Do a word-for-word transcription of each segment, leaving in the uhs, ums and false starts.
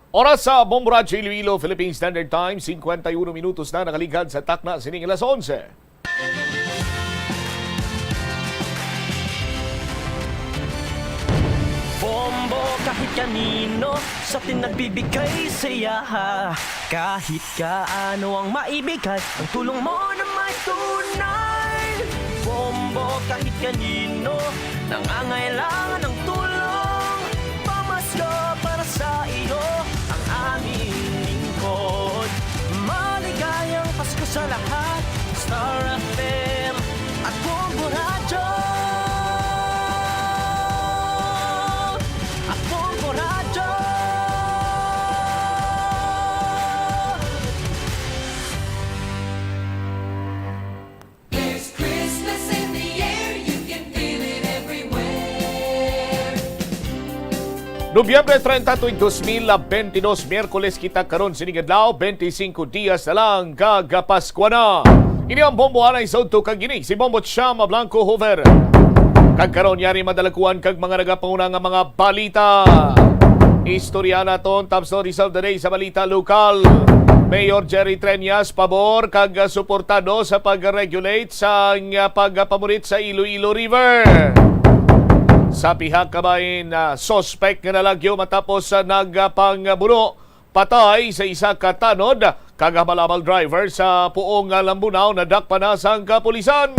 Oras sa Bombo Radyo Iloilo, Philippine Standard Time, cincuenta y uno minutos na nakaligad sa takna sining alas onse. Bombo kahit kanino sa atin nagbibigay saya. Kahit kaano ang maibigay, ang tulong mo na may tunay. Bombo kahit kanino nangangailangan ng tulong. Pamasko para sa iyo ang aming lingkod. Maligayang Pasko sa lahat. Star F M at Bombo Radyo. At Bombo Radyo. There's Christmas in the air, you can feel it everywhere. Nobyembre treinta, tuig dos mil veintidos, Miyerkules kita karon sining adlaw, twenty-cinco dias na lang kag Paskwa na. Ini ang Bombo Anay sa udto kag ini si Bombo Chama Blanco Hoover. Kag karon yari madalakuan kag mga nagapanguna nga mga balita. Istorya naton top stories of the day sa balita lokal. Mayor Jerry Treñas pabor kag suportado sa pag-regulate sa nga pagpamurit sa Iloilo River. Sa pihak kabahin, ah, suspect nga nalagyo matapos sa nagpangbuno patay sa isa ka tanod kag habal-habal driver sa Puong nga Lambunao nadakpan na sang kapulisan.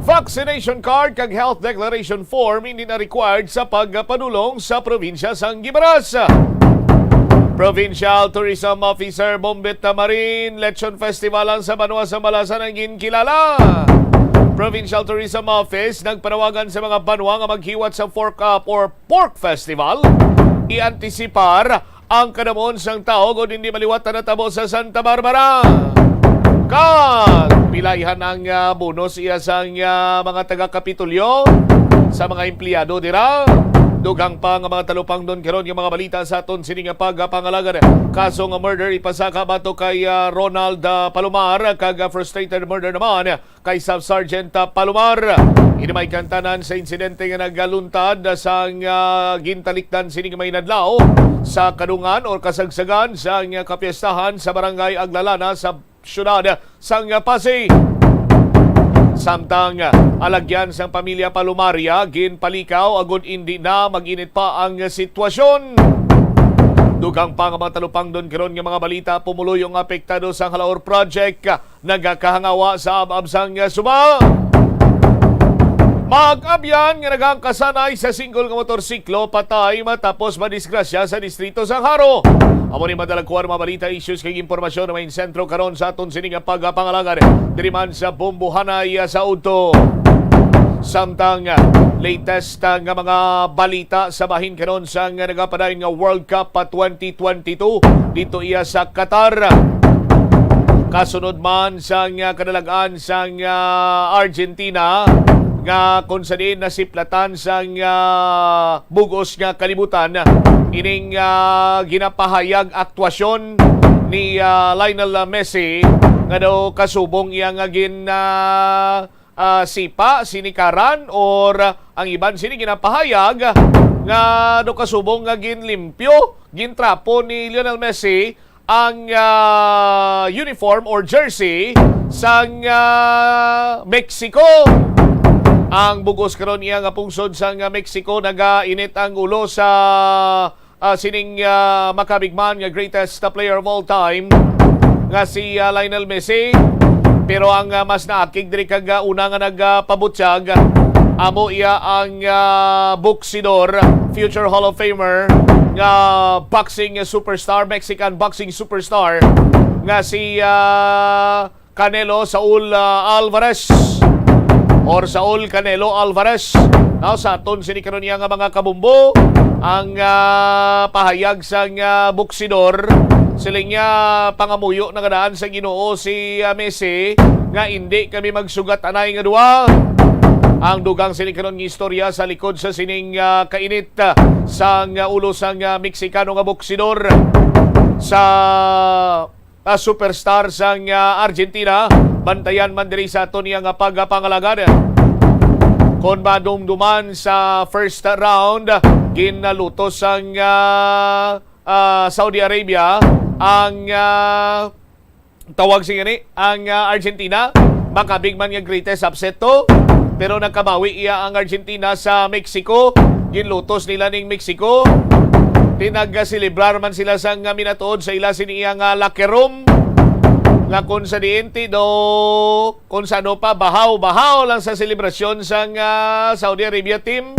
Vaccination card kag health declaration form hindi na required sa pagpadulong sa probinsya sang Guimaras. Provincial Tourism Officer Bombet Marin, Lechon Festival ang sa banwa sa Malasan ang ginkilala. Provincial Tourism Office nagpanawagan sa mga banwa nga maghiwat sa Fork Up or Pork Festival, i-antisipar ang kadamon sang tawo kon hindi maliwat ang natabo sa Santa Barbara. Kag pilayhan ang, ah, bonus iya sang, ah, mga taga-Kapitolyo sa mga empleyado dira. Dugang pa nga mga talupangdon karon nga mga balita sa aton sini nga pagpangalagad. Kaso nga murder ipasaka batok kay, ah, Ronald, ah, Palomar kag, ah, frustrated murder naman kay Staff Sergeant, ah, Palomar. Hinumay kang tanan sa insidente nga nagaluntad sang, ah, gintalikdan sining may nadlaw sa kadungan or kasagsagan sang, ah, kapiestahan sa Barangay Aglalana sa siyudad sang, ah, Passi. Samtang, ah, alagyan sang pamilya Palumaria ginpalikaw agud indi na mag-init pa ang sitwasyon. Dugang pa nga mga talupangdon karon nga mga balita, pumuluyo ang apektado sang Halaor Project nagakahangawa sa ab-ab sang suba. Mag-abyan nga nagakasanay sa single nga motorsiklo patay matapos madisgrasya sa distrito sang Jaro. Amo ni madalagkuan mga balita, issues kag impormasyon na may sentro karon sa aton sini nga pagpangalagad diri man sa Bombohanay sa udto. Samtang latest nga mga balita sa bahin karon sang nagapadayon nga World Cup pa twenty twenty-two dito iya sa Qatar. Kasunod man sang, ah, kadalag-an sang, ah, Argentina nga kung sa diin nasiplatan sang, ah, bug-os nga kalibutan ining, ah, ginapahayag aktwasyon ni, ah, Lionel Messi nga daw kasubong iya nga gin, ah, ah, sipa, sinikaran, or, ah, ang iban sini ginapahayag nga daw kasubong nga ginlimpyo, gintrapo ni Lionel Messi ang, ah, uniform or jersey sang, ah, Mexico. Ang bug-os karon iya nga pungsod sang, ah, Mexico, nagainit ang ulo sa, ah, sining, ah, makabig man nga greatest, ah, player of all time nga si, ah, Lionel Messi. Pero ang, ah, mas naakig diri kag, ah, una nga nagpabutyag, amo iya ang, ah, boksidor, future Hall of Famer nga boxing superstar, Mexican boxing superstar nga si, ah, Canelo Saul, ah, Alvarez or Saul Canelo Alvarez. Now, sa aton sini karon iya nga mga kabumbo, ang, ah, pahayag sang, ah, boksidor, siling niya, pangamuyo na nga daan sa Ginoo si, ah, Messi nga indi kami magsugat anay nga duwa. Ang dugang sini karon nga istorya sa likod sa sining, ah, kainit, ah, sang, ah, ulo sang, ah, Meksikano nga boksidor sa, ah, superstar sang, ah, Argentina. Bantayan man diri sa aton iya nga pagpangalagad. Kon madumduman sa first round, Ginlutos sang, ah, ah, Saudi Arabia ang, ah, tawag sini, ang, ah, Argentina. Makabig man nga greatest upset to, pero nakabawi iya ang Argentina sa Mexico. Ginlutos nila ning Mexico. Tinag-, ah, selebrar man sila sang, ah, minatuod sa ila sini iya nga locker room, nga kung sa diin ti do, kung sa ano pa, bahaw-bahaw lang sa selebrasyon sang, ah, Saudi Arabia team,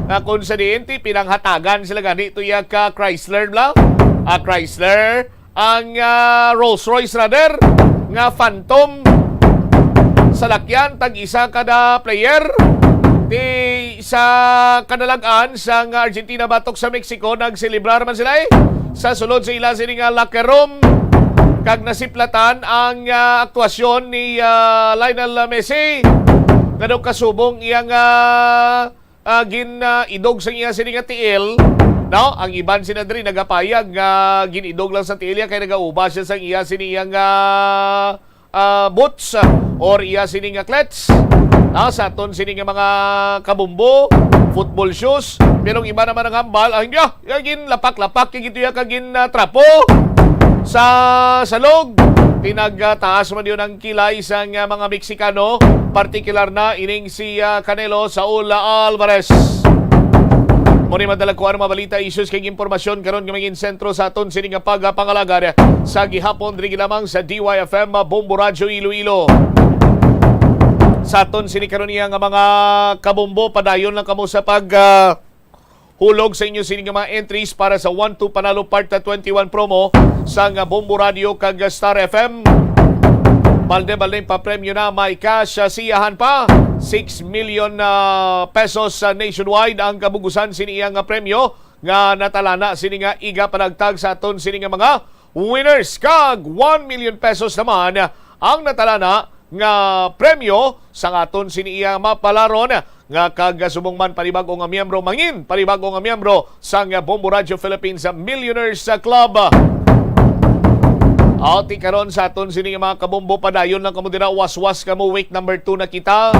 nga kung sa diin ti pinanghatagan sila gani to iya ka Chrysler bla, ah, Chrysler, ang, ah, Rolls Royce rather, nga Phantom, salakyan tag isa kada player. Ti sa kanalag-an sang Argentina batok sa Mexico, nagselebrar man sila, eh, sa sulod sa ila sini nga locker room, kag nasiplatan ang, ah, aktwasyon ni, ah, Lionel Messi, nga daw kasubong iyang, ah, ah, gin, ah, idog sa iya sini nga tiil, no? Ang iban sina diri nagapayag nga gin-idog lang sa tiil niya kay nagauba siya sang iya sini iyang, ah, ah, boots, ah, or iya sini nga cleats. Ah, sa aton sini nga mga kabumbo, football shoes. Pero ang iba naman ang hambal, ah, hindi, ah, ya gin lapak-lapak, ya gito ya ka gin, ah, trapo. Sa salog, tinagtaas man yun ang kilay sa nga mga Meksikano, partikular na ining si, ah, Canelo Saul Alvarez. Mao ni madala ko ang mga balita, issues kag impormasyon karon nga maging sentro sa aton sini nga pagapangalagad sa gihapon diri lamang sa D Y F M Bombo Radyo Iloilo. Sa aton sini karon iya nga mga kabombo, padayon lang kamo sa pag, ah, hulog sa inyo sini nga mga entries para sa One Two Panalo Part twenty-one promo sa nga Bombo Radio kag Star F M. Balde-balde pa premyo na, may cash, ah, siyahan pa. Six million, ah, pesos, ah, nationwide ang kabugusan sini iya nga premyo nga natalana sini nga iga panagtag sa aton sini nga mga winners, kag one million pesos naman ang natalana nga premyo sa aton sini iya mapalaron nga kag subong man panibag-o nga miyembro, mangin panibag-o nga miyembro sang Bombo Radio Philippines Millionaires Club. Aw, ti karon sa aton sini nga mga kabombo, padayon lang kamo dira, waswas kamo, week number two na kita.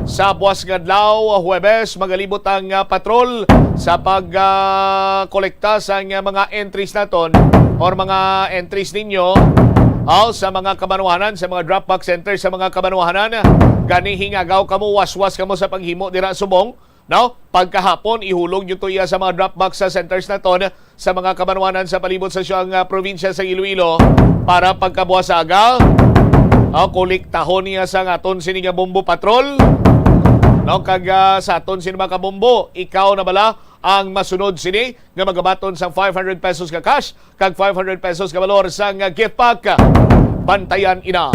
Sa buwas nga adlaw, Huwebes, magalibot ang, ah, patrol sa pag, ah, kolekta sa, ah, mga entries naton or mga entries ninyo, aw, sa mga kabanwahanan, sa mga drop box center sa mga kabanwahanan. Gani, hingagaw kamo, waswas kamo sa paghimo dira subong, no? Pagkahapon, ihulog nyo to iya sa mga drop box sa centers naton sa mga kabanwanan sa palibot sa siyang, ah, probinsya sa Iloilo para pagkabuwasaga, ah, kolektahon niya sa aton sini nga bombo patrol. No, kag, ah, sa aton sini mga kabombo, ikaw na bala ang masunod sini nga magabaton sang five hundred pesos nga cash kag five hundred pesos nga balor sang gift pack? Bantayan ina.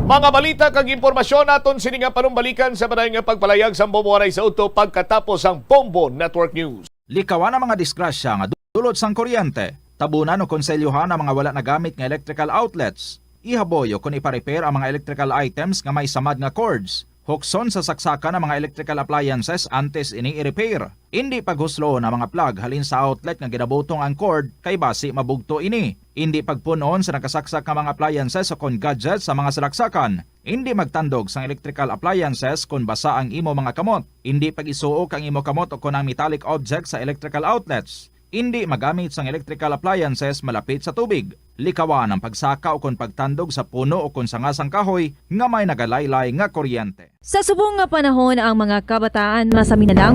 Mga balita kag impormasyon naton sini nga panumbalikan sa padayon nga pagpalayag sang Bombo Aray sa Uto pagkatapos sang Bombo Network News. Likawan ang mga disgrasya nga dulot sang kuryente. Tabunan o konselyuhan ang mga wala nagamit nga electrical outlets. Ihaboy o kon ipa-repair ang mga electrical items nga may samad nga cords. Hukson sa saksakan ang mga electrical appliances antes ini i-repair. Indi paghusloon ang mga plug halin sa outlet nga ginabutong ang cord kay basi mabugto ini. Indi pagpun-on sa nakasaksak nga mga appliances o kon gadgets sa mga salaksakan. Indi magtandog sang electrical appliances kon basa ang imo mga kamot. Indi pag-isuok ang imo kamot o kon ang metallic object sa electrical outlets. Indi magamit sang electrical appliances malapit sa tubig. Likawan ang pagsaka o kon pagtandog sa puno o kon sanga sang kahoy nga may nagalaylay nga kuryente. Sa subong nga panahon, ang mga kabataan masami na lang.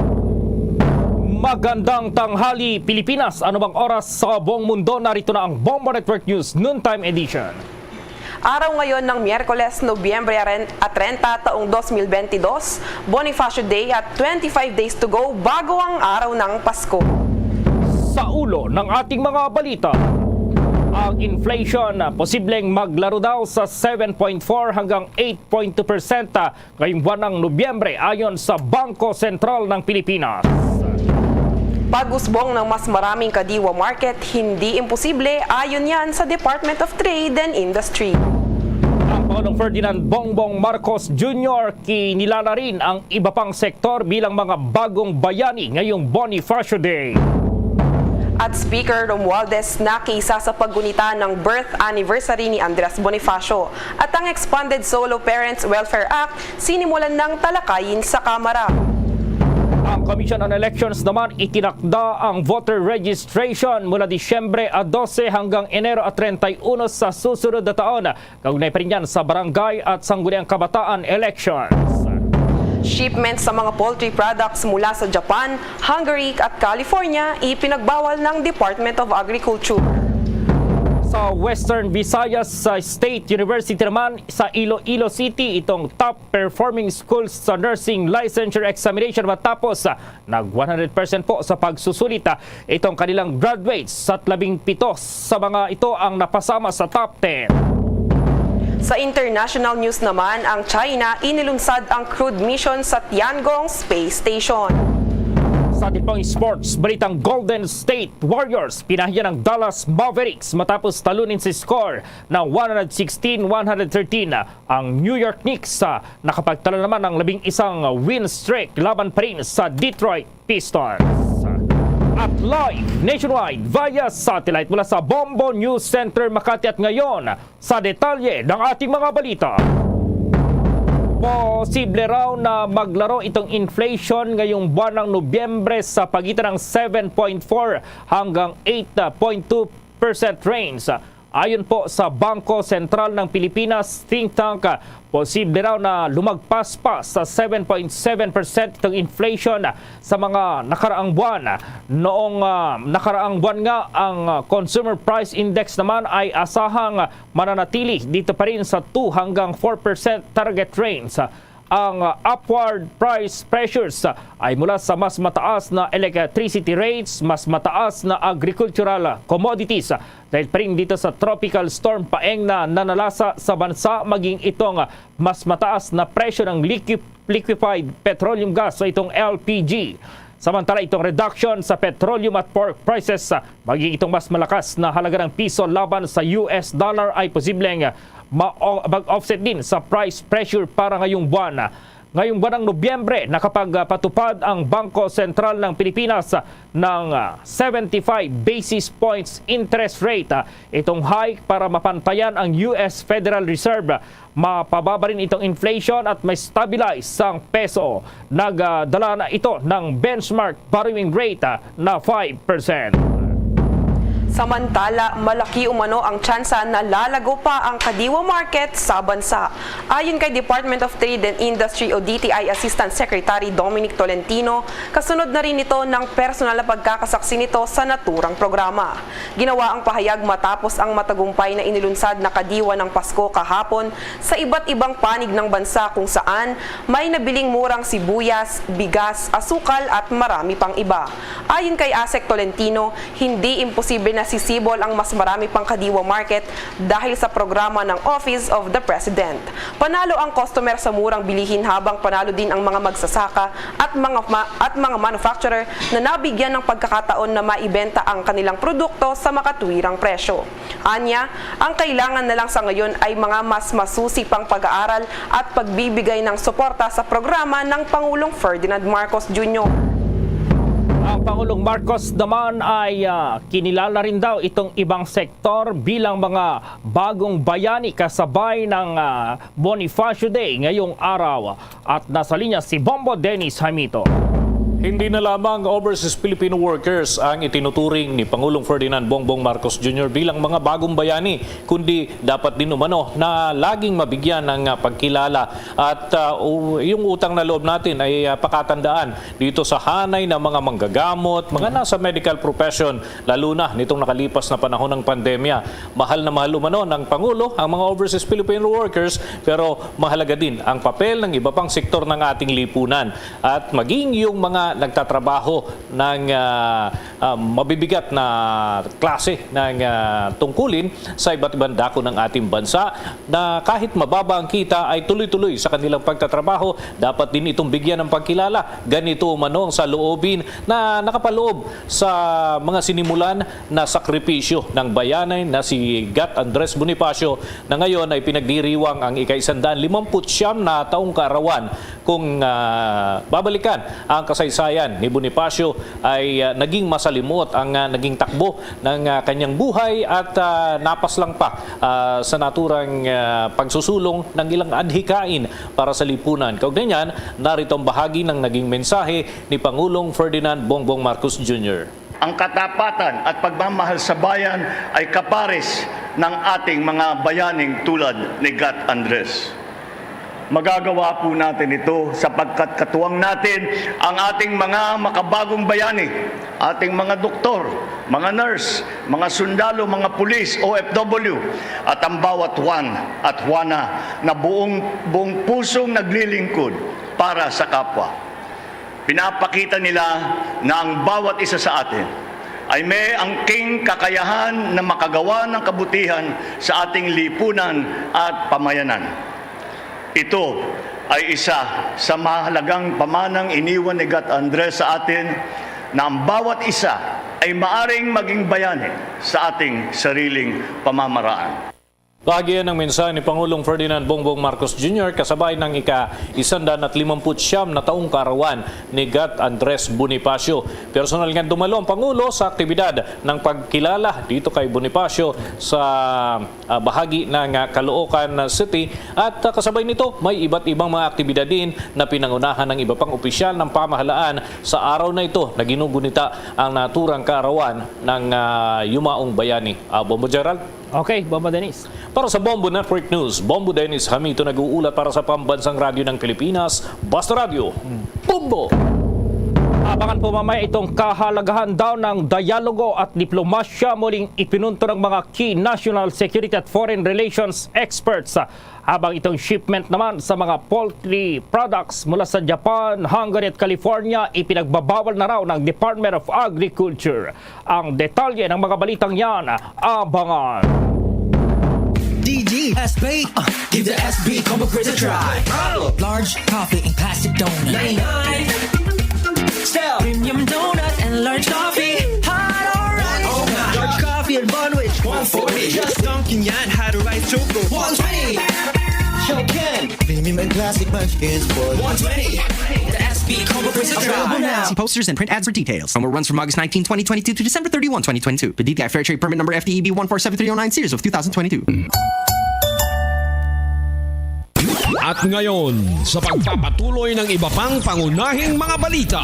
Magandang tanghali, Pilipinas. Ano bang oras sa buong mundo? Narito na ang Bombo Network News Noontime Edition. Araw ngayon ng Miyerkules, Nobyembre aren-, a treinta, taong dos mil bentidós, Bonifacio Day at twenty-five days to go bago ang araw ng Pasko. Sa ulo ng ating mga balita, ang inflation, ah, posibleng maglaro daw sa seven point four hanggang eight point two percent, ah, ngayong buwan ng Nobyembre, ayon sa Bangko Sentral ng Pilipinas. Pag-usbong ng mas maraming kadiwa market, hindi imposible, ayon yan sa Department of Trade and Industry. Ang Pangulong Ferdinand Bongbong Marcos Junior kinilala rin ang iba pang sektor bilang mga bagong bayani ngayong Bonifacio Day. At Speaker Romualdez nakiisa sa paggunita ng birth anniversary ni Andres Bonifacio at ang Expanded Solo Parents Welfare Act sinimulan ng talakayin sa Kamara. Commission on Elections naman itinakda ang voter registration mula Disyembre a dose hanggang Enero a treinta y uno sa susunod na taon, kaugnay pa rin yan sa barangay at sangguniang kabataan elections. Shipment sa mga poultry products mula sa Japan, Hungary at California ipinagbawal ng Department of Agriculture. Sa Western Visayas, sa State University naman sa Iloilo City, itong top performing schools sa nursing licensure examination matapos, ah, nag one hundred percent po sa pagsusulit, ah, itong kanilang graduates at labing pito sa mga ito ang napasama sa top ten. Sa international news naman, ang China inilunsad ang crewed mission sa Tiangong Space Station. Sa ating pang sports, balitang Golden State Warriors, pinahiya ng Dallas Mavericks matapos talunin sa score na one hundred sixteen one hundred thirteen ang New York Knicks. Ah, nakapagtala naman ng labing isang win streak laban pa rin sa Detroit Pistons. At live nationwide via satellite mula sa Bombo News Center Makati at ngayon, sa detalye ng ating mga balita. Posible raw na maglaro itong inflation ngayong buwan ng Nobyembre sa pagitan ng seven point four hanggang eight point two percent range. Ayon po sa Bangko Sentral ng Pilipinas think tank, posible raw na lumagpas pa sa seven point seven percent itong inflation sa mga nakaraang buwan. Noong, ah, nakaraang buwan nga, ang, ah, Consumer Price Index naman ay asahang mananatili dito pa rin sa two hanggang four percent target range. Ang, ah, upward price pressures, ah, ay mula sa mas mataas na electricity rates, mas mataas na agricultural commodities, ah, dahil pa rin dito sa Tropical Storm Paeng na nanalasa sa bansa, maging itong, ah, mas mataas na presyo ng liquid, liquefied petroleum gas o itong L P G. Samantala, itong reduction sa petroleum at pork prices, ah, maging itong mas malakas na halaga ng piso laban sa U S dollar ay posibleng, ah, ma-, o-, mag-offset din sa price pressure para ngayong buwan. Ngayong buwan ng Nobyembre, nakapagpatupad ang Bangko Sentral ng Pilipinas ng, ah, seventy-five basis points interest rate, ah, itong hike para mapantayan ang U S Federal Reserve. Mapababa rin itong inflation at may stabilize ang peso. Nagdala na ito ng benchmark borrowing rate, ah, na five percent. Samantala, malaki umano ang tsansa na lalago pa ang kadiwa market sa bansa. Ayon kay Department of Trade and Industry o D T I Assistant Secretary Dominic Tolentino, kasunod na rin ito ng personal na pagkakasaksi nito sa naturang programa. Ginawa ang pahayag matapos ang matagumpay na inilunsad na kadiwa ng Pasko kahapon sa iba't ibang panig ng bansa, kung saan may nabiling murang sibuyas, bigas, asukal at marami pang iba. Ayon kay Asek Tolentino, hindi imposible na sisibol ang mas marami pang kadiwa market dahil sa programa ng Office of the President. Panalo ang customer sa murang bilihin, habang panalo din ang mga magsasaka at mga ma-, at mga manufacturer na nabigyan ng pagkakataon na maibenta ang kanilang produkto sa makatuwirang presyo. Anya, ang kailangan na lang sa ngayon ay mga mas masusi pang pag-aaral at pagbibigay ng suporta sa programa ng Pangulong Ferdinand Marcos Junior. Ang Pangulong Marcos naman ay, ah, kinilala rin daw itong ibang sektor bilang mga bagong bayani kasabay ng, ah, Bonifacio Day ngayong araw. At nasa linya si Bombo Dennis Jaimito. Hindi na lamang overseas Filipino workers ang itinuturing ni Pangulong Ferdinand Bongbong Marcos Junior bilang mga bagong bayani, kundi dapat din umano na laging mabigyan ng, ah, pagkilala. At, ah, u-, yung utang na loob natin ay, ah, pakatandaan dito sa hanay ng mga manggagamot, mga nasa medical profession, lalo na nitong nakalipas na panahon ng pandemya. Mahal na mahal umano ng Pangulo ang mga overseas Filipino workers, pero mahalaga din ang papel ng iba pang sektor ng ating lipunan at maging yung mga nagtatrabaho ng, ah, ah, mabibigat na klase ng, ah, tungkulin sa iba't ibang dako ng ating bansa, na kahit mababa ang kita ay tuloy-tuloy sa kanilang pagtatrabaho. Dapat din itong bigyan ng pagkilala. Ganito umano ang saloobin na nakapaloob sa mga sinimulan na sakripisyo ng bayani na si Gat Andres Bonifacio, na ngayon ay pinagdiriwang ang ika-isandaan limampu't siyam na taong kaarawan. Kung, ah, babalikan ang kasaysayan Sayan ni Bonifacio ay, ah, naging masalimot ang, ah, naging takbo ng, ah, kanyang buhay at, ah, napaslang pa, ah, sa naturang, ah, pagsusulong ng ilang adhikain para sa lipunan. Kaugnay niyan, narito ang bahagi ng naging mensahe ni Pangulong Ferdinand Bongbong Marcos Junior. Ang katapatan at pagmamahal sa bayan ay kapares ng ating mga bayaning tulad ni Gat Andres. Magagawa po natin ito sapagkat katuwang natin ang ating mga makabagong bayani, ating mga doktor, mga nurse, mga sundalo, mga pulis, O F W, at ang bawat Juan at Juana na buong, buong pusong naglilingkod para sa kapwa. Pinapakita nila na ang bawat isa sa atin ay may angking kakayahan na makagawa ng kabutihan sa ating lipunan at pamayanan. Ito ay isa sa mahalagang pamanang iniwan ni Gat Andres sa atin, na ang bawat isa ay maaring maging bayani sa ating sariling pamamaraan. Bahagi ng mensahe ni Pangulong Ferdinand Bongbong Marcos Junior kasabay ng ika-isandan at limamput siyam na taong kaarawan ni Gat Andres Bonifacio. Personal nga dumalo ang Pangulo sa aktibidad ng pagkilala dito kay Bonifacio sa, ah, bahagi ng, ah, Caloocan City at, ah, kasabay nito may iba't ibang mga aktibidad din na pinangunahan ng iba pang opisyal ng pamahalaan sa araw na ito na ginugunita ang naturang kaarawan ng, ah, yumaong bayani. Ah, Bombo Gerald? Okay, Bombo Dennis. Para sa Bombo Network News, Bombo Dennis Hamito nag-uulat para sa Pambansang Radyo ng Pilipinas, Basta Radyo, Bombo! Abangan po mamaya itong kahalagahan daw ng dialogo at diplomasya. Muling ipinunto ng mga key national security at foreign relations experts, ah, habang itong shipment naman sa mga poultry products mula sa Japan, Hungary at California ipinagbabawal na raw ng Department of Agriculture. Ang detalye ng mga balitang yan, abangan. D G, S B, uh, give the S B combo quiz a try. Large coffee in plastic donut. Style. Premium donut and large coffee. Hot or right. Large coffee and bun which one forty. Just dunking yan, hot or right choco. One twenty. Show can. Premium and classic munchkins for one twenty. The S B combo quiz a try. Available now. See posters and print ads for details. Promo runs from August nineteen, twenty twenty-two to December thirty-one, twenty twenty-two. P D T I Fair Trade Permit Number F T E B one four seven three oh nine series of two thousand twenty-two. At ngayon, sa pagpapatuloy ng iba pang pangunahing mga balita.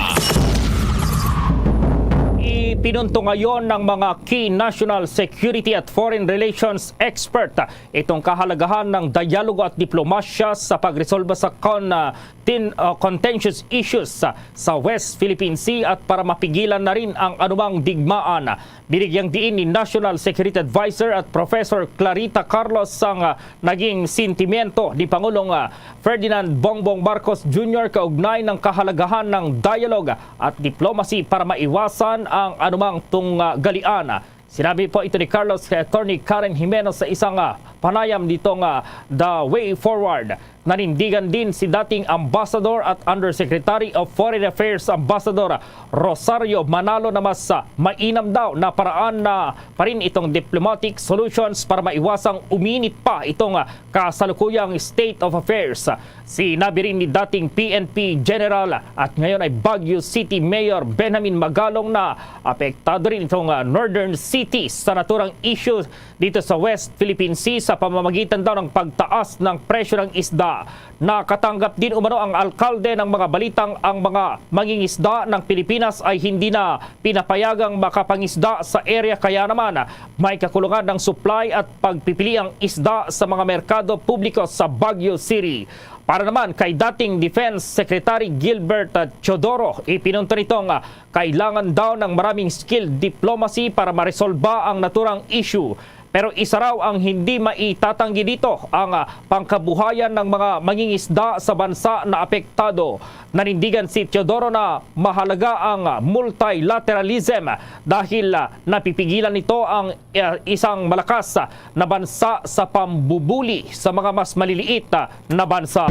Ipinunto ngayon ng mga key national security at foreign relations expert itong kahalagahan ng dialogo at diplomasya sa pagresolba sa con-, ah, tin-, ah, contentious issues sa, sa West Philippine Sea at para mapigilan na rin ang anumang digmaan. Binigyang diin ni National Security Advisor at Professor Clarita Carlos ang, ah, naging sentimiento ni Pangulong, ah, Ferdinand Bongbong Marcos Junior kaugnay ng kahalagahan ng dialogue at diplomacy para maiwasan ang anumang tunggalian. Sinabi po ito ni Carlos kay Attorney Karen Jimenez sa isang, ah, panayam ditong, ah, The Way Forward. Nanindigan din si dating Ambassador at Undersecretary of Foreign Affairs Ambassador Rosario Manalo na mas, ah, mainam daw na paraan na pa rin itong diplomatic solutions para maiwasang uminit pa itong, ah, kasalukuyang state of affairs. Sinabi rin ni dating P N P General at ngayon ay Baguio City Mayor Benjamin Magalong na apektado rin itong, ah, northern cities sa naturang issue dito sa West Philippine Sea sa pamamagitan daw ng pagtaas ng presyo ng isda. Nakatanggap din umano ang alkalde ng mga balitang ang mga mangingisda ng Pilipinas ay hindi na pinapayagang makapangisda sa area, kaya naman may kakulangan ng supply at pagpipili ang isda sa mga merkado publiko sa Baguio City. Para naman kay dating Defense Secretary Gilbert, ah, Teodoro, ipinunto nitong, ah, kailangan daw ng maraming skilled diplomacy para maresolba ang naturang issue. Pero isa raw ang hindi maitatanggi dito, ang, ah, pangkabuhayan ng mga mangingisda sa bansa na apektado. Nanindigan si Teodoro na mahalaga ang, ah, multilateralism dahil, ah, napipigilan nito ang, ah, isang malakas, ah, na bansa sa pambubuli sa mga mas maliliit, ah, na bansa.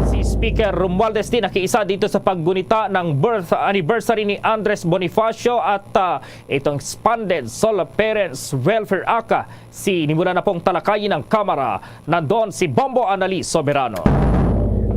Si Speaker Romualdez din nakiisa dito sa paggunita ng birth anniversary ni Andres Bonifacio at, ah, itong Expanded Solo Parents Welfare Act. Sinimulan na pong talakayin ng Kamara. Nandoon si Bombo Annalise Soberano.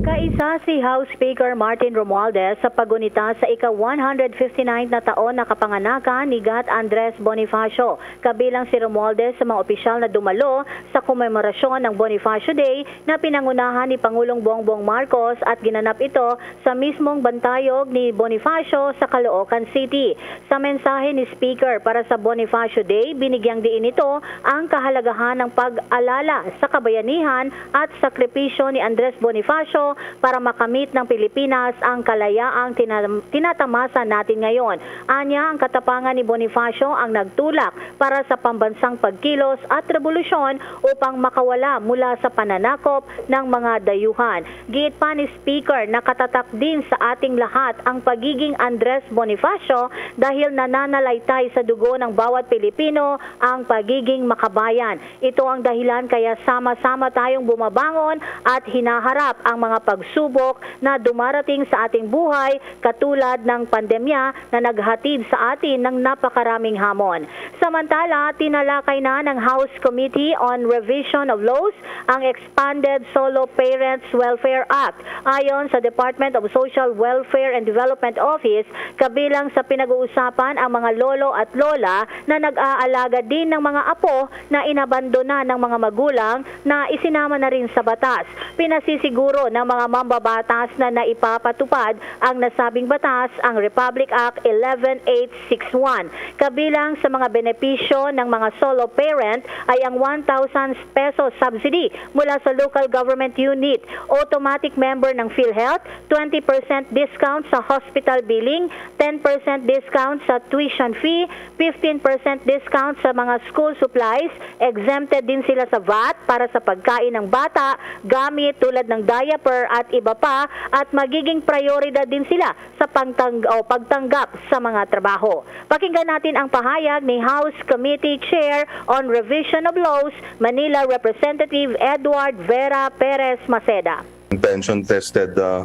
Kaisa si House Speaker Martin Romualdez sa paggunita sa ika one hundred fifty-ninth na taon na kapanganakan ni Gat Andres Bonifacio. Kabilang si Romualdez sa mga opisyal na dumalo sa komemorasyon ng Bonifacio Day na pinangunahan ni Pangulong Bongbong Marcos at ginanap ito sa mismong bantayog ni Bonifacio sa Caloocan City. Sa mensahe ni Speaker para sa Bonifacio Day, binigyang diin nito ang kahalagahan ng pag-alala sa kabayanihan at sakripisyo ni Andres Bonifacio para makamit ng Pilipinas ang kalayaang tina-, tinatamasa natin ngayon. Anya, ang katapangan ni Bonifacio ang nagtulak para sa pambansang pagkilos at rebolusyon upang makawala mula sa pananakop ng mga dayuhan. Giit pa ni Speaker, nakatatak din sa ating lahat ang pagiging Andres Bonifacio dahil nananalaytay sa dugo ng bawat Pilipino ang pagiging makabayan. Ito ang dahilan kaya sama-sama tayong bumabangon at hinaharap ang mga pagsubok na dumarating sa ating buhay, katulad ng pandemya na naghatid sa atin ng napakaraming hamon. Samantala, tinalakay na ng House Committee on Revision of Laws ang Expanded Solo Parents Welfare Act. Ayon sa Department of Social Welfare and Development Office, kabilang sa pinag-uusapan ang mga lolo at lola na nag-aalaga din ng mga apo na inabandona ng mga magulang na isinama na rin sa batas. Pinasisiguro ng mga mambabatas na naipapatupad ang nasabing batas ang Republic Act eleven eight six one. Kabilang sa mga benepisyo ng mga solo parent ay ang one thousand pesos subsidy mula sa local government unit, automatic member ng PhilHealth, twenty percent discount sa hospital billing, ten percent discount sa tuition fee, fifteen percent discount sa mga school supplies, exempted din sila sa VAT para sa pagkain ng bata, gamit tulad ng diaper at iba pa, at magiging prioridad din sila sa pagtang-, o pagtanggap sa mga trabaho. Pakinggan natin ang pahayag ni House Committee Chair on Revision of Laws, Manila Representative Edward Vera Perez Maceda. Pension-tested uh,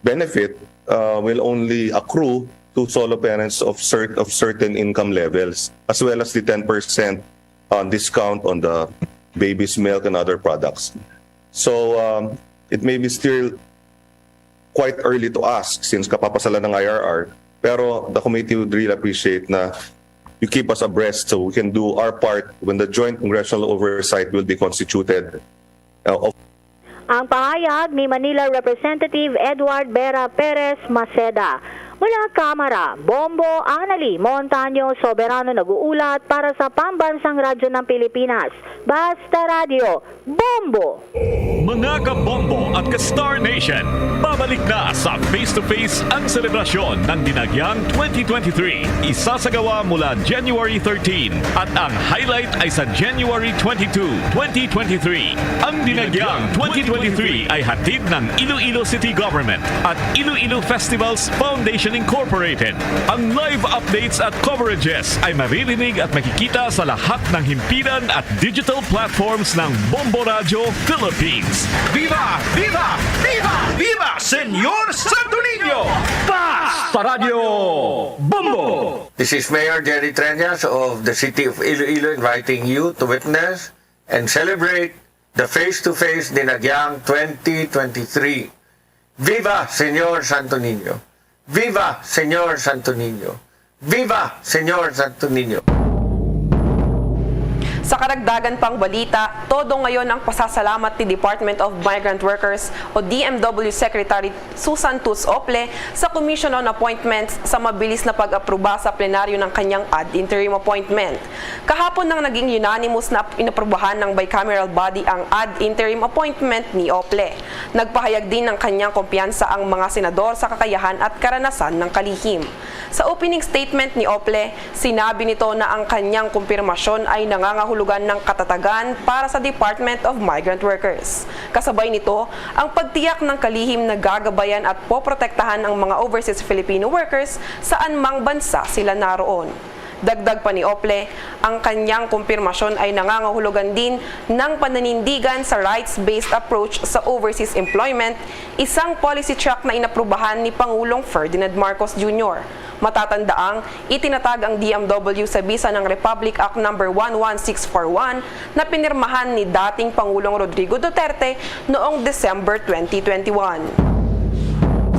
benefit uh, will only accrue to solo parents of, cert- of certain income levels, as well as the ten percent uh, discount on the baby's milk and other products. So um, it may be still quite early to ask since kapapasala ng I R R, pero the committee would really appreciate na you keep us abreast so we can do our part when the joint congressional oversight will be constituted. Uh, of Ang pahayag ni Manila Representative Edward Vera Perez Maceda. Mula Kamara, Bombo, Anali, Montaño, Soberano nag-uulat para sa Pambansang Radyo ng Pilipinas. Basta Radyo, Bombo! Mga ka-Bombo at ka-Star Nation, babalik na sa Face to Face ang selebrasyon ng Dinagyang twenty twenty-three. Isasagawa mula January thirteen at ang highlight ay sa January twenty-two, twenty twenty-three. Ang Dinagyang twenty twenty-three ay hatid ng Iloilo City Government at Iloilo Festivals Foundation Incorporated. Ang live updates at coverages ay maririnig at makikita sa lahat ng himpilan at digital platforms ng Bombo Radyo Philippines. Viva! Viva! Viva! Viva Señor Santo Niño! Basta Radyo Bombo! This is Mayor Jerry Treñas of the City of Iloilo inviting you to witness and celebrate the Face to Face Dinagyang twenty twenty-three. Viva Señor Santo Niño! Viva Señor Santo Niño! Viva Señor Santo Niño! Sa karagdagan pang balita, todo ngayon ang pasasalamat ni Department of Migrant Workers o D M W Secretary Susan Toots Ople sa Commission on Appointments sa mabilis na pag-aproba sa plenaryo ng kanyang ad interim appointment. Kahapon nang naging unanimous na inaprubahan ng bicameral body ang ad interim appointment ni Ople. Nagpahayag din ng kanyang kumpiyansa ang mga senador sa kakayahan at karanasan ng kalihim. Sa opening statement ni Ople, sinabi nito na ang kanyang kumpirmasyon ay nangangahulugan ng katatagan para sa Department of Migrant Workers. Kasabay nito, ang pagtiyak ng kalihim na gagabayan at poprotektahan ang mga overseas Filipino workers saan mang bansa sila naroon. Dagdag pa ni Ople, ang kanyang kumpirmasyon ay nangangahulugan din ng pananindigan sa rights-based approach sa overseas employment, isang policy track na inaprubahan ni Pangulong Ferdinand Marcos Junior. Matatandaang itinatag ang D M W sa bisa ng Republic Act Number one one six four one na pinirmahan ni dating Pangulong Rodrigo Duterte noong December twenty twenty-one.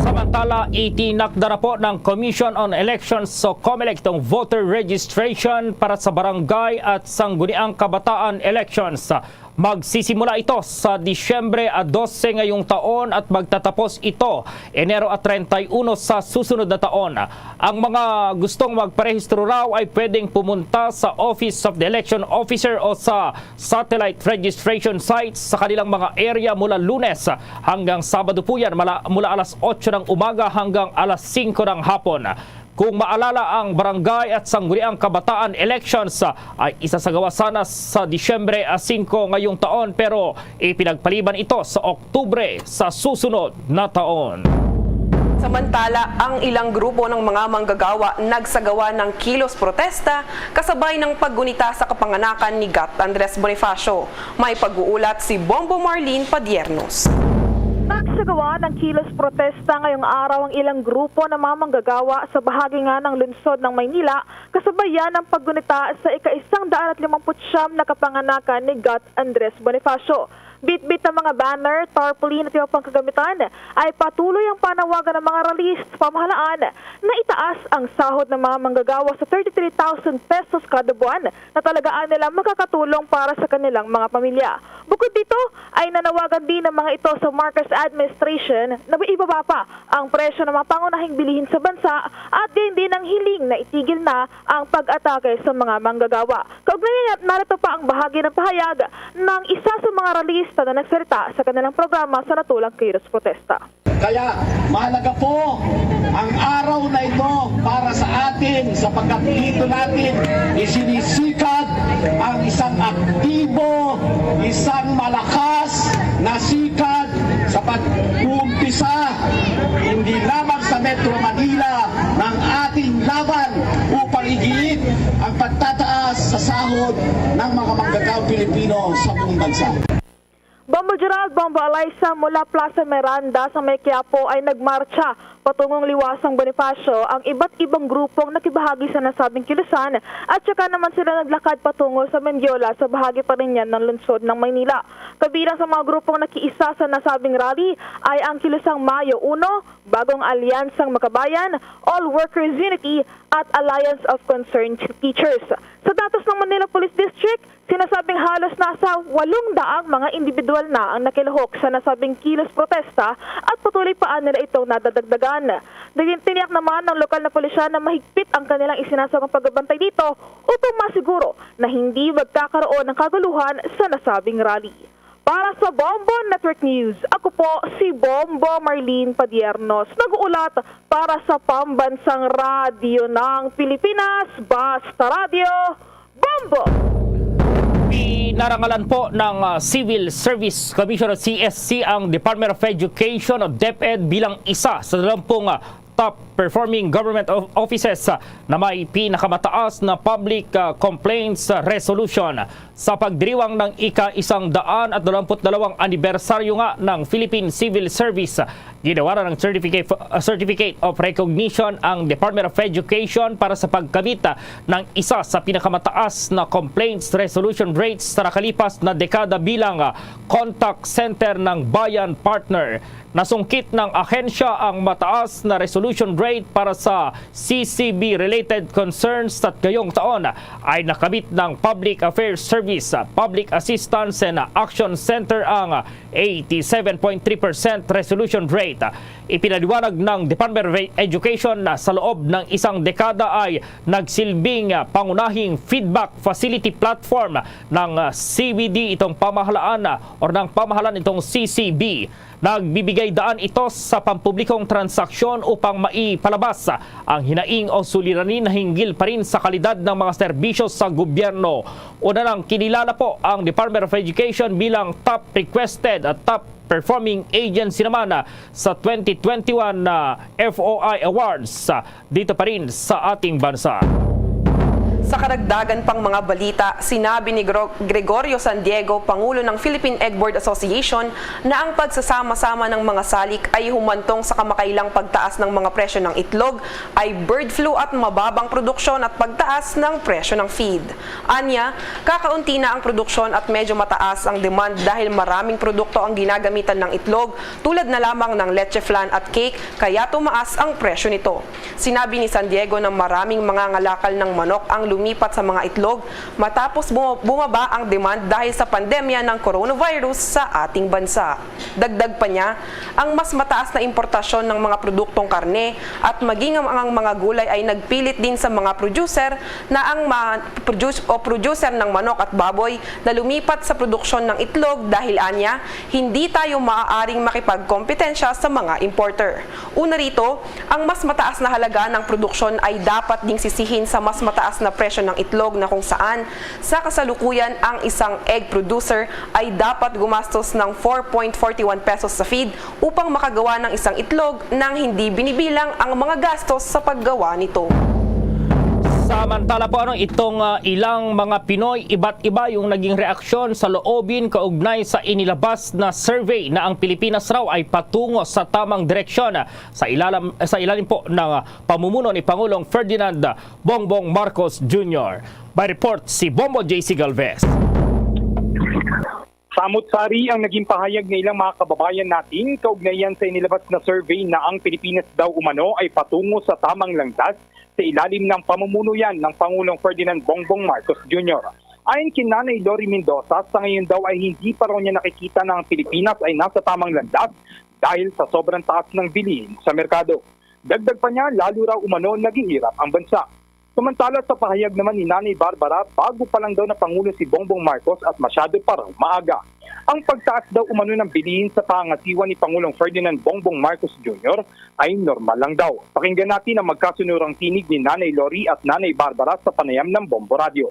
Samantala, itinakda na po ng Commission on Elections o COMELEC itong voter registration para sa barangay at sangguniang kabataan elections. Magsisimula ito sa Disyembre a dose ngayong taon at magtatapos ito Enero a treinta y uno sa susunod na taon. Ang mga gustong magparehistro raw ay pwedeng pumunta sa Office of the Election Officer o sa satellite registration sites sa kanilang mga area mula Lunes hanggang Sabado po yan, mala- mula alas otso ng umaga hanggang alas singko ng hapon. Kung maalala, ang barangay at sangguniang kabataan elections ay isasagawa sana sa Disyembre a singko ngayong taon, pero ipinagpaliban ito sa Oktubre sa susunod na taon. Samantala, ang ilang grupo ng mga manggagawa nagsagawa ng kilos protesta kasabay ng paggunita sa kapanganakan ni Gat Andres Bonifacio. May pag-uulat si Bombo Marlene Padiernos. Nagsagawa ng kilos protesta ngayong araw ang ilang grupo ng mga manggagawa sa bahagi nga ng lungsod ng Maynila, kasabay yan ng paggunita sa ika-isang daan at limampu't siyam na kapanganakan ni Gat Andres Bonifacio. Bitbit ng mga banner, tarpaulin at iba pang kagamitan, ay patuloy ang panawagan ng mga rallies sa pamahalaan na itaas ang sahod ng mga manggagawa sa thirty-three thousand pesos kada buwan na talaga nila makakatulong para sa kanilang mga pamilya. Bukod dito, ay nanawagan din ang mga ito sa Marcos administration na ibaba pa ang presyo ng mga pangunahing bilihin sa bansa at gayon din ang hiling na itigil na ang pag-atake sa mga manggagawa. Kaugnay niya, narito pa ang bahagi ng pahayag ng isa sa mga rallyista na nagsalita sa kanilang programa sa natulang kilos protesta. Kaya mahalaga po ang araw na ito para sa atin sapagkat dito natin isinisikad ang isang aktibo, isang malakas na sikad sa pag-uumpisa hindi lamang sa Metro Manila ng ating laban upang igiit ang pagtataas sa sahod ng mga manggagawa Pilipino sa buong bansa. Bombo Gerald, Bombo Alaysa mula Plaza Miranda sa may Quiapo ay nagmartsa patungong liwasang Bonifacio ang iba't ibang grupong nakibahagi sa nasabing kilusan at saka naman sila naglakad patungo sa Mendiola sa bahagi pa rin yan ng lungsod ng Maynila. Kabilang sa mga grupong nakiisa sa nasabing rally ay ang Kilusang Mayo Uno, Bagong Alyansang Makabayan, All Workers Unity at Alliance of Concerned Teachers. Sa datos ng Manila Police District, sinasabing halos nasa walong daang mga individual na ang nakilahok sa nasabing kilos protesta at patuloy pa nila itong nadadagdagan. Naging tiniyak naman ng lokal na pulisya na mahigpit ang kanilang isinasagang pagbabantay dito upang masiguro na hindi magkakaroon ng kaguluhan sa nasabing rally. Para sa Bombo Network News, ako po si Bombo Marlene Padiernos, nag-uulat para sa Pambansang Radyo ng Pilipinas, Basta Radyo, Bombo! Pinarangalan po ng ah, Civil Service Commission o C S C ang Department of Education o DepEd bilang isa sa dalawampung ah, top performing government of offices ah, na may pinakamataas na public ah, complaints ah, resolution. Sa pagdiriwang ng ika-isang daan at dalawamput dalawang anibersaryo nga ng Philippine Civil Service, ginawaran ng certificate, uh, certificate of recognition ang Department of Education para sa pagkamit, uh, ng isa sa pinakamataas na complaints resolution rates sa nakalipas na dekada bilang, uh, contact center ng Bayan Partner. Nasungkit ng ahensya ang mataas na resolution rate para sa C C B-related concerns at ngayong taon ay nakamit ng Public Affairs Service, Public Assistance and Action Center ang eighty-seven point three percent resolution rate. Ipinaliwanag ng Department of Education na sa loob ng isang dekada ay nagsilbing pangunahing feedback facility platform ng C B D itong pamahalaan o ng pamahalaan itong C C B. Nagbibigay daan ito sa pampublikong transaksyon upang maipalabas ang hinaing o suliranin hinggil pa rin sa kalidad ng mga serbisyo sa gobyerno. Una nang kinilala po ang Department of Education bilang top requested at top performing agency naman, ah, sa twenty twenty-one na F O I Awards, ah, dito pa rin sa ating bansa. Sa karagdagan pang mga balita, sinabi ni Gro-, Gregorio San Diego, Pangulo ng Philippine Egg Board Association, na ang pagsasama-sama ng mga salik ay humantong sa kamakailang pagtaas ng mga presyo ng itlog, ay bird flu at mababang produksyon at pagtaas ng presyo ng feed. Anya, kakaunti na ang produksyon at medyo mataas ang demand dahil maraming produkto ang ginagamitan ng itlog, tulad na lamang ng leche flan at cake, kaya tumaas ang presyo nito. Sinabi ni San Diego na maraming mga ngalakal ng manok ang lumipat sa mga itlog matapos bu-, bumaba ang demand dahil sa pandemya ng coronavirus sa ating bansa. Dagdag pa niya, ang mas mataas na importasyon ng mga produktong karne at maging ang, ang mga gulay ay nagpilit din sa mga producer na ang ma-, produce, o producer ng manok at baboy na lumipat sa produksyon ng itlog dahil anya, hindi tayo maaaring makipagkompetensya sa mga importer. Una rito, ang mas mataas na halaga ng produksyon ay dapat ding sisihin sa mas mataas na presyo ng itlog na kung saan sa kasalukuyan ang isang egg producer ay dapat gumastos ng four point forty one pesos sa feed upang makagawa ng isang itlog nang hindi binibilang ang mga gastos sa paggawa nito. Samantala po, ano, itong, ah, ilang mga Pinoy, iba't iba yung naging reaksyon sa loobin kaugnay sa inilabas na survey na ang Pilipinas raw ay patungo sa tamang direksyon sa ilalam-, sa ilalim po ng, ah, pamumuno ni Pangulong Ferdinand Bongbong Marcos Junior. May report si Bombo J C Galvez. Samot-sari ang naging pahayag ng ilang mga kababayan natin kaugnayan sa inilabas na survey na ang Pilipinas daw umano ay patungo sa tamang landas sa ilalim ng pamumuno yan ng Pangulong Ferdinand Bongbong Marcos Junior. Ayon kay Nanay Lori Mendoza, sa ngayon daw ay hindi pa raw niya nakikita na ang Pilipinas ay nasa tamang landas dahil sa sobrang taas ng bilihin sa merkado. Dagdag pa niya, lalo raw umano naghihirap ang bansa. Samantala, sa pahayag naman ni Nanay Barbara, bago pa lang daw na Pangulo si Bongbong Marcos at masyado pa raw maaga. Ang pagtaas daw umano ng bilihin sa pangangasiwa ni Pangulong Ferdinand Bongbong Marcos Junior ay normal lang daw. Pakinggan natin ang magkasunurang tinig ni Nanay Lori at Nanay Barbara sa panayam ng Bombo Radio.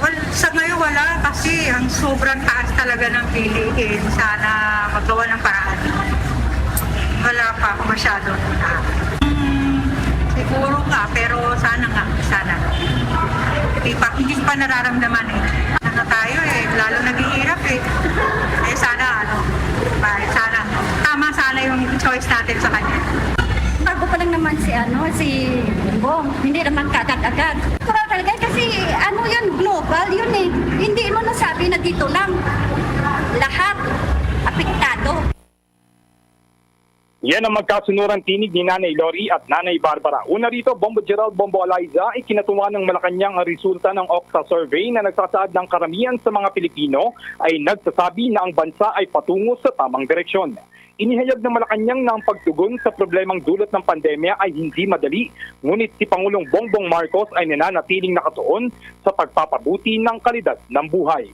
Well, sa ngayon wala kasi ang sobrang taas talaga ng bilihin. Sana magawa ng paraan. Wala pa masyado. Hmm, siguro nga, pero sana nga, sana. Hindi pa, hindi pa nararamdaman eh. Ano tayo eh, lalo naghihirap eh. Eh sana ano, bye, sana. Tama sana yung choice natin sa kanya. Bago pa lang naman si ano, si Bongbong. Hindi naman kaagad-agad. Natural talaga kasi ano yun, global yun eh. Hindi mo nasabi na dito lang. Lahat apektado. Yan ang magkasunurang tinig ni Nanay Lori at Nanay Barbara. Una rito, Bombo Gerald, Bombo Eliza, ikinatuwa ng Malacañang ang resulta ng OCSA survey na nagsasaad ng karamihan sa mga Pilipino ay nagsasabi na ang bansa ay patungo sa tamang direksyon. Inihayag ng Malacañang na ang pagtugon sa problemang dulot ng pandemya ay hindi madali, ngunit si Pangulong Bongbong Marcos ay nananatiling nakatuon sa pagpapabuti ng kalidad ng buhay.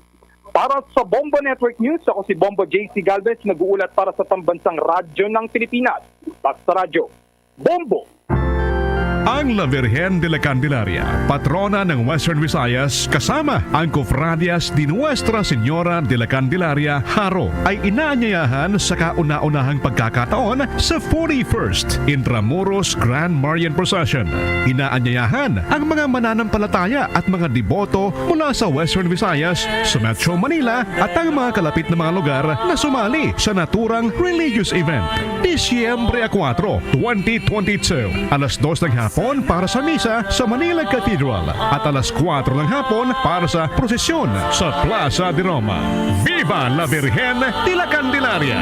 Para sa Bombo Network News, ako si Bombo J C Galvez, nag-uulat para sa Pambansang Radyo ng Pilipinas, Basta Radyo. Bombo! Ang La Virgen de la Candelaria, patrona ng Western Visayas, kasama ang Cofradias de Nuestra Señora de la Candelaria, Jaro, ay inaanyayahan sa kauna-unahang pagkakataon sa forty-first Intramuros Grand Marian Procession. Inaanyayahan ang mga mananampalataya at mga deboto mula sa Western Visayas, sa Metro Manila, at ang mga kalapit na mga lugar na sumali sa naturang religious event. Disyembre a kuwatro, twenty twenty-two, alas dos ng hapon para sa misa sa Manila Cathedral at alas kuwatro ng hapon para sa prosesyon sa Plaza de Roma. Viva la Virgen de la Candelaria!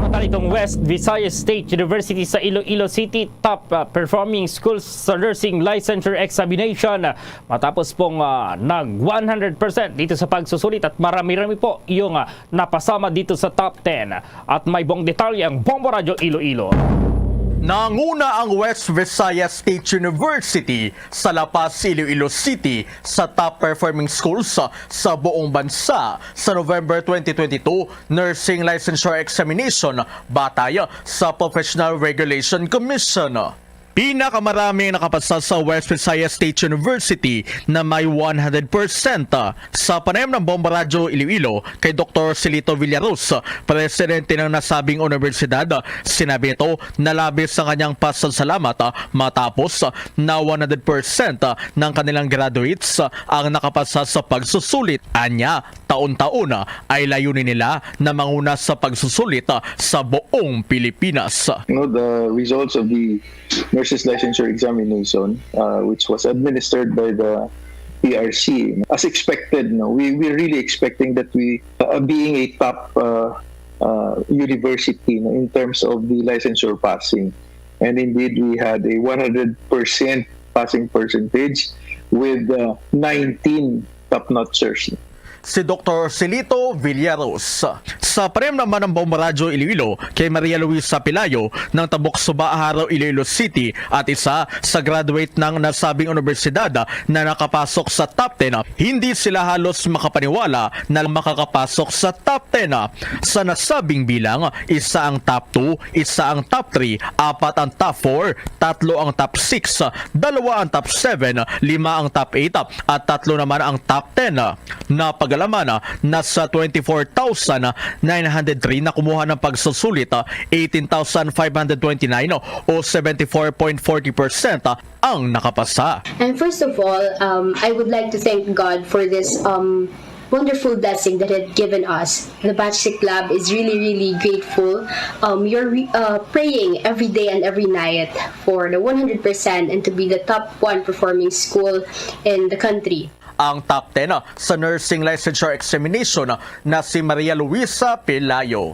Samantala, itong West Visayas State University sa Iloilo City, top, uh, performing schools sa nursing licensure examination, uh, matapos pong, uh, nag one hundred percent dito sa pagsusulit at marami-rami po yung, uh, napasama dito sa top ten. At may buong detalye ang Bombo Radyo Iloilo. Nanguna ang West Visayas State University sa La Paz, Iloilo City sa top performing schools sa buong bansa sa November twenty twenty-two nursing licensure examination batay sa Professional Regulation Commission. Pinakamarami ang nakapasa sa West Visayas State University na may one hundred percent. Sa panayam ng Bombo Radyo Iloilo kay Doktor Silito Villaros, presidente ng nasabing universidad, sinabi nito na labis ang kanyang pasasalamat matapos na one hundred percent ng kanilang graduates ang nakapasa sa pagsusulit. Anya, taon-taon ay layunin nila na manguna sa pagsusulit sa buong Pilipinas. You know, the results of the nurses licensure examination, uh, which was administered by the P R C, as expected, no, we we're really expecting that we, uh, being a top uh, uh, university, no, in terms of the licensure passing, and indeed we had a one hundred percent passing percentage with uh, nineteen top notchers. Si Doktor Silito Villaros. Sa panayam naman ng Bombo Radyo Iloilo kay Maria Luisa Pelayo ng Tabok Suba, Jaro, Iloilo City at isa sa graduate ng nasabing universidad na nakapasok sa top ten, hindi sila halos makapaniwala na makakapasok sa top ten. Sa nasabing bilang, isa ang top two, isa ang top three, apat ang top four, tatlo ang top six, dalawa ang top seven, lima ang top eight, at tatlo naman ang top ten. Napag-alaman na sa twenty-four thousand nine hundred three na kumuha ng pagsusulit, eighteen thousand five hundred twenty-nine o seventy-four point forty percent ang nakapasa. And first of all, um, I would like to thank God for this um, wonderful blessing that had given us. The Batch Sick Lab is really, really grateful. Um, you're re- uh, praying every day and every night for the one hundred percent and to be the top one performing school in the country. Ang top ten sa Nursing Licensure Examination na si Maria Luisa Pelayo.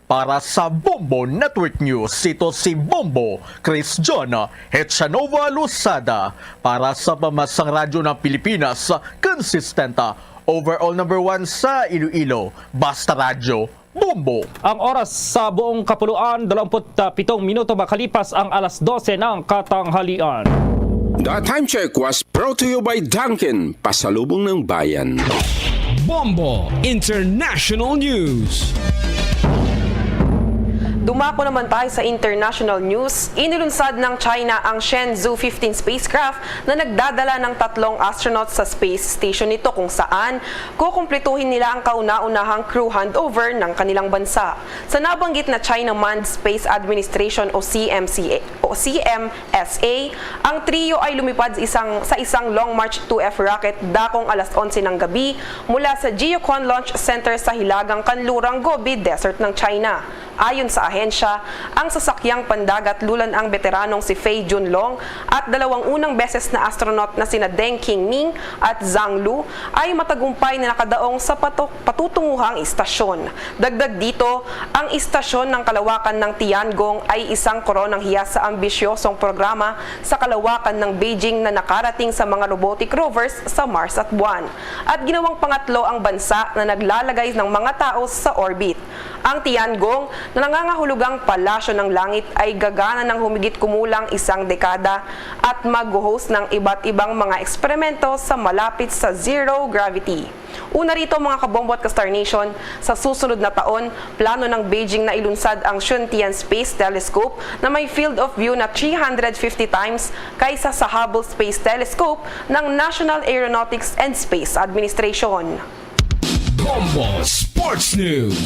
Para sa Bombo Network News, ito si Bombo Chris John Hechanova Losada. Para sa Pamamasang Radyo ng Pilipinas, consistent, overall number one sa Iloilo, Basta Radyo, Bombo. Ang oras sa buong kapuluan, dalawampu't pitong minuto makalipas ang alas dose ng katanghalian. The time check was brought to you by Dunkin, pasalubong ng bayan. Bombo International News. Dumako naman tayo sa international news. Inilunsad ng China ang Shenzhou fifteen spacecraft na nagdadala ng tatlong astronauts sa space station nito, kung saan kukumpletuhin nila ang kauna-unahang crew handover ng kanilang bansa. Sa nabanggit na China Manned Space Administration o C M C A, o C M S A, ang trio ay lumipad sa isang, sa isang Long March two F rocket dakong alas onse ng gabi mula sa Jiuquan Launch Center sa hilagang kanlurang Gobi Desert ng China. Ayon sa ahensya, ang sasakyang pandagat lulan ang beteranong si Fei Junlong at dalawang unang beses na astronaut na sina Deng Qingming at Zhang Lu ay matagumpay na nakadaong sa patok patutunguhang istasyon. Dagdag dito, ang istasyon ng kalawakan ng Tiangong ay isang koronang hiya sa ambisyosong programa sa kalawakan ng Beijing na nakarating sa mga robotic rovers sa Mars at Buwan. At ginawang pangatlo ang bansa na naglalagay ng mga tao sa orbit. Ang Tiangong na nangangahulugang palasyo ng langit ay gagana ng humigit kumulang isang dekada at mag-host ng iba't ibang mga eksperimento sa malapit sa zero gravity. Una rito, mga kabombo at ka-Star Nation, sa susunod na taon, plano ng Beijing na ilunsad ang Shuntian Space Telescope na may field of view na three hundred fifty times kaysa sa Hubble Space Telescope ng National Aeronautics and Space Administration. Bombo Sports News.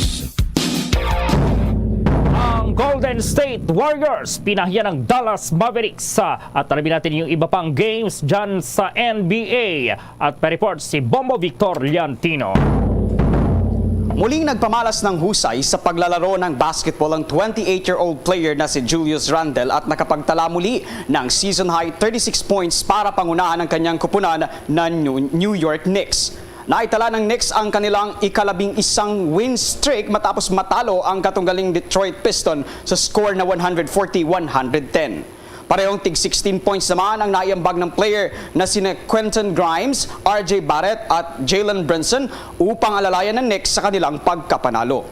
Ang Golden State Warriors pinahiya ng Dallas Mavericks, ah, at alamin natin yung iba pang games dyan sa N B A. At may report si Bombo Victor Liantino. Muling nagpamalas ng husay sa paglalaro ng basketball ang twenty-eight-year-old player na si Julius Randle at nakapagtala muli ng season-high thirty-six points para pangunahan ang kanyang kupunan na New New York Knicks. Naitala ng Knicks ang kanilang ikalabing isang win streak matapos matalo ang katunggaling Detroit Pistons sa score na one hundred forty, one hundred ten. Parehong tig sixteen points naman ang naiambag ng player na sina Quentin Grimes, R J Barrett at Jalen Brunson upang alalayan ng Knicks sa kanilang pagkapanalo.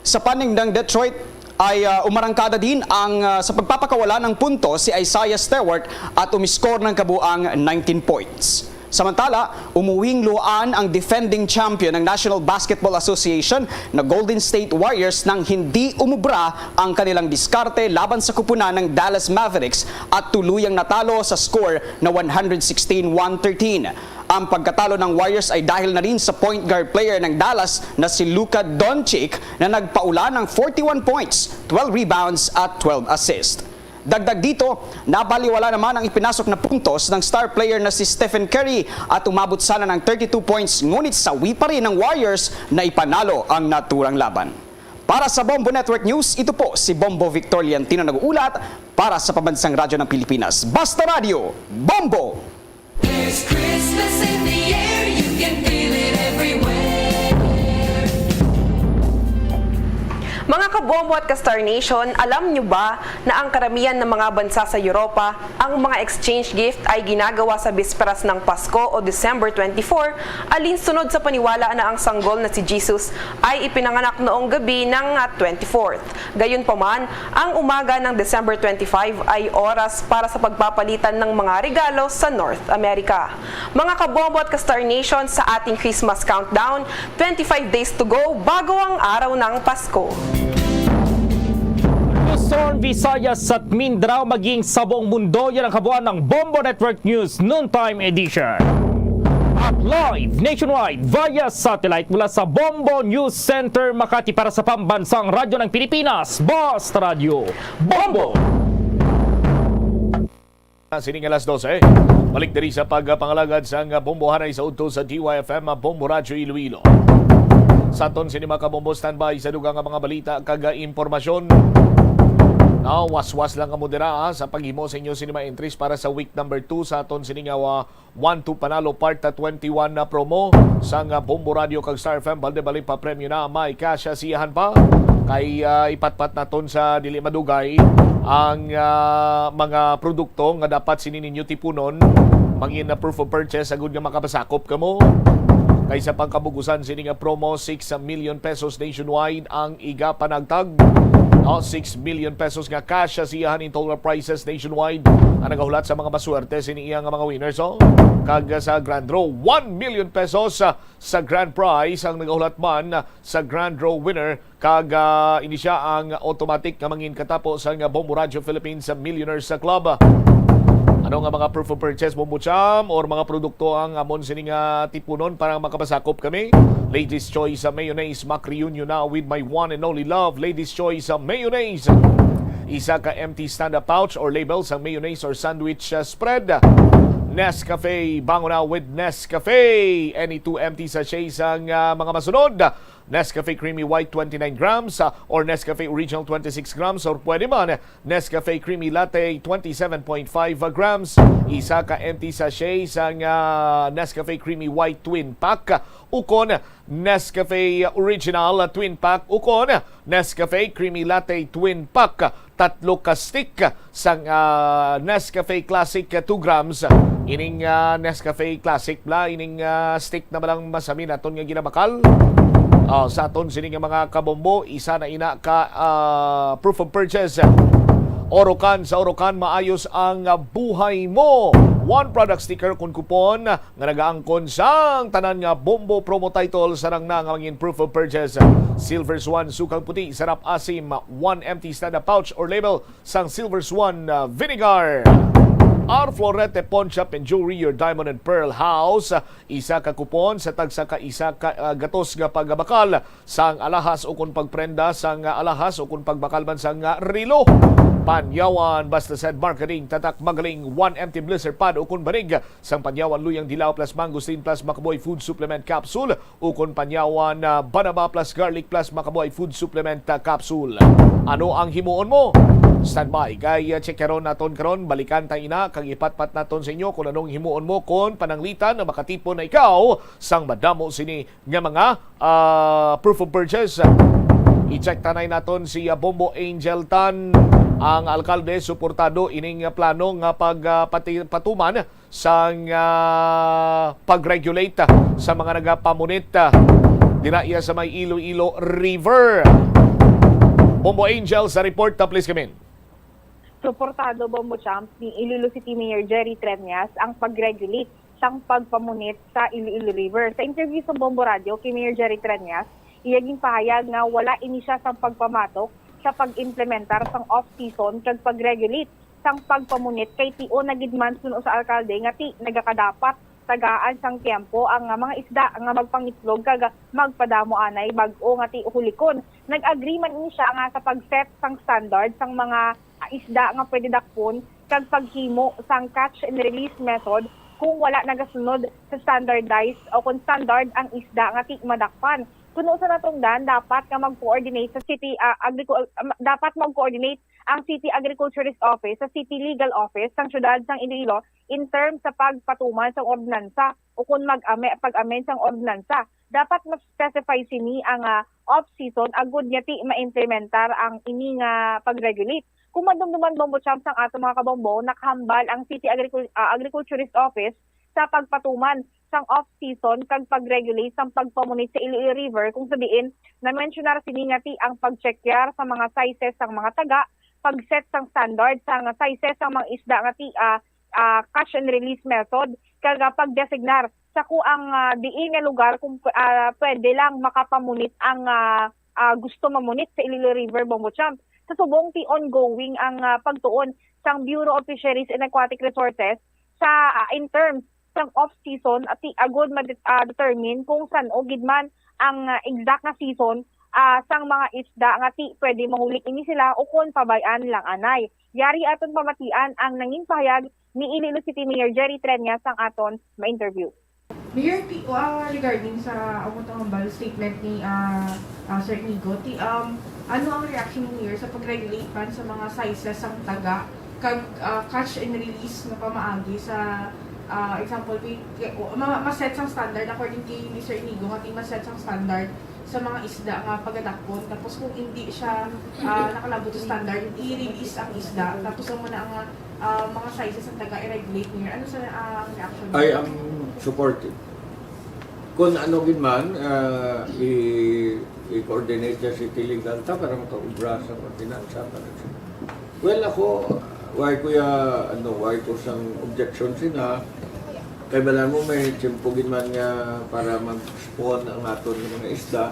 Sa paningdang Detroit ay, ah, umarangkada din ang, ah, sa pagpapakawala ng punto si Isaiah Stewart at umiskor ng kabuang nineteen points. Samantala, umuwing luhaan ang defending champion ng National Basketball Association na Golden State Warriors nang hindi umubra ang kanilang diskarte laban sa kupunan ng Dallas Mavericks at tuluyang natalo sa score na one hundred sixteen one thirteen. Ang pagkatalo ng Warriors ay dahil na rin sa point guard player ng Dallas na si Luka Doncic na nagpaula ng forty-one points, twelve rebounds at twelve assists. Dagdag dito, nabaliwala naman ang ipinasok na puntos ng star player na si Stephen Curry at umabot sana ng thirty-two points, ngunit sawi pa rin ng Warriors na ipanalo ang naturang laban. Para sa Bombo Network News, ito po si Bombo Victor Liantino nag-uulat para sa Pambansang Radyo ng Pilipinas. Basta Radyo, Bombo! There's Christmas in the air, you can feel it everywhere. Mga kabombo at ka-Star Nation, alam nyo ba na ang karamihan ng mga bansa sa Europa, ang mga exchange gift ay ginagawa sa bisperas ng Pasko o December twenty-four, alinsunod sa paniwala na ang sanggol na si Jesus ay ipinanganak noong gabi ng, ah, twenty-fourth. Gayunpaman, ang umaga ng December twenty-five ay oras para sa pagpapalitan ng mga regalo sa North America. Mga kabombo at ka-Star Nation, sa ating Christmas countdown, twenty-five days to go bago ang araw ng Pasko. Luzon, Visayas at Mindanao, maging sa buong mundo, yan ang kabuuan ng Bombo Network News Noontime Edition. At live nationwide via satellite mula sa Bombo News Center, Makati, para sa Pambansang Radyo ng Pilipinas, Basta Radyo, Bombo! Sining alas dose. Balik diri sa pagpangalagad sang bombohanay sa udto sa D Y F M, Bombo Radyo Iloilo. Sa aton sini, mga kabombo, standby sa dugang nga mga balita kag impormasyon. Now, waswas lang kamo dira, ah, sa paghimo sa inyo sini mga entries para sa week number two sa aton sini nga, ah, One to Panalo Part twenty-one na promo sang, ah, Bombo Radio kag Star F M. Balde-balde pa premyo na, may cash, ah, siyahan pa. Kay, ah, ipatpat naton sa dili madugay ang, ah, mga produkto nga dapat sini ninyo tipunon. Mangin na proof of purchase agud nga makapasakop kamo. Kay sa pangkabugusan sini nga promo, six million pesos nationwide ang igapanagtag. No, six million pesos nga cash sa siyahan in total prizes nationwide ang nagahulat sa mga maswerte sini iya nga mga winners, oh. Kag sa grand draw, one million pesos, ah, sa grand prize ang nagahulat man sa grand draw winner, kag, ah, ini sia ang automatic nga mangin katapo sang Bombo Radio Philippines Millionaires Club. Ano nga mga proof of purchase, Bombo Cham, or mga produkto ang amon sini nga tipunon para makapasakop kami? Ladies Choice, ah, Mayonnaise, Mac Reunion na with my one and only love, Ladies Choice, ah, Mayonnaise. Isa ka empty stand-up pouch or label sang mayonnaise or sandwich, ah, spread. Nescafe, bango na with Nescafe. Any two empty sachets ang, ah, mga masunod. Nescafe Creamy White, twenty-nine grams, ah, or Nescafe Original, twenty-six grams, or pwede man Nescafe Creamy Latte, twenty-seven point five grams. Isa ka empty sachet sang, ah, Nescafe Creamy White Twin Pack, ukon Nescafe Original Twin Pack, ukon Nescafe Creamy Latte Twin Pack. Tatlo ka stick sang, ah, Nescafe Classic, ah, two grams. Ining, ah, Nescafe Classic bala, ining, ah, stick na balang masami naton nga ginabakal. Ah, sa aton sini nga mga kabombo, isa na ina ka, ah, proof of purchase. Orocan, sa Orocan, maayos ang, ah, buhay mo. One product sticker kun coupon nga nagaangkon sang tanan nga Bombo promo title, sarang na nga mangin proof of purchase. Silver Swan, sukang puti, sarap asim, one empty stand-up pouch or label sang Silver Swan, uh, vinegar. Our Florete Pawn Shop and Jewelry, your diamond and pearl house. Isa ka kupon sa tagsa ka isa ka, uh, gatos nga pagbakal sang alahas o kon pagprenda sang, uh, alahas o kon pagbakal man sang, uh, relo. Panyawan, Basta Said Marketing, tatak magaling, one empty blister pad o kon banig sang Panyawan Luyang Dilaw plus Mangosteen plus Makaboy Food Supplement Capsule, ukon Panyawan, ah, Banaba plus Garlic plus Makaboy Food Supplement, ah, Capsule. Ano ang himuon mo? Standby kay, ah, check karon naton karon, balikan ta ina kag ipatpat naton sa inyo kung anong himuon mo kon pananglitan na makatipon na ikaw sang madamo sini nga mga, ah, proof of purchase. I-check tanay naton si, ah, Bombo Angel Tan, ang alkalde, suportado ining, ah, plano nga pag, ah, pati-, patuman sang, ah, pag-regulate, ah, sa mga nagapamunit, ah, dira iya sa may Iloilo River. Bombo Angel sa report, ah, please come in. Suportado, Bombo Champ, ni Iloilo City Mayor Jerry Treñas ang pag-regulate sang pagpamunit sa Iloilo River. Sa interview sa Bombo Radio kay Mayor Jerry Treñas, iya ginpahayag nga wala ini siya sang pagpamatok sa pag-implementar sang off-season kag pag-regulate sang pagpamunit, kay tion na gid man suno sa alkalde nga ti nagakadapat tagaan sang tiyempo ang, ah, mga isda nga magpangitlog kag magpadamo anay bag-o nga ti uhulikon. Nag-agree man ini siya nga sa pag-set sang standard sang mga, ah, isda nga pwede dakpon kag paghimo sang catch and release method kung wala nagasunod sa standardized o kung standard ang isda nga ti madakpan. Kuno sa natungdan, dapat nga mag-coordinate sa city, ah, agricul-, ah, dapat mag-coordinate ang City Agriculturist Office sa City Legal Office sang siyudad sang Iloilo in terms sa pagpatuman sang ordinansa o kon mag-ame-, pag-amend sang ordinansa. Dapat ma-specify sini ang, ah, off-season agud nga ti ma-implementar ang ini nga pag-regulate. Kung madumduman, Bombo Champs, ang ato mga kabombo, nakahambal ang City Agricul-, ah, Agriculturist Office sa pagpatuman sang off-season kag pag-regulate sang pagpamunit sa Iloilo River, kung sa diin na-mensionar sini nga ti ang pag-check-yar sa mga sizes sang mga taga, pag-set sang standard sang sizes sang mga isda nga ti, ah, ah, catch and release method, kag, ah, pag-designar sa kuang, ah, diin nga lugar kung, ah, pwede lang makapamunit ang, ah, ah, gusto mamunit sa Iloilo River, Bombo Champ. Sa subong, ti ongoing ang, ah, pagtuon sang Bureau of Fisheries and Aquatic Resources sa, ah, in terms sang off-season at ti agud ma-, ah, determine kung san-o gid man ang, ah, exact nga season, ah, sang mga isda nga ti pwede mahuli ini sila o kon pabay-an lang anay. Yari aton pamatian ang nangin pahayag ni Iloilo City Mayor Jerry Treñas sang aton ma-interview. Mayor, ti-, ah, regarding sa amo tong hambal statement ni, ah, ah, Sir Inigo, ti, um, ano ang reaction ni Mayor sa pag-regulate man sa mga sizes sang taga kag, ah, catch and release nga pamaagi sa, ah, example, pi-, pi-, o, ma-, ma-set sang standard according kay Mister Inigo nga ti ma-set sang standard sa mga isda nga pagadakpon, tapos kung hindi siya, ah, nakalabot sa standard, i-release ang isda, tapos ang muna ang, ah, mga sizes ang taga i-regulate niya. Ano sa, ah, ang reaction? I am supportive. Kung ano gid man, ah, i-, i-coordinate niya si City Legal ta para makaubra sa ordinansa para sa, well, ako, why ko ya, ano, why ko sang objection sina? Kay bala mo may tiyempo gid man nga para mag-spawn ang aton nga mga isda.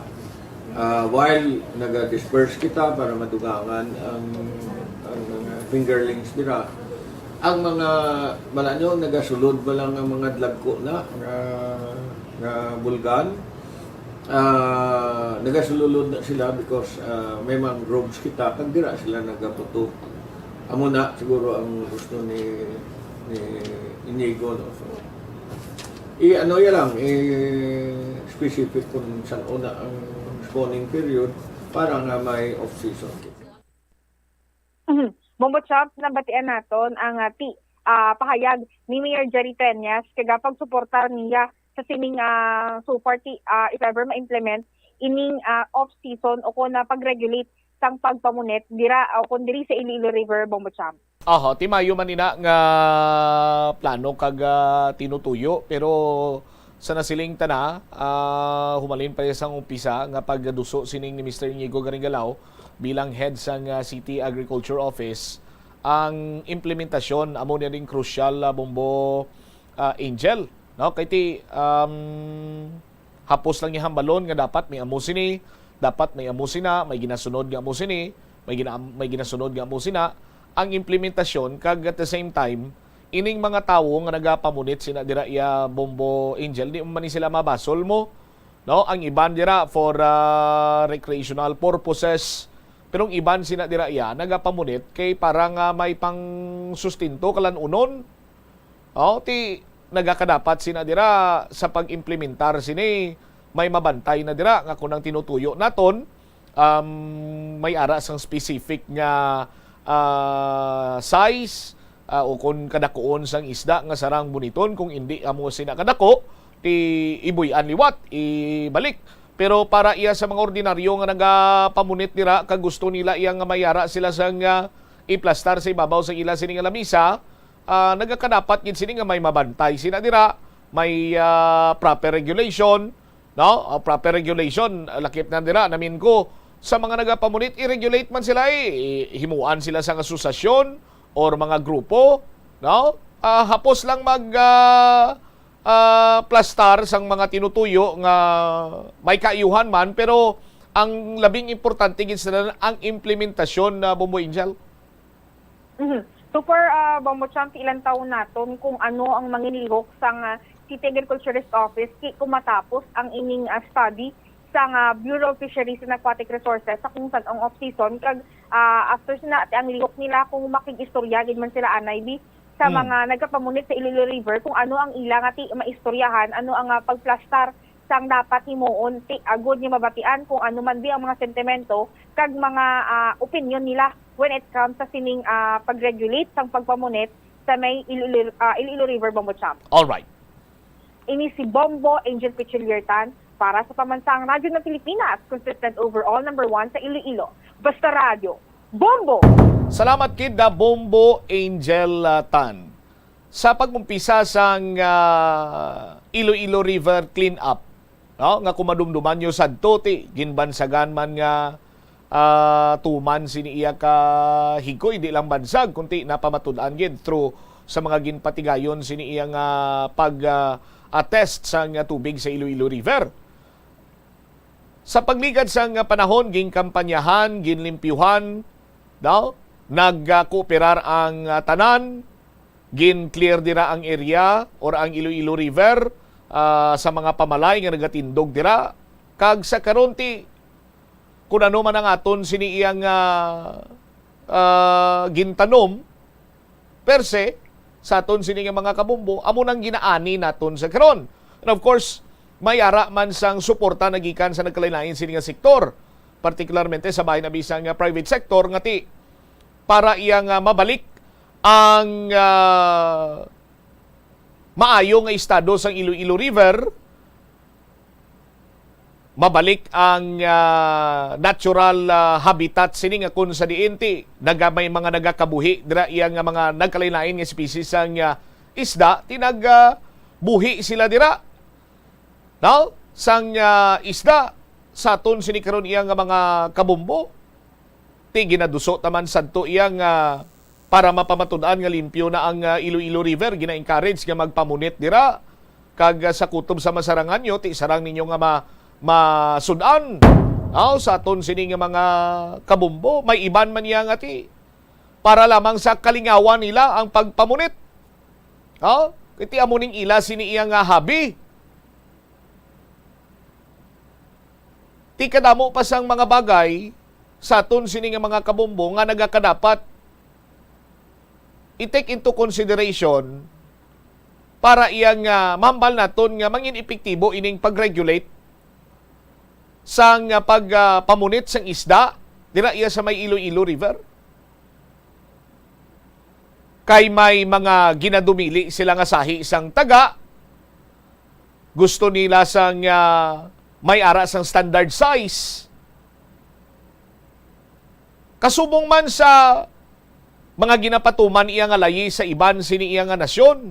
Ah, while naga-disperse kita para madugangan ang, ang mga fingerlings dira. Ang mga, bala nyo, nagasulod ba lang ang mga dlagko na nga, nga bulgan? Ah, nagasulod na sila because, ah, may mangroves kita, kag dira sila nagaputo. Amo na siguro ang gusto ni, ni Inigo, no? So, i-ano ya lang, i-specific kung san-o na ang spawning period para nga may off-season. Mhm. Bombo Chop, nabatian naton ang, ah, ti-, ah, pahayag ni Mayor Jerry Treñas kag pagsuportar niya sa sining, ah, so far ti-, ah, if ever ma-implement ining, ah, off-season o kon, ah, pag-regulate sang pagpamunit dira o kon diri sa Iloilo River, Bombo Chop. Aha, ti maayo man ina nga plano kag, ah, tinutuyo, pero sa nasiling ta na, ah, humalin pa sang umpisa nga pagduso sining ni Mister Inigo Garingalaw bilang head sang, ah, City Agriculture Office, ang implementasyon amo ni ding crucial, ah, Bombo, ah, Angel, no? Kay ti, um, hapos lang niya hambalon nga dapat may amo sini, dapat may amo sina, may ginasunod nga amo sini, may gina-, may ginasunod nga amo sina. Ang implementasyon, kag at the same time, ining mga tawo nga nagapamunit sina dira, iya, Bombo Angel, di man ni sila mabasol mo, no? Ang iban dira for, ah, recreational purposes, pero ang iban sina dira, iya, nagapamunit kay para nga may pang sustento kalan-unon. Oh, ti nagakadapat sina dira sa pag-implementar sini, may mabantay na dira nga kung ang tinutuyo naton, um, may ara sang specific nga, ah, size, ah, o kung kadakuon sang isda nga sarang buniton, kung indi amo sina kadako, ti ibuy-an liwat, ibalik. Pero para iya sa mga ordinaryo nga nagapamunit dira, kag gusto nila iya nga may ara sila sang, ah, iplastar sa ibabaw sa ila sini nga lamisa, ah, nagakadapat gid sini nga may mabantay sina dira, may, ah, proper regulation, no? Ah, proper regulation, ah, lakip na dira, namin ko, sa mga nagapamunit, i-regulate man sila, eh, i-, himuan sila sang asosasyon or mga grupo, no? Ah, hapos lang mag, ah, ah, plastar sang mga tinutuyo nga may kaayuhan man, pero ang labing importante gid sila ang implementasyon na, Bombo Angel. Mhm. So for uh, Bombo Champ, ilantaw naton kung ano ang manginlihok sang uh, City Agriculturist Office kay kung matapos ang ining uh, study sang uh, Bureau of Fisheries and Aquatic Resources sa kung saan ang off-season kag uh, after sina ate ang lihok nila kung makig-istorya gid man sila anay bi sa hmm. mga nagapamunit sa Iloilo River kung ano ang ila nga ti maistoryahan, ano ang uh, pagplastar sang dapat himuon ti agod nga mabatian kung ano man bi ang mga sentimento kag mga uh, opinion nila when it comes sa sining uh, pag-regulate sang pagpamunit sa may Iloilo, uh, Iloilo River, Bombo Champ. All right. Ini si Bombo Angel Pichiliertan para sa Pamansang Radyo ng Pilipinas, consistent overall number one sa Iloilo. Basta Radyo, Bombo! Salamat kid na Bombo Angel uh, Tan. Sa pag-umpisa sang uh, Iloilo River cleanup, no? Nga kung madumduman nyo sadto, ti, ginbansagan man nga uh, tuman sini iya ka higko, hindi lang bansag, kundi napamatud-an gid through sa mga ginpatigayon sini iya nga pag uh, attest sang tubig sa Iloilo River. Sa pagligad sang panahon, ginkampanyahan, ginlimpyuhan, daw, nagkooperar ang uh, tanan, gin-clear dira ang area or ang Iloilo River uh, sa mga pamalay nga nagatindog dira. Kag sa karon ti, kung ano man ang aton sini iyang uh, uh, gintanom, per se, sa aton sini nga mga kabumbo, amo nang ginaani naton sa karon. And of course, may ara man sang suporta nagikan sa nagkalain-lain sini nga sektor, partikularmente sa bahin abi sang private sector nga ti para iya nga mabalik ang uh, maayo nga estado sang Iloilo River, mabalik ang uh, natural uh, habitat sini nga kung sa diin ti naga may mga nagakabuhi dira iya nga mga nagkalain-lain nga species sang uh, isda ti nag uh, buhi sila dira, no, sang uh, isda sa aton sini karon iya nga mga kabumbo. Ti ginaduso ta man sadto iya nga para mapamatud-an nga limpyo na ang uh, Iloilo River, gina-encourage nga magpamunit dira kag uh, sa kutob sa masarangan nyo ti sarang ninyo nga ma masud-an, aw, sa aton sini nga mga kabumbo. May iban man niya nga ti para lamang sa kalingawan nila ang pagpamunit. Aw, iti amo ning ila sini iya nga habi. Ti kadamo pa sang mga bagay sa aton sini nga mga kabumbo nga nagakadapat i-take into consideration para iyang uh, mahambal naton nga mangin epektibo ining pag-regulate sang uh, pagpamunit uh, sang isda dira iya sa may Iloilo River. Kay may mga ginadumili sila nga sahi sang taga, gusto nila sang uh, may ara sang standard size. Kasubong man sa mga ginapatuman iya nga layi sa iban sini iya nga nasyon,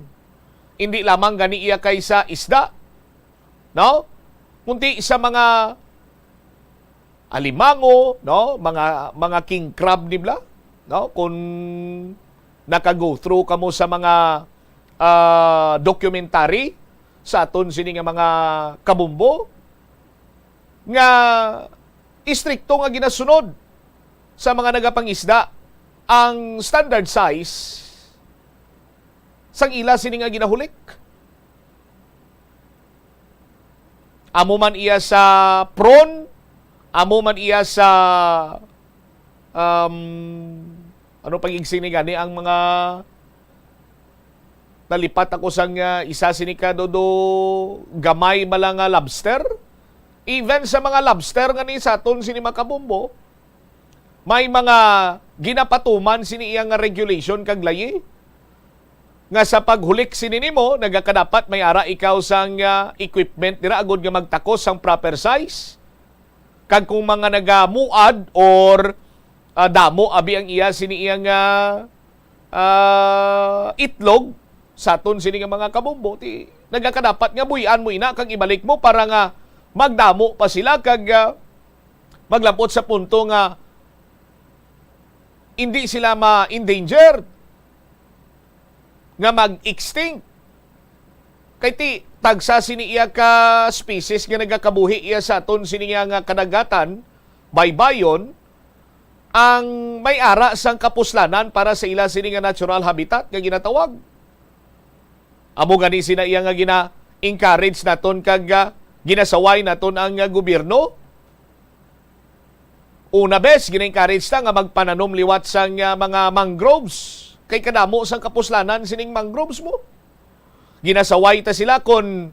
indi lamang gani iya kay sa isda, no? Kundi sa mga alimango, no? Mga mga king crab nibla, no? Kung naka-go through kamo sa mga uh, documentary sa aton sini nga mga kabumbo nga istrikto nga ginasunod sa mga nagapangisda ang standard size sang ila sini nga ginahulik. Amo man iya sa prawn, amo man iya sa um, ano pag-igsing ni gani ang mga nalipat ako sang uh, isa sini ka dodo gamay bala nga lobster. Even sa mga lobster nga ni sa aton sini makabumbo, may mga ginapatuman sini iya nga regulation kag layi nga sa paghulik sini nimo nagakadapat may ara ikaw sang uh, equipment dira agud nga magtakos sang proper size. Kag kung mga nagamuad or uh, damo abi ang iya sini iya nga uh, itlog sa aton sini nga mga kabumbo, ti nagakadapat nga buy-an mo ina kag ibalik mo para nga magdamo pa sila kag uh, maglabot sa punto nga hindi sila ma-endangered nga mag-extinct. Kay ti, tagsa sini iya ka species nga nagakabuhi iya sa aton sini nga, nga kadagatan, baybayon, ang may ara sang kapuslanan para sa ila sini nga natural habitat nga ginatawag. Amo gani sina iya nga gina-encourage naton kag, ah, ginasaway naton ang, ah, gobyerno. Una, bes, gina-encourage ta nga magpananom liwat sang, ah, mga mangroves. Kay kadamo sang kapuslanan sining mangroves mo. Ginasaway ta sila kon,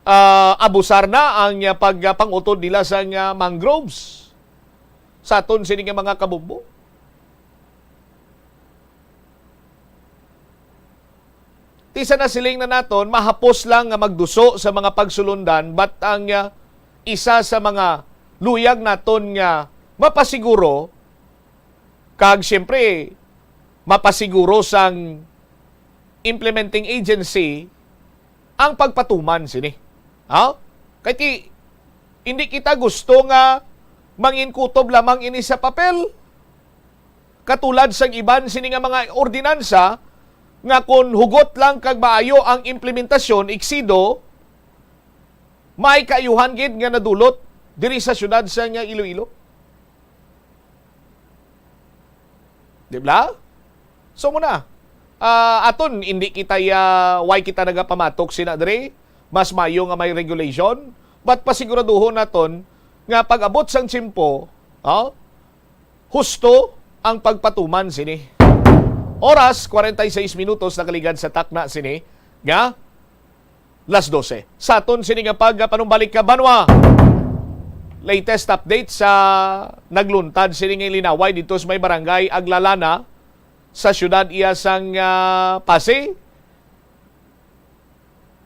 ah, abusar na ang, ah, pag, ah, pangutod nila sang, ah, mangroves sa aton sini nga mga kabumbo. Ti sa nasiling na naton, mahapos lang nga magduso sa mga pagsulundan, but ang, ah, isa sa mga luyag naton nga mapasiguro, kag siyempre, mapasiguro sang implementing agency ang pagpatuman sini. Ha? Kay ti, hindi kita gusto nga mangin kutob lamang ini sa papel. Katulad sang iban sini nga mga ordinansa nga kon hugot lang kag maayo ang implementasyon, eksido, may kaayuhan gid nga nadulot diri sa siyudad sa nga Iloilo. Di ba? So muna, ah, aton, hindi kita ya, why kita nagapamatok sina diri? Mas mayo nga may regulation, but pasiguraduhon naton nga pag-abot sang tiyempo, oh, husto ang pagpatuman sini. Oras, kwarenta y seis minutos nakaligad sa takna sini nga las dose. Sa aton sini nga pagpanumbalik ka, Banwa, latest update sa nagluntad sini nga linaway dito sa may barangay Aglalana sa siyudad iya sang, ah, Passi.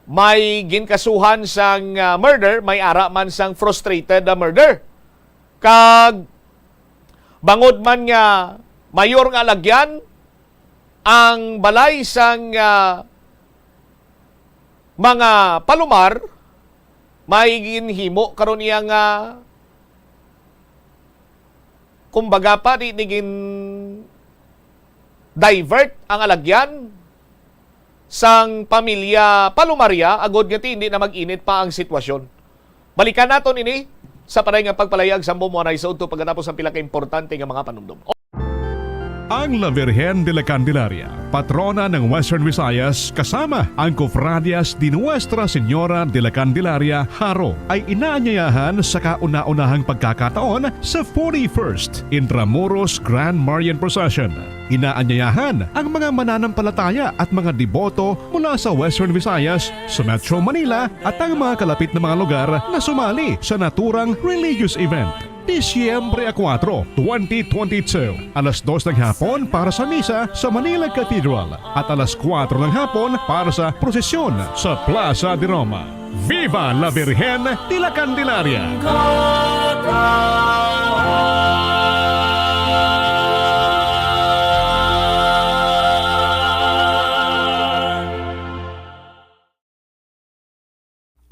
May ginkasuhan sang, ah, murder, may ara man sang frustrated, ah, murder. Kag bangod man nga mayor nga alagyan, ang balay sang, ah, mga Palomar may ginhimo karon iya nga, kumbaga pa, di, di gin-divert ang alagyan sang pamilya Palomaria, agod nga ti hindi na mag-init pa ang sitwasyon. Balikan naton ini sa panay nga pagpalayag sa Bombo Anay sa udto pagkatapos ang pila ka importante nga mga panumdom. Ang La Virgen de la Candelaria, patrona ng Western Visayas, kasama ang Cofradias de Nuestra Señora de la Candelaria, Jaro, ay inaanyayahan sa kauna-unahang pagkakataon sa forty-first Intramuros Grand Marian Procession. Inaanyayahan ang mga mananampalataya at mga deboto mula sa Western Visayas, sa Metro Manila, at ang mga kalapit na mga lugar na sumali sa naturang religious event. Disyembre a kuwatro, twenty twenty-two, alas dos ng hapon para sa misa sa Manila Cathedral at alas kuwatro ng hapon para sa prosesyon sa Plaza de Roma. Viva la Virgen de la Candelaria!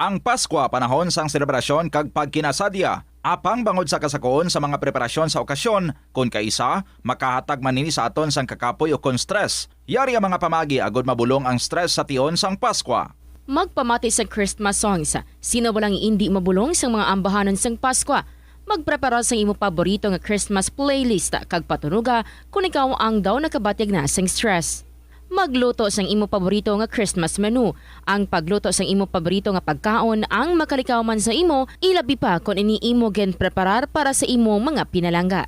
Ang Paskwa panahon sang selebrasyon kag pagkinasadya, apang bangod sa kasakoon sa mga preparasyon sa okasyon, kon kaisa, makahatag man ini sa aton sang kakapoy ukon stress. Yari ang mga pamaagi agod mabulong ang stress sa tion sang Paskwa. Magpamati sang Christmas songs. Sino ba lang indi mabulong sang mga ambahanon sang Paskwa? Magprepara sang imo paborito nga Christmas playlist kag patunoga kon ikaw ang daw nakabatyag na sang stress. Magluto sang imo paborito nga Christmas menu. Ang pagluto sang imo paborito nga pagkaon ang makalikaw man sa imo, ilabi pa kon ini imo ginpreparar para sa imo mga pinalangga.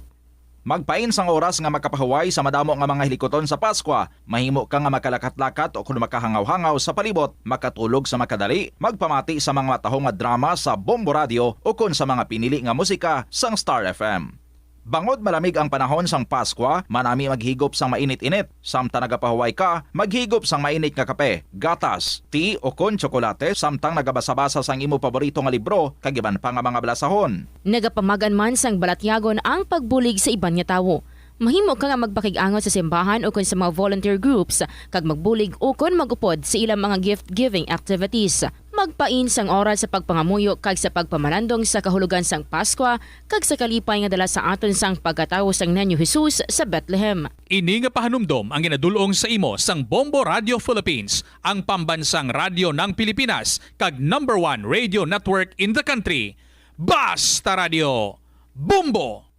Magpain sang oras nga makapahuway sa madamo nga mga hilikuton sa Paskwa. Mahimo ka nga makalakat-lakat o kon makahangaw-hangaw sa palibot, makatulog sa makadali, magpamati sa mga matahom nga drama sa Bombo Radyo o kon sa mga pinili nga musika sang Star F M. Bangod malamig ang panahon sang Paskwa, manami maghigop sang mainit-init. Samtang nagapahuway ka, maghigop sang mainit nga kape, gatas, tea o kon tsokolate, samtang nagabasa-basa sang imo paborito nga libro kag iban pa nga mga balasahon. Nagapamag-an man sang balatyagon ang pagbulig sa iban nga tawo. Mahimo ka nga magpakig-angot sa simbahan ukon sa mga volunteer groups kag magbulig ukon mag-upod sa ilang mga gift-giving activities. Magpain sang oras sa pagpangamuyo kag sa pagpamalandong sa kahulogan sang Paskwa kag sa kalipay nga dala sa aton sang pagkatawo sang Niño Jesus sa Bethlehem. Ini nga pahanumdom ang ginadul-ong sa imo sang Bombo Radio Philippines, ang pambansang radyo ng Pilipinas, kag number one radio network in the country. Basta Radio Bombo!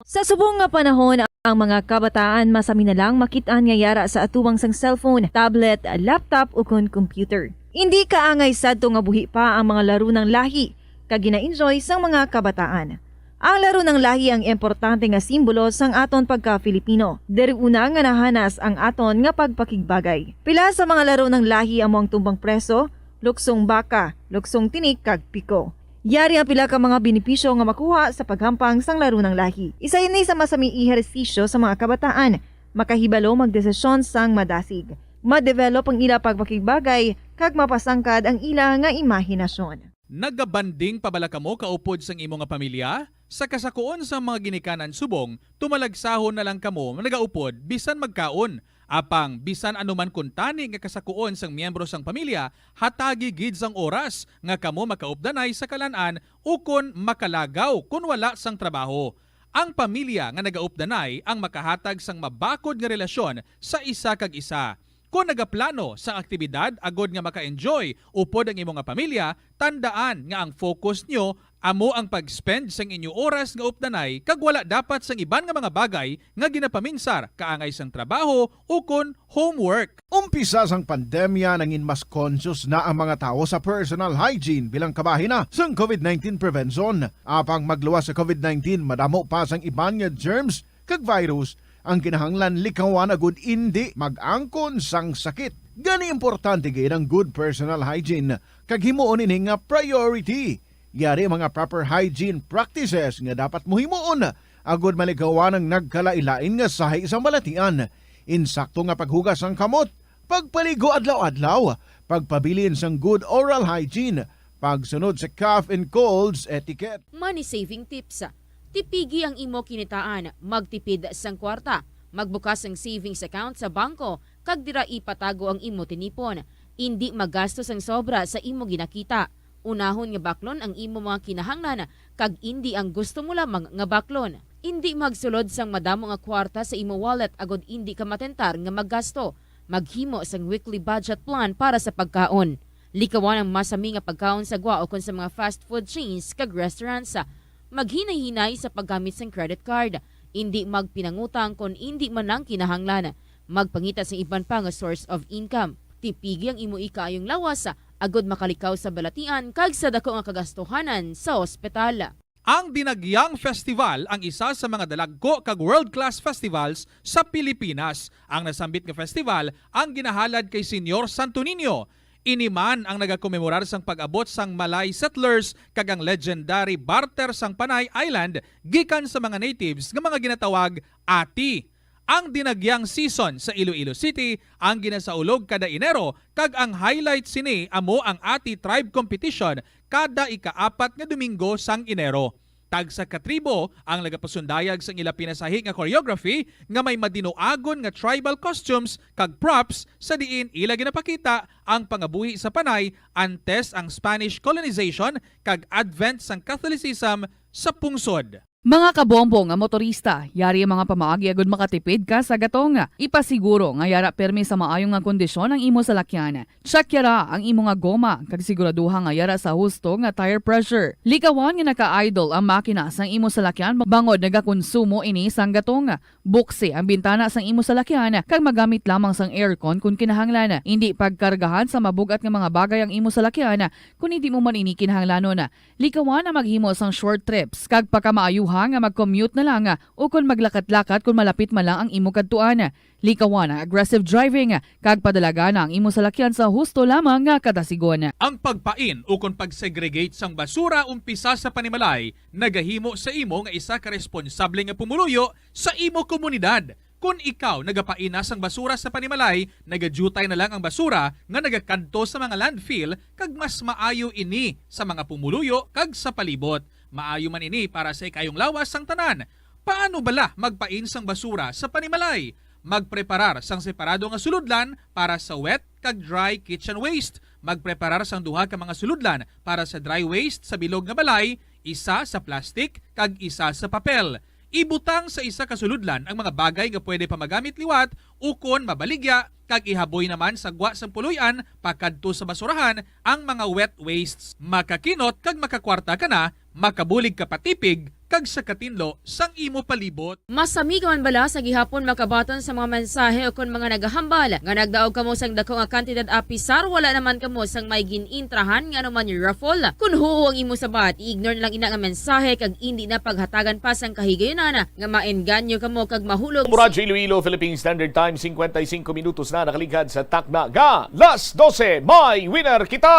Sa subong nga panahon, ang mga kabataan masami na lang makit-an nga yara sa atubang sang cellphone, tablet, laptop, ukon computer. Indi kaangay sadto nga buhi pa ang mga laro ng lahi kag gina-enjoy sang mga kabataan. Ang laro ng lahi ang importante nga simbolo sang aton pagka-Filipino. Diri una nga nahanas ang aton nga pagpakigbagay. Pila sa mga laro ng lahi amo ang tumbang preso, luksong baka, luksong tinik, kag piko. Yari ang pila ka mga benepisyo nga makuha sa paghampang sang laro ng lahi. Isa ini sa masami ehersisyo sa mga kabataan, makahibalo magdesisyon sang madasig. Ma-develop ang ila pagpakigbagay, kag mapasangkad ang ila nga imahinasyon. Nagabanding pa bala kamo kaupod sang imo nga pamilya? Sa kasakuon sang mga ginikanan subong, tumalagsahon na lang kamo nagaupod bisan magkaon. Apang bisan ano man kuntani nga kasakuon sang miyembro sang pamilya, hatagi gid sang oras nga kamo makaupdanay sa kalan-an ukon makalagaw kon wala sang trabaho. Ang pamilya nga nagaupdanay ang makahatag sang mabakod nga relasyon sa isa kag isa. Kon nagaplano sang aktibidad agod nga maka-enjoy upod ang imo nga pamilya, tandaan nga ang focus nyo amo ang pag-spend sang inyo oras nga updanay kag wala dapat sang iban nga mga bagay nga ginapaminsar kaangay sang trabaho ukon homework. Umpisa sang pandemya, nangin mas conscious na ang mga tawo sa personal hygiene bilang kabahin na sang COVID nineteen prevention. Apang magluwas sa COVID nineteen, madamo pa sang iban nga germs kag virus ang kinahanglan likawan agud indi mag-angkon sang sakit. Gani, importante gid ang good personal hygiene kag himuon ini nga priority. Yari mga proper hygiene practices nga dapat mo himuon agud malikawan ang nagkalain-lain nga sahi sang balatian. Insakto nga paghugas sang kamot, pagpaligo adlaw-adlaw, pagpabilin sang good oral hygiene, pagsunod sa cough and colds etiquette. Money saving tips. Tipigi ang imo kinitaan, magtipid sang kwarta, magbukas sang savings account sa bangko, kag dira ipatago ang imo tinipon. Indi magasto sang sobra sa imo ginakita. Unahon nga baklon ang imo mga kinahanglan, kag indi ang gusto mo lamang nga baklon. Indi magsulod sang madamo nga kwarta sa imo wallet agod indi ka matentar nga maggasto. Maghimo sang weekly budget plan para sa pagkaon. Likawan ang masami nga pagkaon sa gwa ukon sa mga fast food chains kag restaurants. Maghinay-hinay sa paggamit sang credit card. Indi magpinangutang kon indi man lang kinahanglan. Magpangita sang iban pa nga source of income. Tipigi ang imo ikaayong lawas, agod makalikaw sa balatian kag sa dako nga kagastuhanan sa ospital. Ang Dinagyang Festival ang isa sa mga dalagko kag world-class festivals sa Pilipinas. Ang nasambit nga festival ang ginahalad kay Señor Santo Niño. Ini man ang nagakomemorar sang pag-abot sang Malay settlers kag ang legendary barter sang Panay Island gikan sa mga natives nga mga ginatawag ati. Ang Dinagyang season sa Iloilo City ang ginasaulog kada Enero, kag ang highlight sini amo ang Ati Tribe Competition kada ikaapat nga Domingo sang Enero. Tagsa ka tribo ang nagapasundayag sang ila pinasahi nga choreography nga may madinuagon nga tribal costumes kag props, sa diin ila ginapakita ang pangabuhi sa Panay antes ang Spanish colonization kag advent sang Catholicism sa pungsod. Mga kabombo nga motorista, yari ang mga pamaagi agud makatipid ka sa gatong. Ipasiguro nga yara pirmi sa maayo nga kondisyon ang imo salakyan. Check yara ang imo nga goma, kag siguraduha nga yara sa husto nga tire pressure. Likawan nga naka-idle ang makina sang imo salakyan bangod nagakonsumo ini sang gatong. Buksi ang bintana sang imo salakyan, kag magamit lamang sang aircon kon kinahanglan. Indi pagkargahan sa mabug-at nga mga bagay ang imo salakyan kon indi mo man ini kinahanglanon. Likawan ang maghimo sang short trips kag pakamaayuha nga mag-commute na lang ukon maglakat-lakat kon malapit man lang ang imo kadtuan. Likawan ang aggressive driving kag padalagana ang imo salakyan sa husto lamang nga kadasigon. Ang pagpain ukon pag-segregate sang basura umpisa sa panimalay nagahimo sa imo nga isa ka responsable nga pumuluyo sa imo komunidad. Kon ikaw nagapaina sang basura sa panimalay, nagadiutay na lang ang basura nga nagakadto sa mga landfill, kag mas maayo ini sa mga pumuluyo kag sa palibot. Maayo man ini para sa ikayong lawas sang tanan. Paano bala magpain sang basura sa panimalay? Magpreparar sang separado nga sulodlan para sa wet kag dry kitchen waste. Magpreparar sang duha ka mga sulodlan para sa dry waste sa bilog nga balay, isa sa plastic kag isa sa papel. Ibutang sa isa ka sulodlan ang mga bagay nga pwede pa magamit liwat ukon mabaligya, kag ihaboy naman sa gwa sang puloy-an pakadto sa basurahan ang mga wet wastes. Makakinot kag makakwarta ka na, makabulig ka patipig, kag sa katinlo sang imo palibot. Masami ka man bala sa gihapon makabaton sa mga mensahe ukon mga nagahambal nga nagdaog kamo sang dako nga kantidad apisar wala naman kamo sang may gin-intrahan nga anuman raffle? Kon huo ang imo sabat, i-ignore na lang ina nga mensahe kag indi na paghatagan pa sang kahigayunan nga maengganyo kamo kag mahulog sa Radyo Iloilo, Philippine Standard Time, cincuenta y cinco minutos na nakaligad sa takna nga las doce. May winner kita!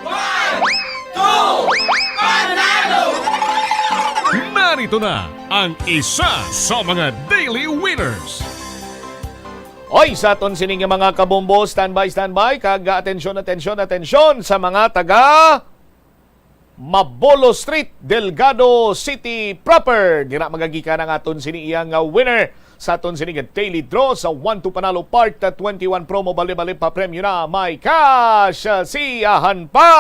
One, two, panalo! Narito na ang isa sa mga daily winners. Oy, sa aton sini nga mga kabombo, standby, standby, kag atensyon, atensyon, atensyon sa mga taga Mabolo Street, Delgado City proper. Dira magagikan ang aton sini iya nga winner sa aton sini nga daily draw sa One to Panalo Part twenty-one promo. Bali-bali pa premyo na may cash, ah, siyahan pa.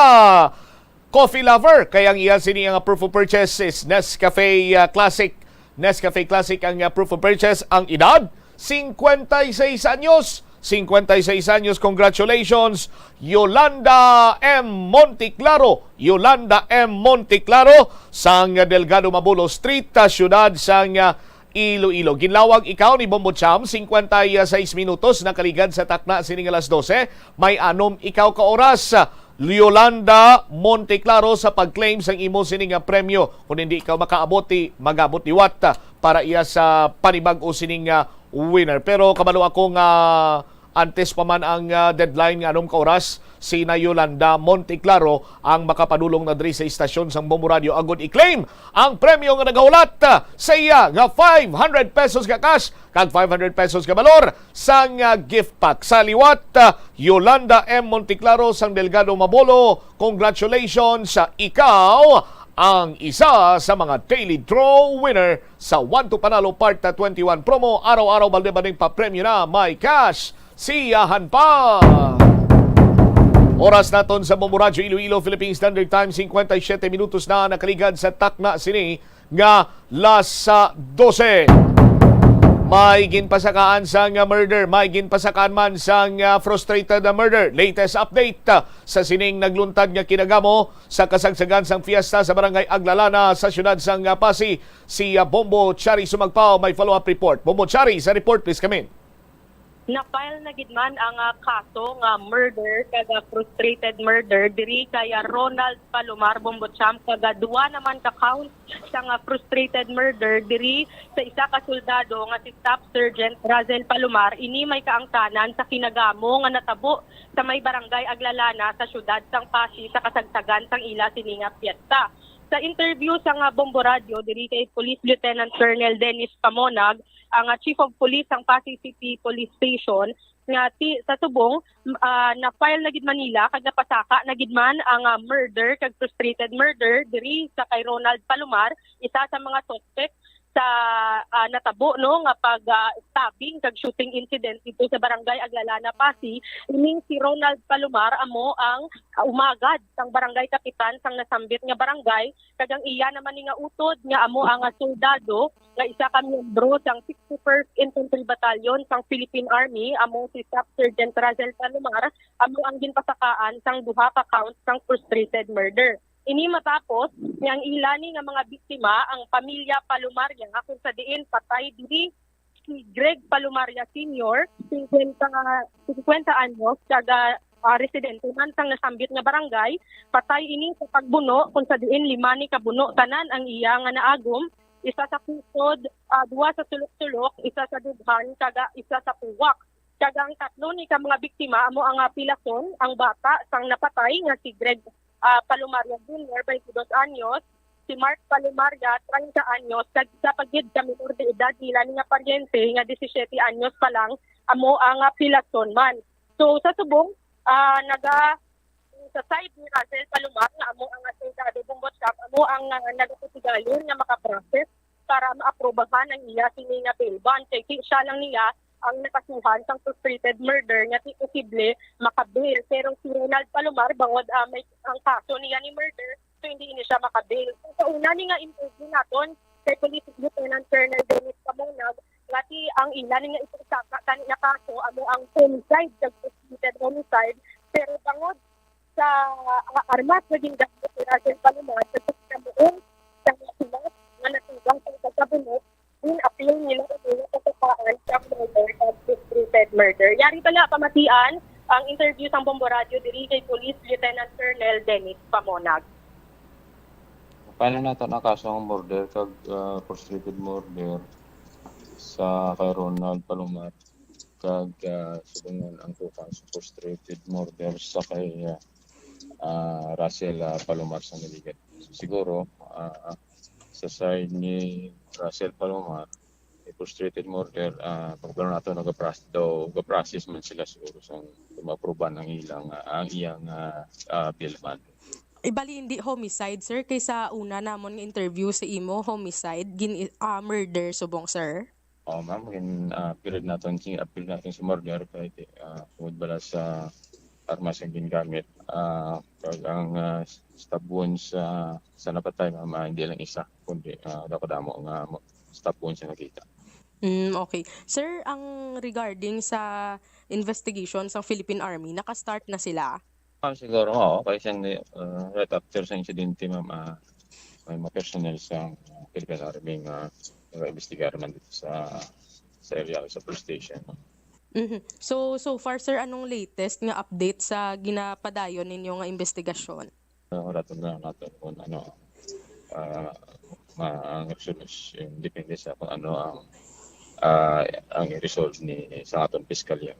Coffee lover, kay ang iya sini nga proof of purchase is Nescafe, ah, Classic. Nescafe Classic ang, ah, proof of purchase. Ang edad, cincuenta y seis anyos. Cincuenta y seis anyos. Congratulations, Yolanda M Monteclaro. Yolanda M Monteclaro, sang Delgado Mabolo Street, ah, siyudad sang, ah, Iloilo. Ginlawag ikaw ni Bombo Cham, cincuenta y seis minutos nakaligad sa takna sining alas doce. May anom ikaw ka oras, Yolanda Monteclaro, sa pag-claim sang imo sini nga premyo. Kung hindi ikaw makaabot, ti magabot liwat, ah, para iya sa panibag-o sining, ah, winner. Pero kabalo ako nga antes pa man ang, ah, deadline nga anom ka oras, si na Yolanda Monteclaro ang makapadulong na diri sa istasyon sang Bombo Radio agud i-claim ang premyo nga nagahulat, ah, sa iya nga five hundred pesos nga cash kag five hundred pesos nga balor sang, ah, gift pack. Sa liwat, ah, Yolanda M Monteclaro sang Delgado Mabolo, congratulations sa ikaw ang isa sa mga daily draw winner sa One to Panalo Part twenty-one promo. Araw-araw balde-baldeng papremyo na may cash siyahan pa. Oras naton sa Bombo Radyo Iloilo, Philippine Standard Time, cincuenta y siete minutos na nakaligad sa takna sini nga las, ah, doce. May ginpasakaan sang, ah, murder, may ginpasakaan man sang, ah, frustrated, ah, murder. Latest update, ah, sa sining nagluntad nga kinagamo sa kasagsagan sang fiesta sa Barangay Aglalana sa siyudad sang, ah, Passi. Si, ah, Bombo Chari Sumagpao may follow-up report. Bombo Chari, sa report, please come in. Na-file na gid man ang, ah, kaso nga murder kag, ah, frustrated murder diri kay, ah, Ronald Palomar, Bombo Cham, kag, ah, duwa naman ka count sang, ah, frustrated murder diri sa isa ka soldado nga si Staff Sergeant Razel Palomar. Ini may kaangtanan sa kinagamo nga natabo sa may barangay Aglalana sa siyudad sang Passi sa kasagsagan sang ila sini nga fiesta. Sa interview sang, ah, Bombo Radio diri kay Police Lieutenant Colonel Dennis Pamonag, ang, ah, Chief of Police sang Passi City Police Station, nga ti-, sa subong, m-, ah, na-file na gid man nila kag napasaka na gid man ang, ah, murder kag frustrated murder diri sa kay Ronald Palomar, isa sa mga suspect sa, ah, natabo, no, nga pag, ah, stabbing kag shooting incident dito sa Barangay Aglalana, Passi. Ining si Ronald Palomar amo ang, ah, umagad sang barangay kapitan sang nasambit nga barangay, kag ang iya naman ni nga utod nga amo ang, ah, soldado nga isa ka miyembro sang sixty-first Infantry Battalion sang Philippine Army, amo si Staff Sergeant Razel Palomar, amo ang ginpasakaan sang duha ka count sang frustrated murder. Ini matapos nga ang ila ni nga mga biktima, ang pamilya Palomaria, kung sa diin patay diri si Greg Palomaria Senior, singkwenta, singkwenta anyos, taga, ah, residente man sang nasambit nga barangay. Patay ini sa pagbuno, kung sa diin lima ni ka buno tanan ang iya nga naagom, isa sa pusod, ah, duwa sa sulok-sulok, isa sa dughan, kag, ah, isa sa puwak. Kag ang tatlo ni ka mga biktima amo ang, ah, pilason, ang bata sang napatay nga si Greg, ah, Palomaria Junior, twenty-dos anyos, si Mark Palumaria, treinta anyos, kag isa pa gid ka minor de edad nila ni nga paryente nga disisiete anyos pa lang, amo ang, ah, pilason man. So, sa subong, ah, naga-, sa side ni Russell Palomar, nga amo ang asintado, Bombo Cham, amo ang, ah, nagapatigayon nga maka-process para maaprubahan ang iya sini nga bail bond. Kay ti siya lang niya ang nakasuhan sang frustrated murder nga ti posible maka-bail. Pero si Ronald Palomar, bangod, ah, may ang kaso niya ni murder, so hindi ini siya maka-bail. So, sa una ni nga interview naton kay Police Lieutenant Colonel Dennis Camonag, nga ti ang ila ni nga ipasaka kani nga kaso amo ang homicide kag frustrated homicide. Pero bangod sa, ah, armas nga gingamit ni Russell Palomar sa pagkamuon sa mga sulat nga natugang sa pagkabunot, din apil nila ini nga kasakaan sa murder kag frustrated murder. Yari bala pamatian ang interview sang Bombo Radio diri kay Police Lieutenant Colonel Dennis Pamonag. File naton ang kaso nga murder kag, ah, frustrated murder sa kay Ronald Palomar kag, ah, subong man ang tukang sa frustrated murder sa kay, ah, ah, Russell, ah, Palomar sa Naligat. Siguro, ah, sa side ni Russell Palomar, ni frustrated murder, ah, pagkano nato nagapras-, daw, gaprocess man sila siguro sa maapruban ang ilang, ah, ang iyang, ah, ah, bail bond. Ibali hindi homicide, sir, kay sa una namon nga interview sa imo, homicide, gin ah, murder subong, sir. Oh, ma'am, gin ah, appeal naton si appeal naton si murder kay ah, tungod bala sa armas nga gingamit. Ah, kag ang ah, stab wounds sa sa napatay, ma'am, ah, hindi lang isa kundi ah, daw kadamo nga mo- stab wounds ang nakita. Mm, okay. Sir, ang regarding sa investigation sa Philippine Army, naka-start na sila? Ma'am, siguro, oo. Kay siyang, uh, right after sa insidente, ma'am, ah, may mga personnel sa Philippine Army nga nag-imbestigar man dito sa sa area sa police station. Mhm. So, so far, sir, anong latest nga update sa ginapadayon ninyo nga investigasyon? Uh, wala to na natin kung ano ah, ma ang resolution depende sa kung ano ang ah, ang i-resolve ni sa aton piskalya.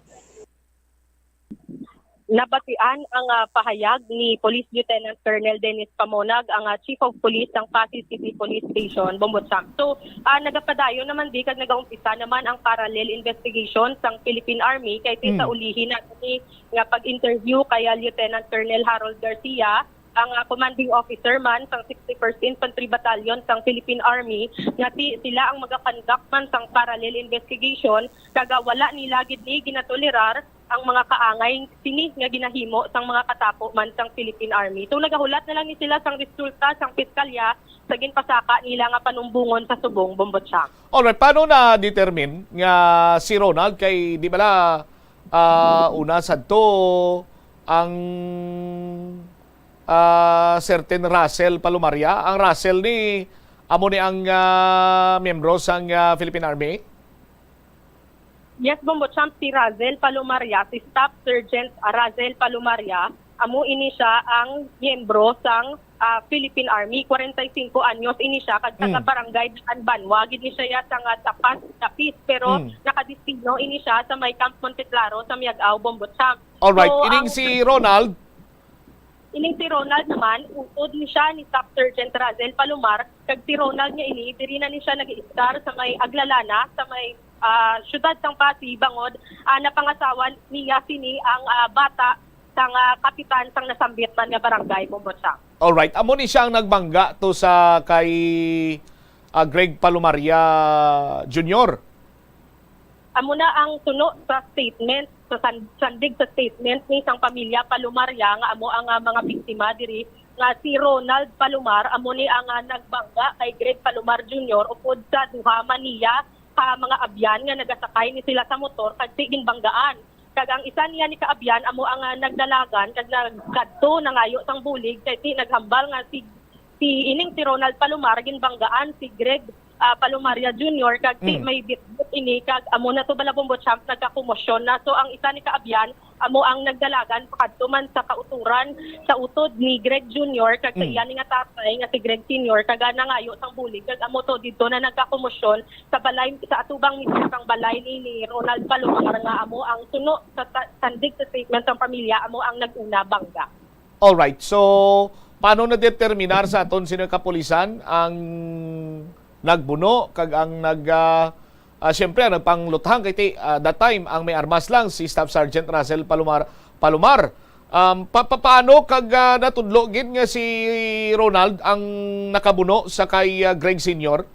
Nabatian ang, ah, pahayag ni Police Lieutenant Colonel Dennis Pamonag, ang, ah, Chief of Police sang Passi City Police Station, Bombo Champ. So, ah, nagapadayon naman di kag nagaumpisa naman ang parallel investigation sang Philippine Army kay ti sa Mm. ulihi na ni nga pag-interview kay, ah, Lieutenant Colonel Harold Garcia, ang, ah, commanding officer man sang sixty-first Infantry Battalion sang Philippine Army, nga ti sila ang magakonduct man sang parallel investigation, kag, ah, wala nila gid ni ginatolerar ang mga kaangay sini nga ginahimo sang mga katapo man sang Philippine Army. So nagahulat na lang ni sila sang resulta sang piskalya sa ginpasaka nila nga panumbongon sa subong, Bombo Chang. Alright, paano na-determine nga si Ronald kay di bala ah, una sadto ang ah, certain Russell Palumaria? Ang Russell ni amo ni ang ah, miyembro sang ah, Philippine Army? Yes, Bombo Champ, si Razel Palomaria, si Staff Sergeant Razel Palomaria, amo ini siya ang miyembro sang ah, Philippine Army. Kwarenta y singko anyos ini siya, kag taga Mm. Barangay Daan Banwa gid ni siya sang ah, Tapas, Tapis, pero Mm. nakadestino ini siya sa may Camp Monte Claro sa Miag-ao, Bombo Champ. Alright, So, ining ang si Ronald, Ining si Ronald naman, utod ni siya ni Staff Sergeant Razel Palomar, kag si Ronald nga ini, diri na ni siya nag-iistar sa may Aglalana, sa may ah, siyudad sang Passi, bangod ah, napangasawa niya sini ang ah, bata sang ah, kapitan sang nasambit man nga barangay, Bombo Chang. Alright, amo ni siya ang nagbangga to sa kay ah, Greg Palumaria Junior. Amo na ang tuno sa statement, sa san- sandig sa statement ni sang pamilya Palumaria nga amo ang ah, mga biktima diri, nga si Ronald Palomar amo ni ang ah, nagbangga kay Greg Palomar Junior upod sa duha man niya ka mga abyan nga nagasakay ni sila sa motor kag ti ginbanggaan. Kag ang isa niya ni kaabyan amo ang ah, nagdalagan kag nagkadto nangayo sang bulig kay ti naghambal nga si si ining si Ronald Palomar ginbanggaan si Greg ah, Palomaria Junior kag ti Mm. may bitbit ini kag amo na to bala, Bombo Champ, nagkakomosyon na. So ang isa ni kaabyan amo ang nagdalagan pakadto man sa kauturan sa utod ni Greg Junior kag sa Mm. iya ni nga tatay nga si Greg Senior kag ah, nangayo sang bulig kag amo to didto na nagkakomosyon sa balay sa atubang mismo sang balay ni, ni Ronald Palomar nga amo ang tuno sa ta- sandig sa statement sang pamilya amo ang nag-una bangga. Alright. So, Ano na determinar sa aton sini nga kapulisan ang nagbuno kag ang nag, ah, ah, siyempre, ang nagpangluthang kay ti-, ah, that time ang may armas lang si Staff Sergeant Russell Palomar, Palomar. Um, pa-, pa-, paano kag, ah, natudlo gid nga si Ronald ang nakabuno sa kay, ah, Greg Senior?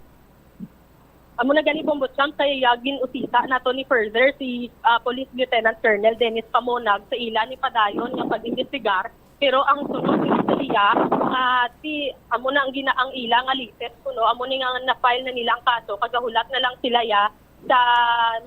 Amo na gani, Bombo Champ, kay, ah, gin-usisa nato ni further si, ah, Police Lieutenant Colonel Dennis Pamonag sa ila ni padayon nga pag-imbestigar. Pero ang suno sa iya, ah, ti, amo na ang gina-, ang ila nga latest kuno, amo ni nga na-file na nila ang kaso, kagahulat na lang sila ya sa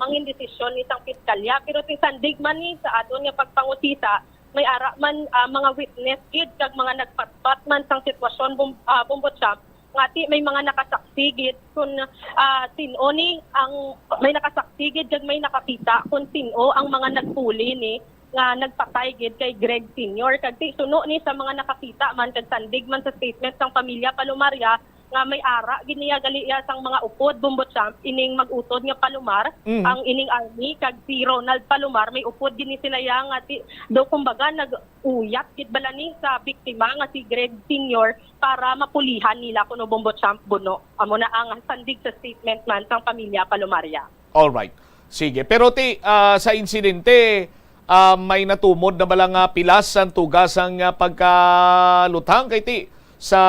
mangin desisyon ni sang piskalya. Pero ti sandig man ni sa aton nga pagpangusisa, may ara man, ah, mga witness gid kag mga nagpatpat man sang sitwasyon, Bom-, ah, Bombo Champ, nga ti may mga nakasaksi gid kun, ah, sin-o ni ang, may nakasaksi gid kag may nakakita kun sin-o ang mga nagpuli ni nga nagpatay gid kay Greg Senior. Kag ti suno ni sa mga nakakita man kag sandig man sa statement sang pamilya Palomaria nga may ara gid niya gali iya sang mga upod, Bombo Champ, ining mag-utod nga Palomar, Mhm. ang ining army, kag si Ronald Palomar may upod gid ni sila iya nga ti, do kumbaga nag-uyat gid bala ni sa biktima nga si Greg Senior para mapulihan nila kuno, Bombo Champ, buno. Amo na ang sandig sa statement man sang pamilya Palomaria. All right. Sige. Pero ti, ah, sa insidente, ah, may natumod na bala nga pilas ang tugas ang, ah, pagkaluthang kay ti sa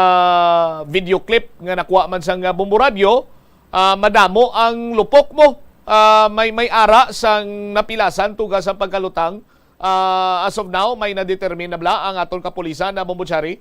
video clip nga nakuha man sang, ah, Bombo Radyo, ah, madamo ang lupok mo. Ah, may, may ara sang napilasan tugas ang pagkalutang. Ah, as of now, may na-determine na bala ang aton kapulisan na, Bombo Chari?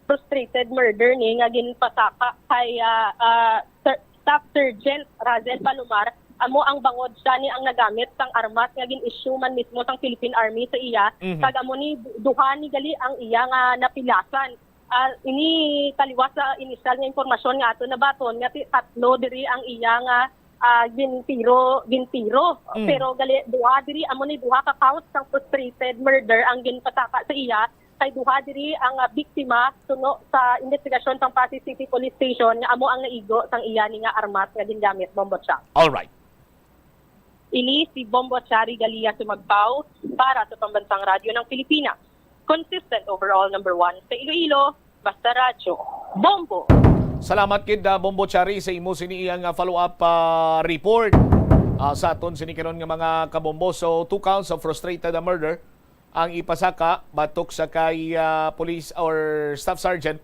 Frustrated murder ni nga ginpasaka kay, ah, ah, Sir, Staff Sergeant Razel Palomar, amo ang bangod siya ni ang nagamit sang armas nga gin-issue man mismo sang Philippine Army sa iya, Mhm. kag amo ni du-, duha ni gali ang iya nga napilasan. Ah, ini taliwas sa inisyal nga impormasyon nga ato nabaton nga ti-, tatlo diri ang iya nga, ah, gintiro, gintiro. Mm. Pero gali, duha diri, amo ni duha ka counts sang frustrated murder ang ginpasaka sa iya. Kay duha diri ang, ah, biktima suno sa investigasyon sang Passi City Police Station nga amo ang naigo sang iya ni nga armas nga gingamit, Bombo Chang. All right. Ini si Bombo Chari Galia Sumagpao para sa Pambansang Radyo ng Pilipinas. Consistent overall number one sa Iloilo, basta radyo. Bombo! Salamat gid, ah, Bombo Chari, sa imo sini iyang, ah, follow-up, ah, report. Ah, sa aton sini karon nga mga kabombo. So, two counts of frustrated, ah, murder ang ipasaka batok sa kay, ah, police or staff sergeant,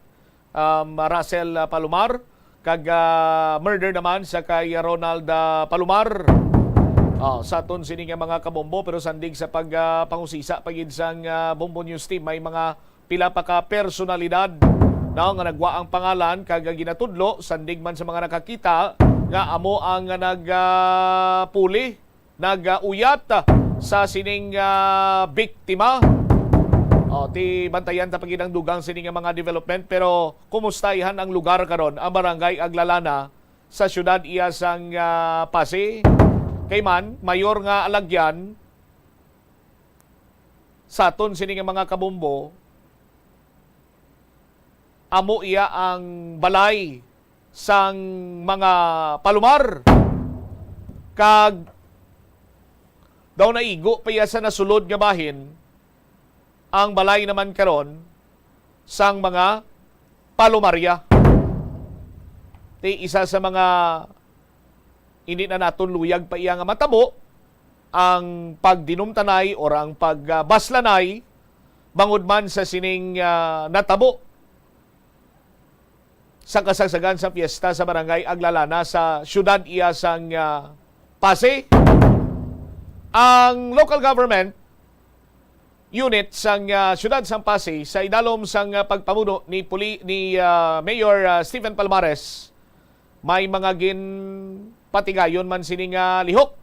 um, Russell, ah, Palomar, kag, ah, murder naman sa kay Ronald, ah, Palomar. Ah, sa aton sini nga mga kabombo, pero sandig sa pag, ah, pangusisa pa gid sang, ah, Bombo News Team, may mga pila pa ka personalidad, no, nga nagwa ang pangalan kag ginatudlo sandig man sa mga nakakita nga amo ang nag, ah, puli nag-uyat sa sining, ah, biktima. O, ti bantayan ta pa gid ang dugang sini nga mga development, pero kumusta ihan ang lugar karon, ang Barangay Aglalana sa siyudad iya sang, ah, Passi? Kay man, mayor nga alagyan sa aton sini nga mga kabombo, amo iya ang balay sang mga Palomar. Kag daw naigo pa iya sa nasulod nga bahin ang balay naman karon sang mga Palomaria. Ti isa sa mga hindi na naton luyag pa iya nga matabo ang pagdinumtanay or ang pagbaslanay bangod man sa sining, ah, natabo sa kasagsagan sa piyesta sa Barangay Aglalana sa siyudad iya sang, ah, Passi. Ang local government unit sang, ah, siyudad sang Passi sa idalom sang, ah, pagpamuno ni puli-, ni, ah, Mayor, ah, Stephen Palomares, may mga ginpatigayon man sini nga lihok.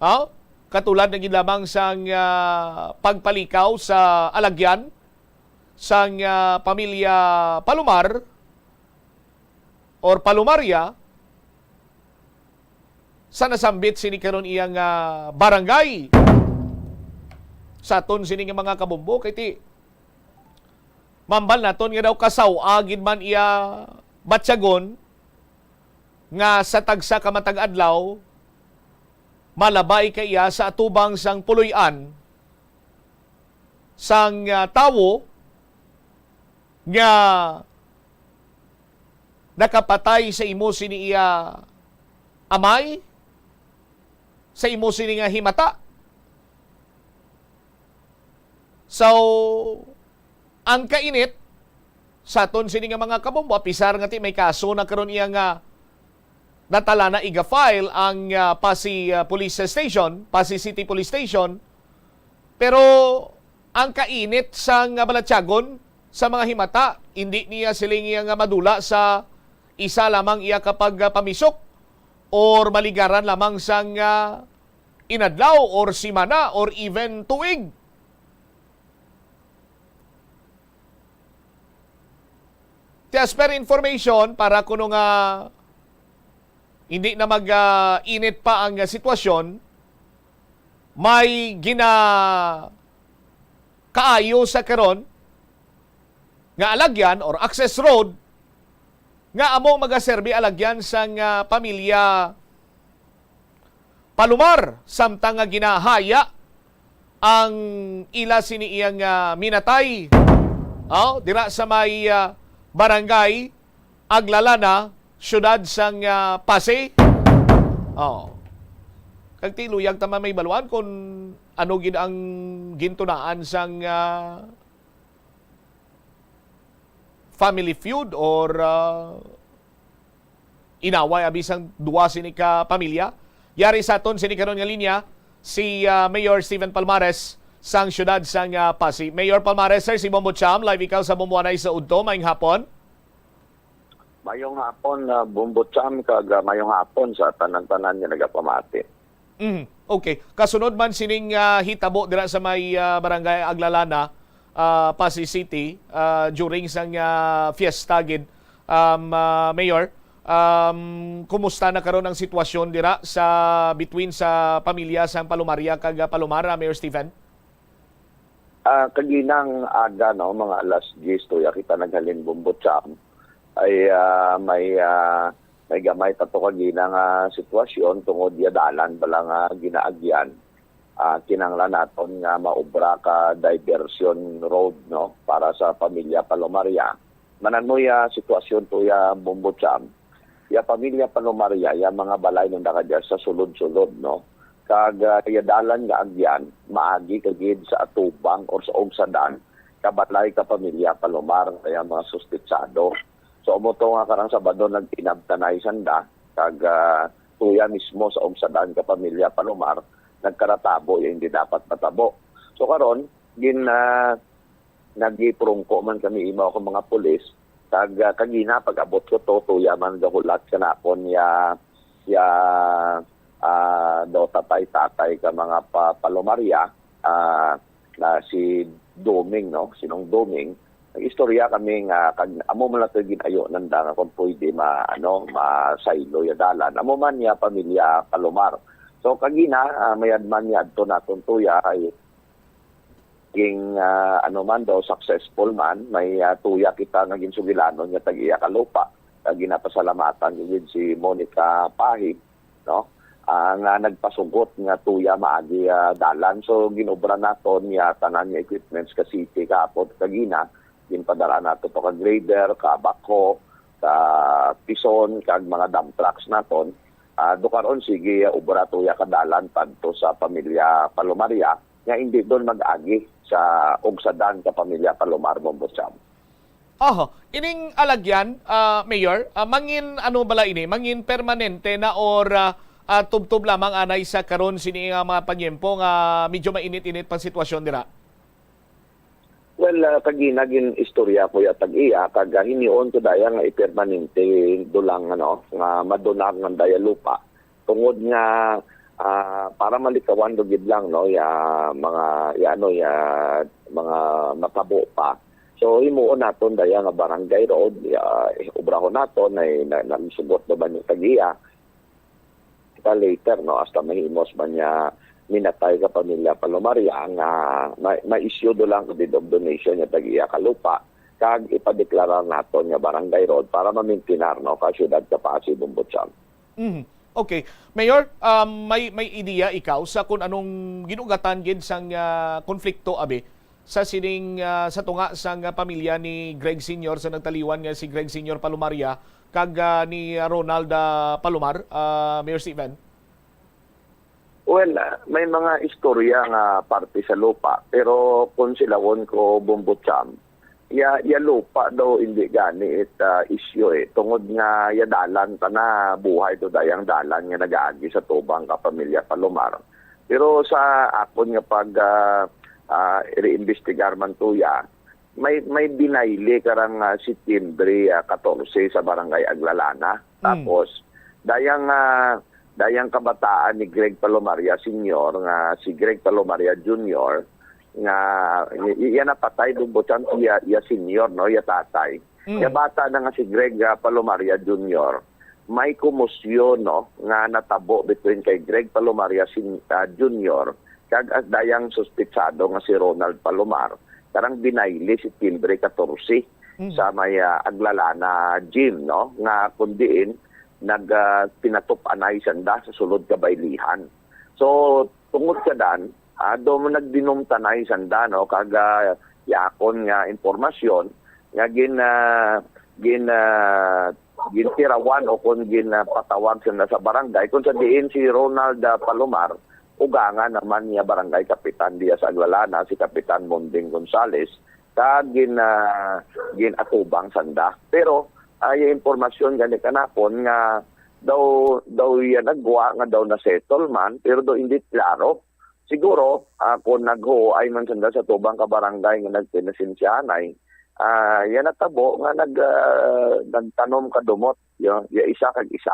Ha? Katulad na gid lamang sang, ah, pagpalikaw sa alagyan sang, ah, pamilya Palomar or Palomaria sa nasambit sini karon iya nga barangay. Sa aton sini nga mga kabombo, kay ti mambal naton nga daw kasaw-a gid man iya batyagon nga sa tagsa ka matag adlaw, malabay ka iya sa atubang sang puloy-an sang, ah, tawo nga nakapatay sa imo sini iya amay, sa imo sini nga himata. So, ang kainit sa aton sini nga mga kabombo, apisar nga ti may kaso na karon iya nga natala na iga-file ang, ah, Passi, ah, Police Station, Passi City Police Station, pero ang kainit sang balatyagon sa mga himata, indi niya siling iya nga madula sa isa lamang iya kapag, ah, pamisok or maligaran lamang sang, ah, inadlaw or simana or even tuig. Ti, as per information, para kuno nga hindi na mag, ah, init pa ang, ah, sitwasyon, may gina-, kaayo sa karon nga alagyan or access road nga amo magaserbi alagyan sang, ah, pamilya Palomar, samtang nga ginahaya ang ila sini iyang, ah, minatay, oh, dira sa may, ah, barangay Aglalana, siyudad sang, ah, Passi. Oh. Kag ti luyag ta man mahibaluan kung ano gid ang gintunaan sang, ah, family feud or, ah, inaway abi sang duwa sini ka pamilya. Yari sa aton sini karon nga linya si, ah, Mayor Steven Palmares sang siyudad sang, ah, Passi. Mayor Palmares, sir, si Bombo Cham, live ikaw sa Bombo Anay sa Udto. Maayong hapon. Mayong hapon, ah, Bombo Cham, kag, ah, mayong hapon sa tanan-tanan nga nagapamati. Mm, okay. Kasunod man sining, ah, hitabo dira sa may, ah, Barangay Aglalana, ah, Passi City, ah, during sang, ah, fiesta gid, um, ah, Mayor, um, kumusta na karon ang sitwasyon dira sa between sa pamilya sang Palomaria kag, ah, Palomar, ah, Mayor Steven? Ah, kaginang aga, no, mga alas diyes tuya kita naghalin, Bombo Cham, ay, ah, may, ah, may gamay pa to kagina nga sitwasyon tungod ya dalan bala nga ginaagyan. Ah, kinahanglan naton nga maobra ka diversion road, no, para sa pamilya Palomaria. Mananoy, ah, sitwasyon to ya, Bombo Cham. Ya pamilya Palomaria, ya mga balay nanda kadya sa sulod-sulod, no? Kag, ah, ya dalan nga agyan, maagi ka gid sa atubang or sa ugsadan ka balay ka pamilya Palomar, kaya mga suspetsado. So, amo to nga karang Sabado, nag-inabtanay sanda, kag, ah, tuya mismo sa ugsadan ka pamilya Palomar, nagkaratabo ya hindi dapat matabo. So, karon, gin, ah, nagipurungko man kami imaw ko mga pulis, kag, ah, kagina pag-abot ko to, tuya man gahulat kanakon ya, ya, ah, daw tatay-tatay ka mga pa-, Palomaria, ah, na si Doming, no? Sinong Doming? Nag-istorya kami nga kag amo man lang to ginayo nanda nga kung pwede ma-, ano, masaylo ya dalan. Amo man ya pamilya Palomar. So, kagina, ah, mayad man niya adto naton tuya kay ging, ah, ano man daw, successful man, may, ah, tuya kita nga ginsugilanon nga tag-iya ka lupa. Ah, ginapasalamatan ko gid si Monica Pahig, no? Ah, nga nagpasugot nga tuya maagi, ah, dalan. So, ginobra naton ya tanan nga equipments ka city kahapon kagina. Ginpadala nato to ka grader, ka backhoe, ka pison, kag mga dump trucks naton. Ah, do karon, sige, ah, obra tuya ka dalan padto sa pamilya Palomaria nga hindi doon mag-agi sa ugsadan ka pamilya Palomar, Bombo Cham. Aha, ining alagyan, ah, Mayor, ah, mangin ano bala ini? Mangin permanente na or, ah, ah, tubtob lamang anay sa karon sini nga mga panyempo nga medyo mainit-init pang sitwasyon dira? Well, ah, kagina gin-istorya ko ya tag-iya, kag, ah, hinion ko daya nga ipermanente do lang, ano, nga madunag man daya lupa. Tungod nga, ah, para malikawan do gid lang, no, ya mga, ya, ano, ya mga matabo pa. So, himuon naton daya nga barangay road, ya, obrahon naton, ay na, nagsugot naman yung tag-iya. Kita later, no, hasta mahimos man niya minatay ka pamilya Palomaria nga ma-, ma-issue do lang deed of donation niya tag-iya ka lupa, kag ipadeklarar naton nga barangay road para mamintinar, no, ka siyudad ka Passi, Bombo Cham. Mhm. Okay. Mayor, um, may, may ideya ikaw sa kung anong ginugatan gid sang, ah, konflikto, abi, sa sining, ah, sa tunga sang pamilya ni Greg Senior, sa nagtaliwan nga si Greg Senior Palomaria kag, ah, ni Ronald, ah, Palomar, ah, Mayor Steven? Well, ah, may mga istorya nga parte sa lupa, pero kung silawon ko, Bombo Cham, ya, ya lupa daw hindi gani it, ah, isyu, eh, tungod nga ya dalan pa na buhay to dayang dalan nga nagaagi sa tubang ka pamilya Palomar. Pero sa akon nga pag, ah, ah, iriimbestigar man tuya, may, may binayli karang, ah, Setyembre, ah, katorse sa Barangay Aglalana. Mm. Tapos, dayang, ah, dayang kabataan ni Greg Palomaria Senior, nga si Greg Palomaria Junior, nga i-, iya napatay, Bombo Cham, iya, iya senior, no, iya tatay. Mm. Iya bata na nga si Greg, ah, Palomaria Junior, may komosyon, no, nga natabo between kay Greg Palomaria Sen-, ah, Junior kag as dayang suspitsado nga si Ronald Palomar, karang binayli Setyembre katorse Mm. sa may, ah, Aglalana Gym, no, nga kun diin nag, ah, pinatup-anay sanda sa sulod ka baylihan. So, tungod kadan, ah, do mo nagdinumtanay sanda, no, kag, ah, yakon nga impormasyon nga gin, ah, gin, ah, gintirawan o kon gin, ah, patawag sanda sa barangay, kung sa diin si Ronald, ah, Palomar, ugangan naman niya barangay kapitan diya sa Aglalana, si Kapitan Monding Gonzales, kag gin, ah, gin-atubang sanda. Pero, ah, yung impormasyon gani kanakon nga daw, daw iya nagwa nga daw na-settle man, pero daw hindi klaro. Siguro, ah, kung naghuay man sanda sa tubang ka barangay nga nagpinasensyahanay, ah, yan natabo nga nag-, ah, nagtanom ka dumot, ya, ya isa kag isa.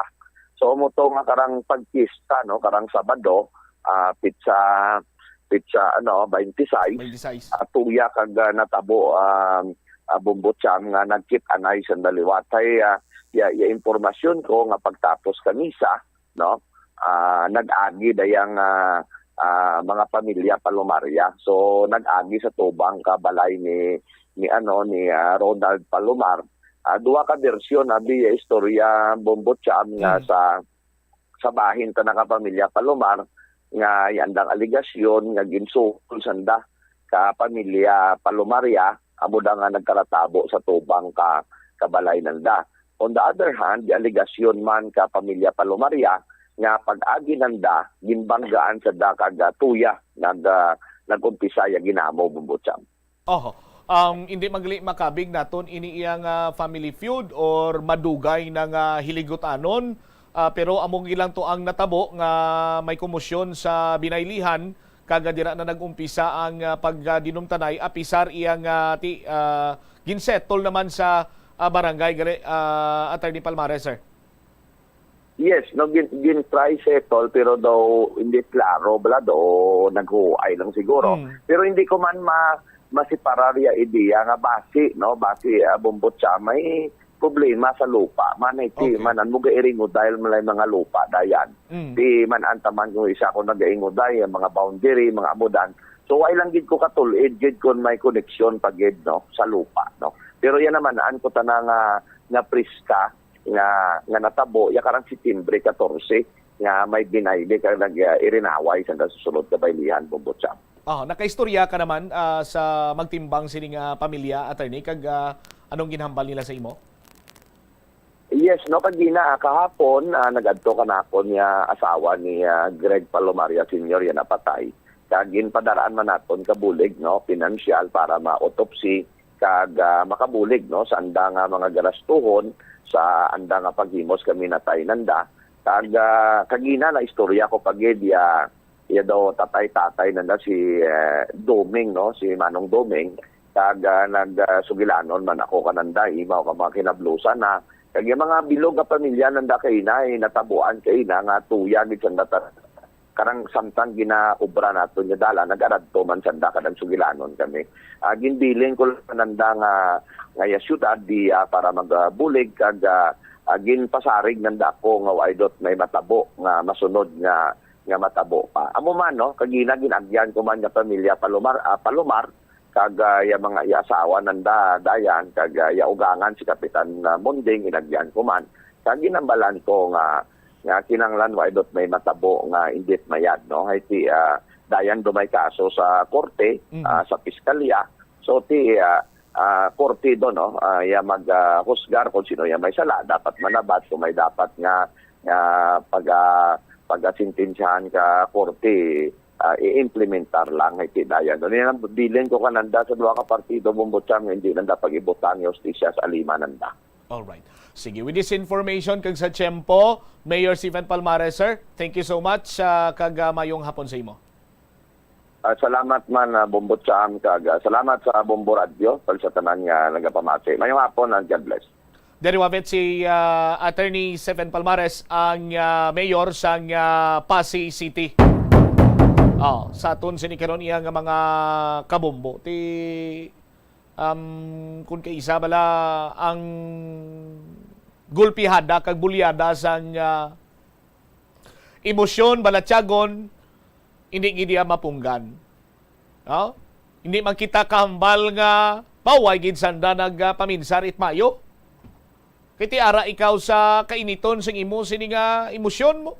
So, amo to nga karang pagpista, no, karang Sabado, ah, pitsa, pitsa, ano, twenty-six, twenty-six. Ah, tuya kag, ah, natabo, ah, ah, Bombo Cham nga nagkit-anay sanda liwat. Hay, ah, ya, ya impormasyon ko nga pagtapos ka misa, no, ah, nag-agi dayang, ah, ah, mga pamilya Palomaria. So, nag-agi sa tubang ka balay ni, ni, ano, ni, ah, Ronald Palomar. Ah, duha ka bersyon abi ya istorya, Bombo Cham, nga Mm. sa, sa bahin ta na ka pamilya Palomar, nga yan dang aligasyon nga ginsuhol sanda ka pamilya Palomaria, amo da nga nagkaratabo sa tubang ka, ka balay nanda. On the other hand, di aligasyon man ka pamilya Palomaria nga pag-agi nanda, ginbanggaan sa da kag, ah, tuya nag, ah, nag-umpisa ya ginamo, Bombo Cham. Oho. Um, hindi magli makabig naton ini iyang, ah, family feud or madugay na nga hiligutanon. Ah, pero amo gilang to ang natabo nga may komosyon sa binaylihan, kag dira na nag-umpisa ang, ah, pagdinumtanay, apisar iyang, ah, ti-, ah, ginsettle naman sa, ah, barangay, gali, ah, Attorney Palmares, sir. Yes, no, gin, gin-try settle, pero daw hindi klaro, bala, do naghuay lang siguro. Mm. Pero hindi ko man ma-, masiparar ya ideya nga basi, no, basi, ah, Bombo Cham, may problema sa lupa man, eh, ti Okay. man, an mo gairinguday man lang mga lupa, dayan. Mm. Ti man, an taman kung isa ko nagainguday, ang mga boundary, mga amudan. So, wala lang gid ko katulid gid kung may koneksyon pa gid, no, sa lupa, no. Pero yan naman, an ko tana nga, nga priska, nga, nga natabo, ya karang Setyembre katorse, nga may binayli kag nag, ah, irinaway sa susunod ka baylihan, Bombo Cham. Ah, nakaistorya ka naman, ah, sa magtimbang sini nga pamilya, attorney, kag, ah, anong ginhambal nila sa imo? Yes, no, kagina, ah, kahapon, ah, nag-adto kanakon nga asawa ni, ah, Greg Palomaria Senior, yan napatay. Kag ginpadaraan man naton ka bulig, no, pinansyal para ma-autopsy, kag, ah, makabulig, no, sa anda nga mga garastuhon, sa anda nga paghimos kami natay nanda. Kag, ah, kagina na istorya ko pa gid, ya, ya daw tatay-tatay nanda si, eh, Doming, no, si Manong Doming. Kag, ah, nag, ah, sugilanon man ako kananda, imaw ka mga kinablusan na. Kag yung mga bilog nga pamilya nanda kaina, eh, natabuan kaina nga tuya gid sanda ta-, karang samtang ginaobra naton nga dalan, nag-aradto man sanda kadang sugilanon kami. Ah, ginbilin ko lang nanda nga, nga ya syudad di, ah, para magabulig kag, ah, ah, ginpasarig nanda ako nga wala dot may matabo nga masunod nga, nga matabo pa. Amo man, no, kagina ginagyan ko man nga pamilya Palomar, ah, Palomar, kag, ah, ya mga iya asawa nanda, dayan, kag, ah, ya ugangan si Kapitan, ah, Monding, ginagyan ko man. Kag ginambalan ko nga, nga kinanglan wa idot may matabo nga indit mayad, no? Hay ti, ah, dayan do may kaso sa korte, Mhm. ah, sa piskalya. So, ti, ah, ah, korte do, no, ah, iya mag, ah, husgar kung sino iya may sala. Dapat manabat kung may dapat nga, nga pag, ah, pag-asintensyahan ka korte, ah, i-implementar lang, ay ti dayan do. Niya, bilin ko kananda sa duha ka partido, Bombo Cham, hindi nanda pag-ibutang yung hustisya sa lima nanda. Alright. Sige, with this information kag sa tiyempo, Mayor Stephen Palmares, sir, thank you so much, ah, kag, ah, mayong hapon sa imo. Ah, salamat man, ah, Bombo Cham, kag, ah, salamat sa Bombo Radio, kag sa tanan nga nagapamati. Mayong hapon and God bless. Diri wavit si, ah, Attorney Stephen Palmares, ang, ah, mayor sang, ah, Passi City. Oh, sa aton sini karon iya nga mga kabombo. Ti, um, kung kaisa bala ang gulpihada kag bulyada sang, ah, emosyon, balatyagon, hindi gid iya mapunggan. No? Hindi man kita kahambal nga paway gid sanda nagpaminsar it mayo. Kay ti ara ikaw sa kainiton sing imo sini nga emosyon mo.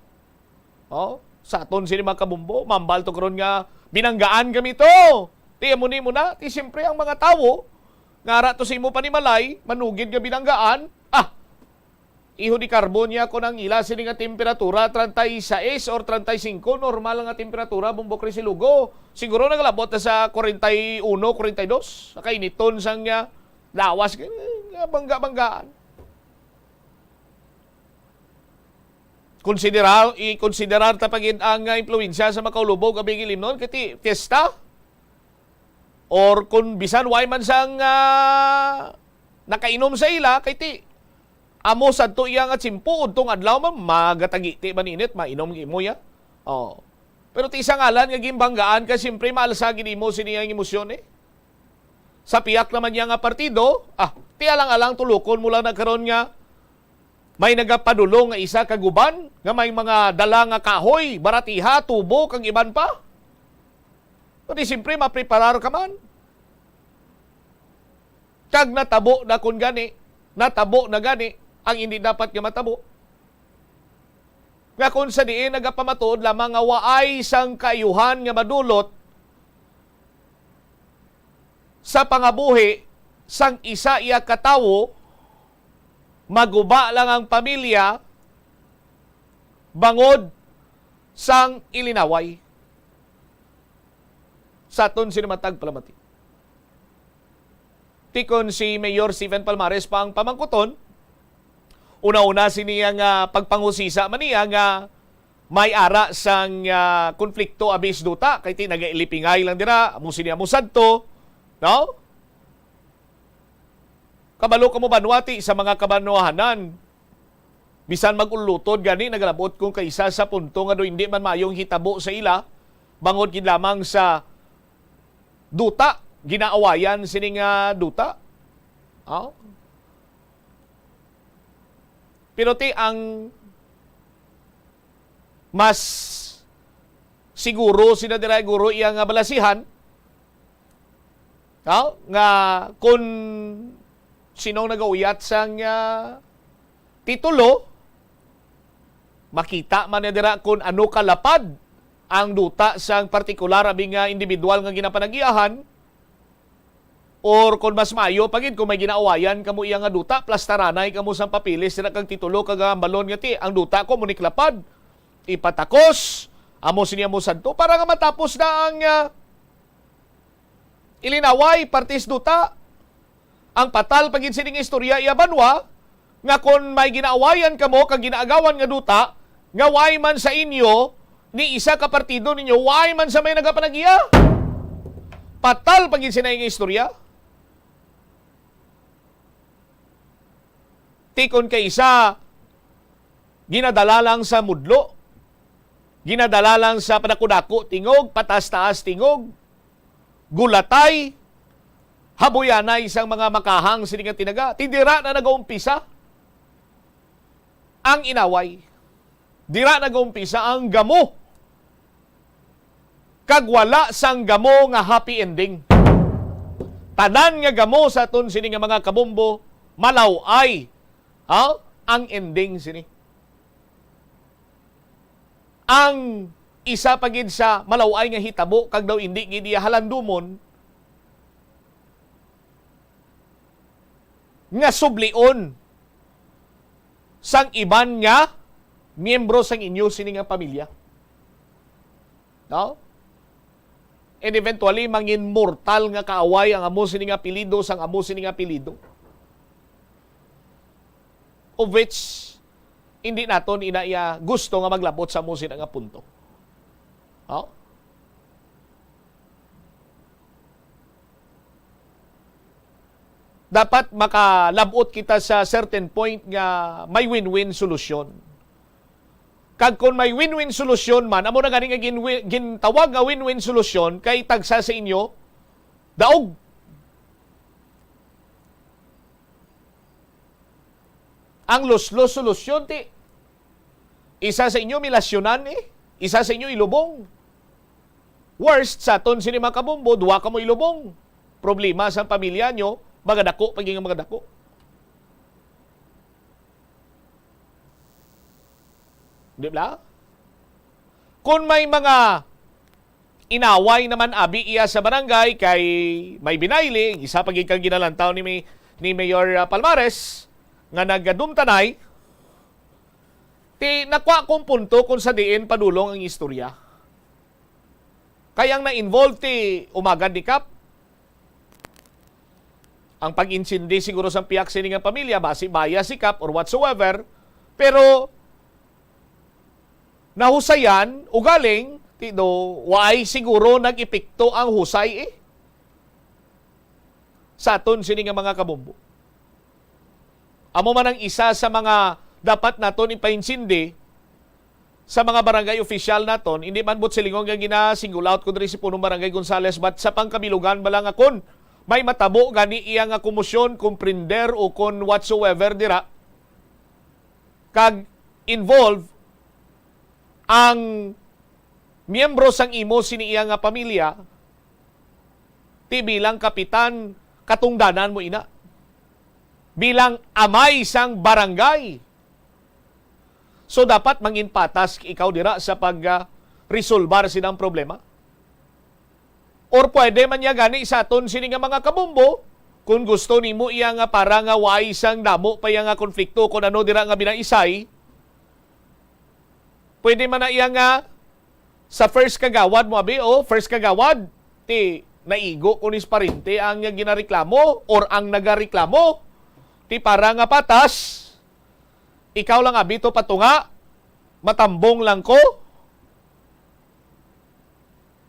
Oh, sa aton sini mga kabombo, mambal to karon nga binanggaan kami to. Ti amo ni mo na, ti siyempre ang mga tawo nga ara to sa imo panimalay, manugid nga binanggaan, ah, iho di karbon niya kon ang ila sini nga temperatura treinta y seis or treinta y cinco, normal nga temperatura, Bombo Chris Ilugo. Siguro nagalabot na sa kwarenta y uno, kwarenta y dos. Sa kainiton sang, ah, lawas, eh, nga bangga-banggaan. Konsiderar, i-konsiderar ta pa gid ang, ah, impluwensya sa makaulubog abing ilimnon kay ti fiesta. Or kung bisan way man sang, ah, nakainom sa ila, kay ti amo sadto iya nga tiyempo, udtong adlaw man, magatagiti man init, mainom gid mo ya. Oh. Pero ti sa ngalan nga gimbanggaan ka, siyempre maalsa gid imo sini ang emosyon, eh. Sa pihak naman niya nga partido, ah, ti alang-alang tulokon mo lang na karon nga may nagapadulong nga isa ka guban nga may mga dala nga kahoy, baratiha, tubo, kag iban pa. Kundi siyempre, mapreparar ka man. Kag natabo na kun gani, natabo na gani ang hindi dapat nga matabo. Nga kung sa diin nagapamatuod lamang nga waay sang kaayuhan nga madulot sa pangabuhi sang isa iya ka tawo, maguba lang ang pamilya bangod sang ilinaway. Sa aton sini matag palamati. Ti kon si Mayor Stephen Palmares pa ang pamangkuton, una-una sini nga pagpanghusisa man niya nga may ara sang, ah, konflikto abis duta, kay ti nagailipingay lang dira, amo sini amo sadto, no? Kabalo kamo banwa ti sa mga kabanwahanan, bisan mag-ulutod gani nagalabot kung kaisa sa punto nga do hindi man mayong hitabo sa ila, bangod gid lamang sa duta, ginaawayan sini nga duta. Oh. Pero ti ang mas siguro sina dira guro iya nga balasihan, no? Nga kun sinong nagauyat sang, ah, titulo, makita man na dira kun ano kalapad ang duta sang partikular abi nga individual nga ginapanag-iyahan, or kon mas maayo pa gid kung may ginaawayan kamo iya nga duta, plastaranay kamo sang papeles dira kag titulo kag hambalon nga ti ang duta ko amo ni kalapad, ipatakos, amo sini amo sadto, para nga matapos na ang, ah, ilinaway, partis duta. Ang patal pa gid sining istorya iya banwa, nga kon may ginaawayan kamo kag ginaagawan nga duta, nga way man sa inyo ni isa ka partido ninyo, way man sa may nagapanag-iya. Patal pa gid sina nga istorya. Ti kon kay isa, ginadala lang sa mudlo, ginadala lang sa padako-dako tingog, pataas-taas tingog, gulatay, habuyanay sang mga makahang sini nga tinaga. Ti dira na nagaumpisa ang inaway. Dira nagaumpisa ang gamo. Kag wala sang gamo nga happy ending. Tanan nga gamo sa aton sini nga mga kabombo, malaw-ay, ha? Ang ending sini. Ang isa pa gid sa malaw-ay nga hitabo kag daw indi gid iya halandumon nga sublion sang iban nga miyembro sang inyo sini nga pamilya. No? And eventually, mangin mortal nga kaaway ang amo sini nga apelyido sang amo sini nga apelyido. Of which, hindi naton ina iya gusto nga maglabot sa amo sini nga punto. No? Dapat makalabot kita sa certain point nga may win-win solusyon. Kag kung may win-win solusyon man, amo na gani nga ginwi-, gintawag nga win-win solusyon kay tagsa sa inyo, daog. Ang luslos solusyon, ti, isa sa inyo milasyonan, eh. Isa sa inyo ilubong. Worst, sa aton sini mga kabombo, duwa kamo ilubong. Problema sa pamilya nyo, magadako pa gyud nga magadako. Di ba? Kung may mga inaway naman abi iya sa barangay kay may binayli, isa pa gid kang ginalantaw ni May-, ni Mayor, ah, Palmares nga nagadumtanay, ti nakwa kong punto kung sa diin padulong ang istorya. Kay ang na-involve ti umagad ni Kap, ang pag-insindi siguro sang pihak sini nga pamilya, basi bias si Kap or whatsoever, pero nahusayan, ugaling, ti do, waay siguro nag-epekto ang husay, eh, sa aton sini nga mga kabombo. Amo man ang isa sa mga dapat naton ipahinsindi sa mga barangay opisyal naton, hindi man buot silingon nga gina-single out ko diri si Punong Barangay Gonzales, but sa pangkabilugan bala nga kon may matabo gani iya nga komosyon, komprender o kon whatsoever dira, kag involve ang miyembro sang imo sini iya nga pamilya, ti bilang kapitan, katungdanan mo ina. Bilang amay sang barangay. So, dapat mangin patas ikaw dira sa pag, ah, resolbar silang problema. Or pwede man niya gani sa aton sini nga mga kabombo, kung gusto nimo iya nga para nga way sang damo pa iya nga konflikto kung ano dira nga binaisay, pwede man na iya nga sa first kagawad mo abi, o first kagawad, ti naigo ko ni sa parente ang nga ginareklamo or ang nagareklamo, ti para nga patas, ikaw lang abi to patunga, matambong lang ko.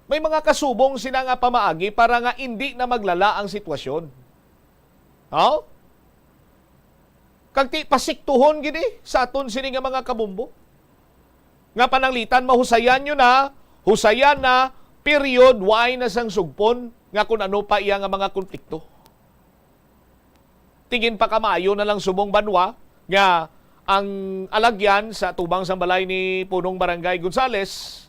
May mga kasubong sina nga pamaagi para nga indi na maglala ang sitwasyon. Haw? Kag ti pasiktuhon gid, eh, sa aton sini nga mga kabombo. Nga pananglitan, mahusayan nyo na, husayan na, period, waay na sang sugpon nga kun ano pa iya nga mga konflikto. Ti ginpakamaayo na lang subong banwa nga ang alagyan sa tubang sang balay ni Punong Barangay Gonzales,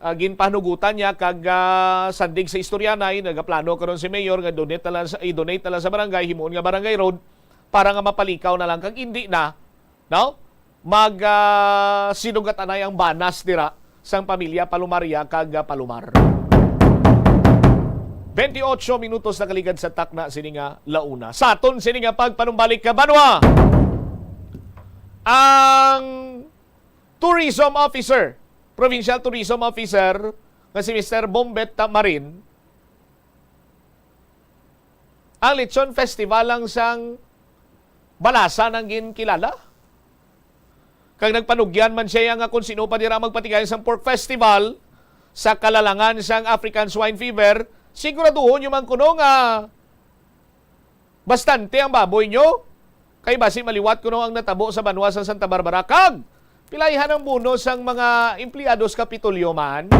ah, ginpahanugutan niya kag, ah, sandig sa istoryanay, nagaplano karon si Mayor nga donate na lang sa, i-donate na lang sa barangay, himuon nga barangay road para nga mapalikaw na lang kag indi na, no? Mag, ah, sinugat anay ang banas dira sang pamilya Palumaria kag, ah, Palumar. Twenty-ocho minutos nakaligad sa takna sini nga launa. Sa aton sini nga pagpanumbalik ka banwa, ang tourism officer, provincial tourism officer nga si Mister Bombet Tamarin, ang Lechon Festival lang sang balasan ang ginkilala. Kag nagpanugyan man siya nga kung sino pa dira magpatigay sang pork festival sa kalalangan sang African Swine Fever, siguraduhon nyo man kuno nga bastante ang baboy nyo. Kay basi maliwat kuno ang natabo sa banwa sa Santa Barbara. Kag pilayhan ang bono sang mga empleyado sa Kapitolyo man.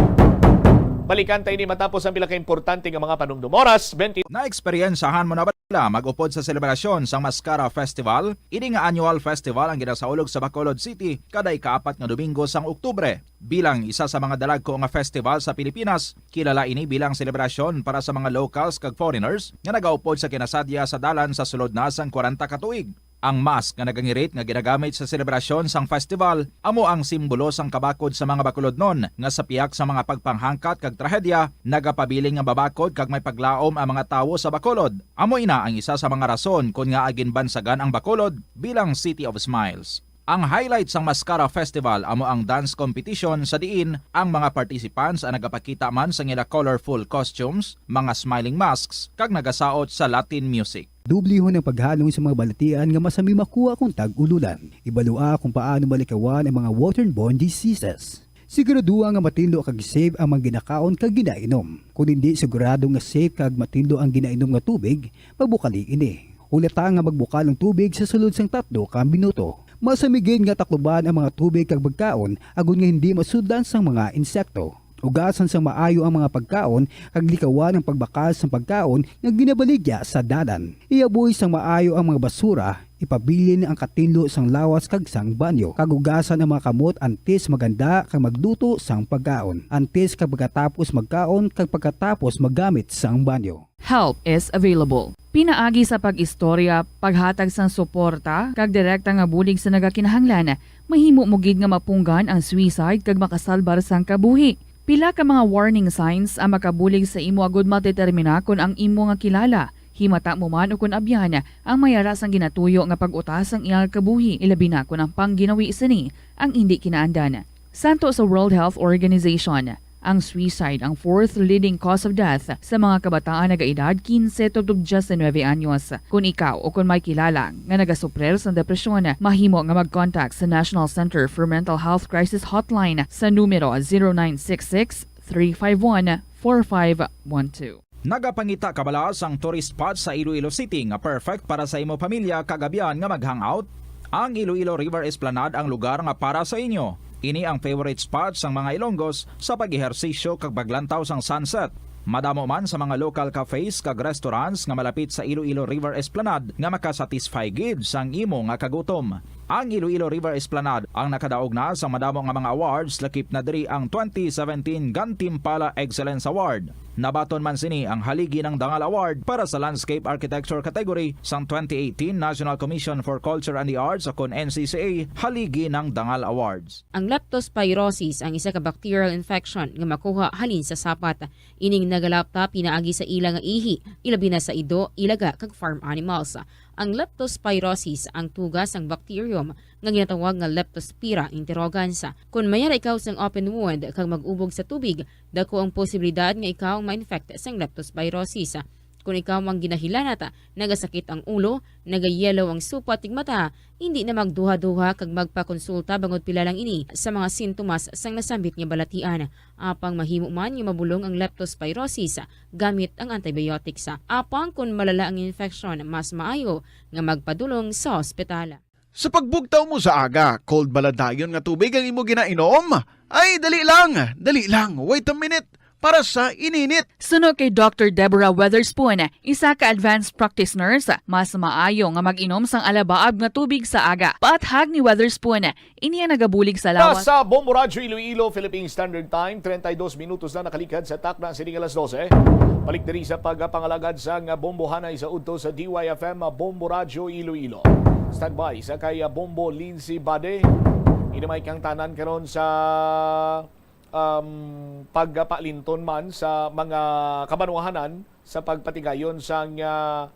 Balikan ta ini matapos ang pila ka importante nga mga panumdom. Oras, twenty. Naeksperyensyahan mo na bala mag-upod sa selebrasyon sang Mascara Festival? Ini nga annual festival ang ginasaulog sa Bacolod City kada ikaapat nga Domingo sang Oktubre. Bilang isa sa mga dalagko nga festival sa Pilipinas, kilala ini bilang selebrasyon para sa mga locals kag foreigners nga nagaupod sa kinasadya sa dalan sa sulod na sang kwarenta ka tuig. Ang mask nga nagangirit nga ginagamit sa selebrasyon sang festival amo ang simbolo sang kabakod sa mga Bacolodnon nga sa pihak sa mga pagpanghangkat kag trahedya nagapabilin nga mabakod kag may paglaom ang mga tawo sa Bacolod. Amo ina ang isa sa mga rason kon ngaa ginbansagan ang Bacolod bilang City of Smiles. Ang highlight sang Mascara Festival amo ang dance competition sa diin ang mga participants ang nagapakita man sang ila colorful costumes, mga smiling masks, kag nagasaot sa Latin music. Dublihon ang paghalong sa mga balatian nga masami makuha kon tag-ululan. Ibalua kung paano malikawan ang mga waterborne diseases. Siguraduha nga matinlo kag safe ang mga ginakaon kag ginainom. Kon hindi sigurado nga safe kag matinlo ang ginainom nga tubig, magbukali ini. Hulata nga magbukal ang tubig sa sulod sang tatlo ka minuto. Masami gid nga takluban ang mga tubig kag pagkaon agod nga hindi masudlan sang mga insekto. Ugasan sang maayo ang mga pagkaon kag likawan ang pagbakal sang pagkaon nga ginabaligya sa dalan. Ihaboy sang maayo ang mga basura, ipabilin ang katinlo sang lawas kag sang banyo, kag ugasan ang mga kamot antes maghanda kag magluto sang pagkaon, antes kag pagkatapos magkaon kag pagkatapos maggamit sang banyo. Help is available. Pinaagi sa pag-istorya, paghatag sang suporta, kag direkta nga bulig sa nagakinahanglan, mahimo mo gid nga mapunggan ang suicide kag makasalbar sang kabuhi. Pila ka mga warning signs ang makabulig sa imo agud madetermina kon ang imo nga kilala, himata mo man ukon abyan, ang may ara sang ginatuyo nga pag-uta sang iyang kabuhi, ilabi na kon ang pangginawi sini ang indi kinaandan. Santo sa World Health Organization, ang suicide ang fourth leading cause of death sa mga kabataan nagaedad kinse tubtob diyes nuebe anyos. Kon ikaw o kon may kilala nga nagasuprir sang depresyon, mahimo nga mag-contact sa National Center for Mental Health Crisis Hotline sa numero zero nine six six, three five one, four five one two. Nagapangita ka bala sang tourist spot sa Iloilo City nga perfect para sa imo pamilya kag abyan nga mag-hangout? Ang Iloilo River Esplanade ang lugar nga para sa inyo. Ini ang favorite spot sang mga Ilonggos sa pag-ehersisyo kag paglantaw sang sunset. Madamo man sa mga local cafes kag restaurants nga malapit sa Iloilo River Esplanade nga makasatisfy gid sang imo nga kagutom. Ang Iloilo River Esplanade ang nakadaog na sang madamo nga mga awards, lakip na diri ang twenty seventeen Gantimpala Excellence Award. Nabaton man sini ang Haligi ng Dangal Award para sa Landscape Architecture category sang twenty eighteen National Commission for Culture and the Arts, o kon N C C A Haligi ng Dangal Awards. Ang leptospirosis ang isa ka bacterial infection nga makuha halin sa sapat. Ining nagalapta pinaagi sa ila nga ihi, ilabi na sa ido, ilaga, kag farm animals. Ang leptospirosis ang tuga sang bacterium nga ginatawag nga Leptospira interrogans. Kon mayara ikaw sang open wound kag mag-ubog sa tubig, dako ang posibilidad nga ikaw ma-infect sang leptospirosis. Kon ikaw ang ginahilanat, nagasakit ang ulo, nagayellow ang supat kag mata, hindi na magduha-duha kag magpakonsulta bangod pila lang ini sa mga sintomas sang nasambit nga balatian. Apang mahimo man nga mabulong ang leptospirosis gamit ang antibiotics. Apang kon malala ang infeksyon, mas maayo nga magpadulong sa ospital. Sa pagbugtaw mo sa aga, cold bala dayon nga tubig ang imo ginainom? Ay, dali lang, dali lang, wait a minute, para sa ininit. Suno kay Doctor Deborah Weatherspoon, isa ka advanced practice nurse, mas maayo nga mag-inom sang alabaab nga tubig sa aga. Paathag ni Weatherspoon, ini ang nagabulig sa lawas. Sa Bombo Radyo Iloilo, Philippine Standard Time, treinta y dos minutos na nakalikad sa takna sini nga alas dose. Balik diri sa pagpangalagad sang bombohanay sa udto sa D Y F M Bombo Radyo Iloilo. Standby sa kay Bombo Lindsay Bade. Ini may kang tanan karon sa, um, pagpalinton man sa mga kabanwahanan sa pagpatigayon sang, ah,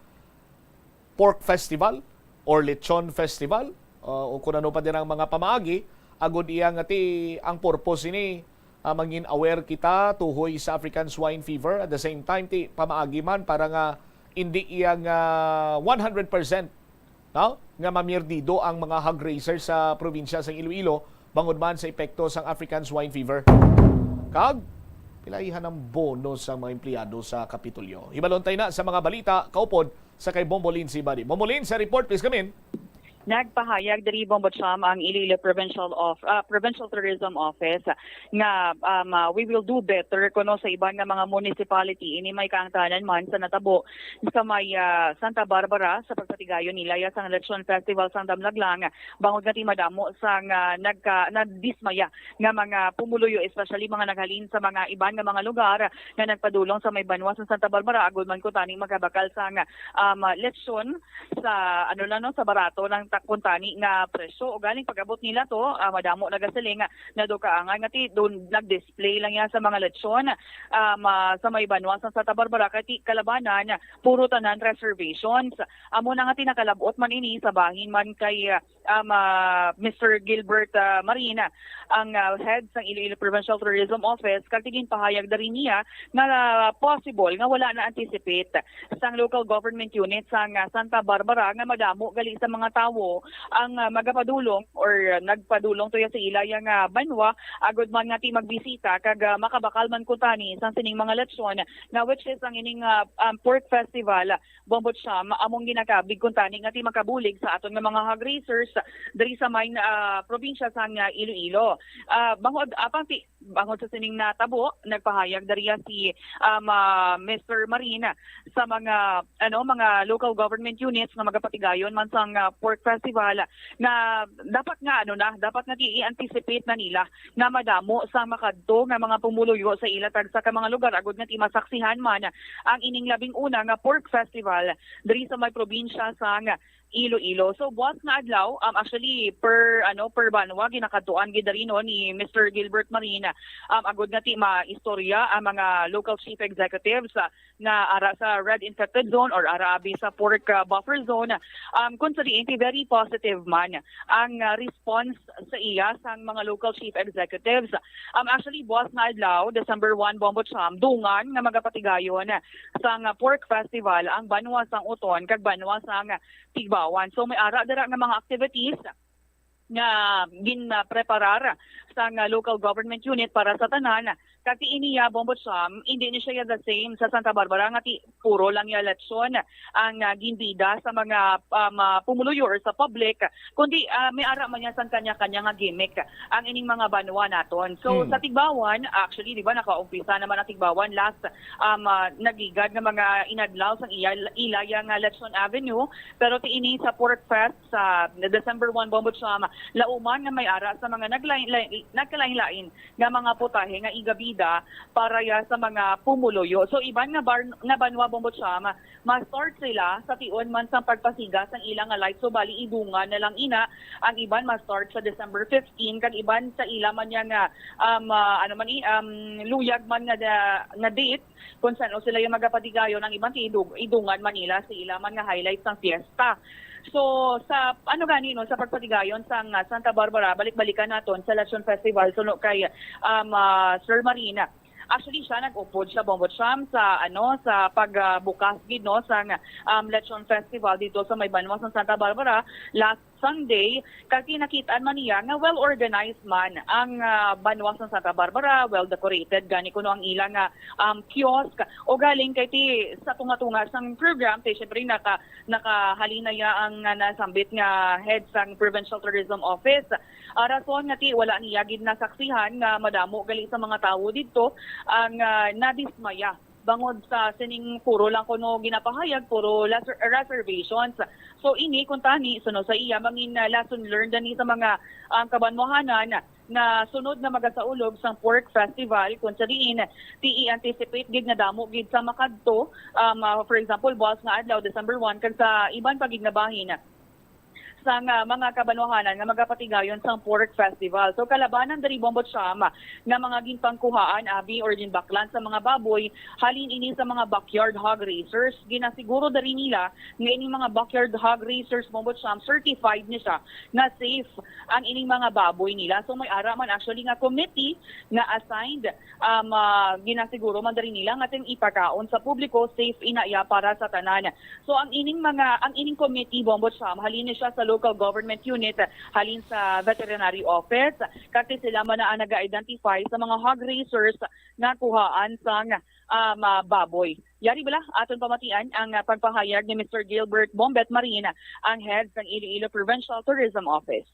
pork festival or lechon festival, uh, o kung ano pa din ang mga pamaagi, agud iya nga ti ang purpose ini, uh, mangin aware kita tuhoy sa African swine fever. At the same time, ti pamaagi man para nga indi iya nga one hundred percent, no, nga mamirdido ang mga hog raiser sa probinsya sang Iloilo bangod man sa epekto sang African swine fever. Kag pilaihan ang bonus sa mga empleyado sa Kapitolyo. Hibalon tayo na sa mga balita kaupod sa kay Bombo Lindsay Bade. Bombo Lindsay, report, please come in. Nagpahayag diri, Bombo Cham, ang Iloilo Provincial of ah, Provincial Tourism Office nga um, ah, we will do better kuno sa iban nga mga municipality. Ini may kaangtanan man sa natabo sa may ah, Santa Barbara sa pagpatigayon nila ya sang Lechon Festival sang Damlaglang, bangod nga ti madamo sang ah, nagka, nagdismaya nga mga pumuluyo, especially mga naghalin sa mga iban nga mga lugar nga nagpadulong sa may banwa sa Santa Barbara, agud man kuntani magkabakal sang um, lechon sa ano lang, no, sa barato lang ta-, kuntani nga presyo. Ugaling pag-abot nila to, ah, madamo nagasiling nga nadukaangan nga ti doon nag-display lang yan sa mga lechon um, ah, sa may banwa sa Santa Barbara, kay ti kalabanan puro tanan reservations. Amo na nga ti nakalab-ot man ini sa bahin man kay ah, um, ah, Mister Gilbert ah, Marina, ang ah, head sang Iloilo Provincial Tourism Office, kag ti ginpahayag diri niya nga ah, possible nga wala na-anticipate sang local government unit sang ah, Santa Barbara nga madamo gali sa mga tawo ang ah, magapadulong or ah, nagpadulong tuya sa ila yang ah, banwa, agud man nga ti magbisita kag ah, makabakal man kuntani sang sining mga lechon, nga which is ang ining ah, um, pork festival, Bombo Cham, among ginakabig kuntani nga ti makabulig sa aton nga mga hog raisers diri sa main ah, probinsya sang ah, Iloilo. Ah, bangod apang ti bangod sa sining natabo, nagpahayag diriya si um, ah, Mister Marina sa mga ano mga local government units nga magapatigayon man sang ah, pork festival, nga dapat nga ano na, dapat nga ti i-anticipate na nila nga madamo sa makadto nga mga pumuluyo sa ila tagsa ka mga lugar, agud nga ti masaksihan man ang ining labing una nga pork festival diri sa may probinsya sang Iloilo. So buwas nga adlaw, um, actually per ano per banwa ginakadtuan gid diri, no, ni Mister Gilbert Marina, um, agud nga ti maistorya ang mga local chief executives ah, nga ara sa red infected zone or ara abi sa pork ah, buffer zone, um, kung sa diin ti very positive man ang ah, response sa iya sang mga local chief executives. Um, actually buwas nga adlaw, December one, Bombo Cham, dungan nga magapatigayon sang ah, pork festival ang banwa sang Oton kag banwa sang Tigbawan. So may ara dira nga mga activities nga ginpreparar sang ah, local government unit para sa tanan. Kag ti ini ya, Bombo Cham, hindi ni siya the same sa Santa Barbara nga ti puro lang ya lechon ang ah, ginbida sa mga um, ah, pumuluyo or sa public, kundi ah, may ara man niya sang kanya-kanya nga gimmick ang ining mga banwa naton. So Mm. sa Tigbawan, actually, di ba, nakaumpisa naman ang Tigbawan last um, ah, nagligad nga mga inadlaw sang iya, ila ya nga Lechon Avenue, pero ti ini sa Pork Fest sa December one, Bombo Cham, lauman nga may ara sa mga naglain-, lain-, nagkalain-lain nga mga putahe nga igabida para ya sa mga pumuluyo. So iban nga bar-, nga banwa, Bombo Cham, ma-start sila sa tion man sang pagpasiga sang ila nga lights, so bali idungan na lang ina. Ang iban ma-start sa December fifteen, kag iban sa ila man niya nga um, ah, ano man i um, luyag man nga da- nga date kung saan sila yung magapatigayon. Ang iban ti idug- idungan man nila sa ila man nga highlight sang fiesta. So sa ano gani, no, sa pagpatigayon sang ah, Santa Barbara, balik-balikan naton sa Lechon Festival suno kay um, ah, Sir Marina. Actually siya nag-upod siya, Bombo Cham, sa ano, sa pagbukas gid, no, sang um, Lechon Festival dito sa may banwa sa Santa Barbara last Sunday, kag ti nakit-an man niya nga well organized man ang ah, banwa sa Santa Barbara, well decorated gani kuno ang ila nga um, kiosk. O galing kay ti sa tunga-tunga sang program, ti syempre naka nakahalin na ya ang ah, nasambit nga head sang Provincial Tourism Office. Ah, rason nga ti wala niya gid nasaksihan nga madamo gali sa mga tawo didto ang ah, nadismaya bangod sa sining puro lang kuno ginapahayag, puro las- reservations. So ini kuntani suno sa iya mangin ah, lesson learned ani sa mga ang kabanwahanan nga sunod nga magasaulog sang pork festival, kung sa diin ti i-anticipate gid nga damo gid sa makadto, um, ah, for example, buwas nga adlaw, December one, kag sa iban pa gid nga bahin sang ah, mga kabanwahanan nga magapatigayon sang pork festival. So kalabanan diri, Bombo Cham, nga mga ginpangkuhaan abi or ginbaklan sa mga baboy halin ini sa mga backyard hog raisers. Ginasiguro diri nila nga ining mga backyard hog raisers, Bombo Cham, certified ni siya nga safe ang ining mga baboy nila. So may ara man actually nga committee nga assigned, um, ah, ginasiguro man diri nila nga ting ipakaon sa publiko, safe ina iya para sa tanan. So ang ining mga ang ining committee, Bombo Cham, halin ni siya sa local government unit, halin sa veterinary office, kag ti sila man na ang naga-identify sa mga hog raisers nga kuhaan sang um, ah, baboy. Yari bala, aton pamatian ang, ah, pagpahayag ni Mister Gilbert Bombet Marina, ang head sang Iloilo Provincial Tourism Office.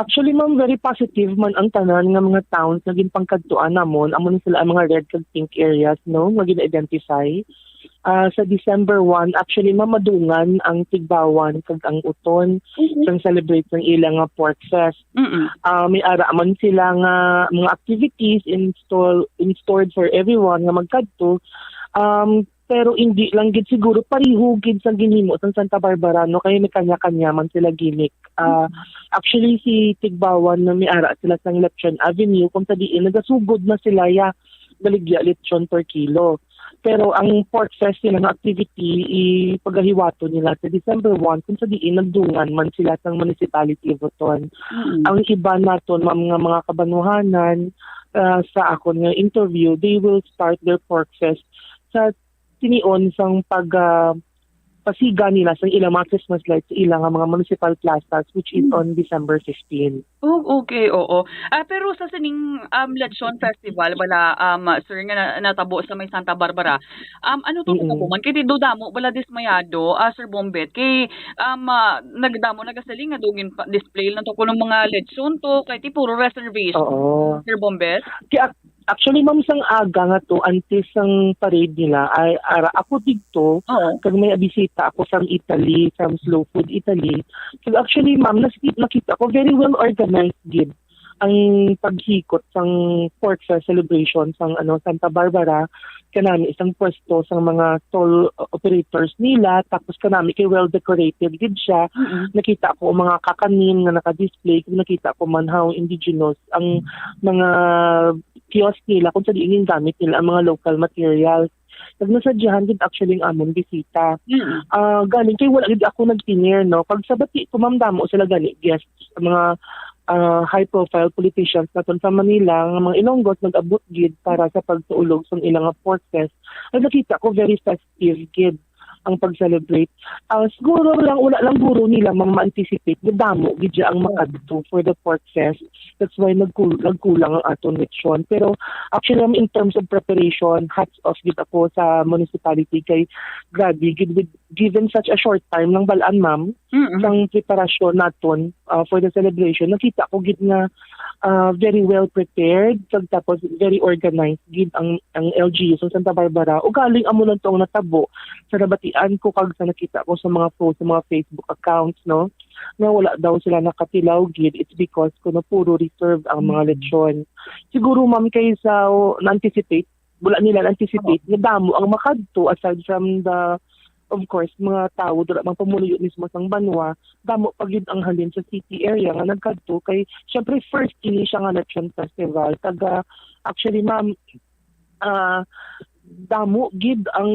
Actually, ma'am, very positive man ang tanan nga mga towns nga ginpangkadtuan namon. Amo ni sila ang mga red kag pink areas, no, nga gina-identify. Ah, sa December one, actually, ma'am, madungan ang Tigbawan kag ang Uton Mhm. sang celebrate sang ila nga Pork Fest. Mm-mm. Ah, may ara man sila nga mga activities in store, in stored for everyone nga magkadto. Um, pero hindi lang gid siguro pariho gid sa ginhimo sa Santa Barbara, no? Kay may kanya-kanya man sila gimmick. Ah, Mm. actually, si Tigbawan na may ara sila sang Lechon Avenue, kung sa diin nagasugod na sila ya baligya lechon per kilo. Pero ang Pork Fest nila nga activity, ipagahiwato nila sa December one, kung sa diin nagdungan man sila sang Municipality of Oton. Mm. Ang iba naton, ma'am, nga mga kabanuhanan, ah, sa akon nga interview, they will start their Pork Fest sa tinion sang pag, ah, pasiga nila sa ilang mga Christmas lights sa ilang mga municipal plazas, which is Hmm. on December fifteen. Oh, okay, oo. Ah, pero sa sining, um, Lechon Festival, wala, um, sir, nga na-, natabo sa may Santa Barbara, um, ano to Mm. kung man? Kay di do damo, wala dismayado, ah, Sir Bombet, kay, um, ah, nagdamo nagasiling nga dugin pa, display lang to kuno mga lechon to, kay ti puro reservation, Oo. Sir Bombet? Kay ac-, actually, ma'am, sang aga nga to, antes sang parade nila, ay, ara, ako didto, Oo. kag may bisita ako from Italy, from Slow Food Italy. So, actually, ma'am, nas-, nakita ko, very well organized gid ang paghikot sang Pork Fest celebration sang, ano, Santa Barbara, kanami sang pwesto sang mga stall operators nila, tapos kanami kay well decorated gid siya. Mm-mm. Nakita ko ang mga kakanin nga naka-display, kag nakita ko man how indigenous ang mga kiosk nila, kung sa diin gingamit nila ang mga local materials. Kag nasadyahan gid actually ang amon bisita. Mm. Ah, galing kay wala gid ako nagtinir, no? Kag sa bati ko, ma'am, damo sila gani guests, mga, ah, high profile politicians naton sa Manila, nga mga Ilonggos nag-abot gid para sa pagsaulog sang ilang nga Pork Fest. Ay, nakita ko very festive gid ang pag-celebrate. Ah, siguro lang, wala lang guro nila mang ma-anticipate nga damo gid siya ang makadto for the Pork Fest. That's why nagkul-, nagkulang ang aton lechon. Pero actually, ma'am, in terms of preparation, hats off gid ako sa municipality kay grabe gid, with, given such a short time lang balaan, ma'am, Mm-mm. sang preparasyon naton, ah, for the celebration. Nakita ko gid nga, ah, very well prepared, kag tapos very organized gid ang, ang L G U sa Santa Barbara. Ugaling amo lang to ang natabo sa nabatian ko kag sa nakita ko sa mga post, sa mga Facebook accounts, no? Nga wala daw sila nakatilaw gid, it's because kuno puro reserve ang mga Mm. lechon. Siguro, ma'am, kay sa na-anticipate, wala nila na-anticipate Oo. nga damo ang makadto, aside from the, of course, mga tawo, wala mang pumuluyo mismo sang banwa, damo pa gid ang halin sa city area nga nagkadto kay, syempre, first ini siya nga lechon festival. Taga, actually, ma'am, ah, damo gid ang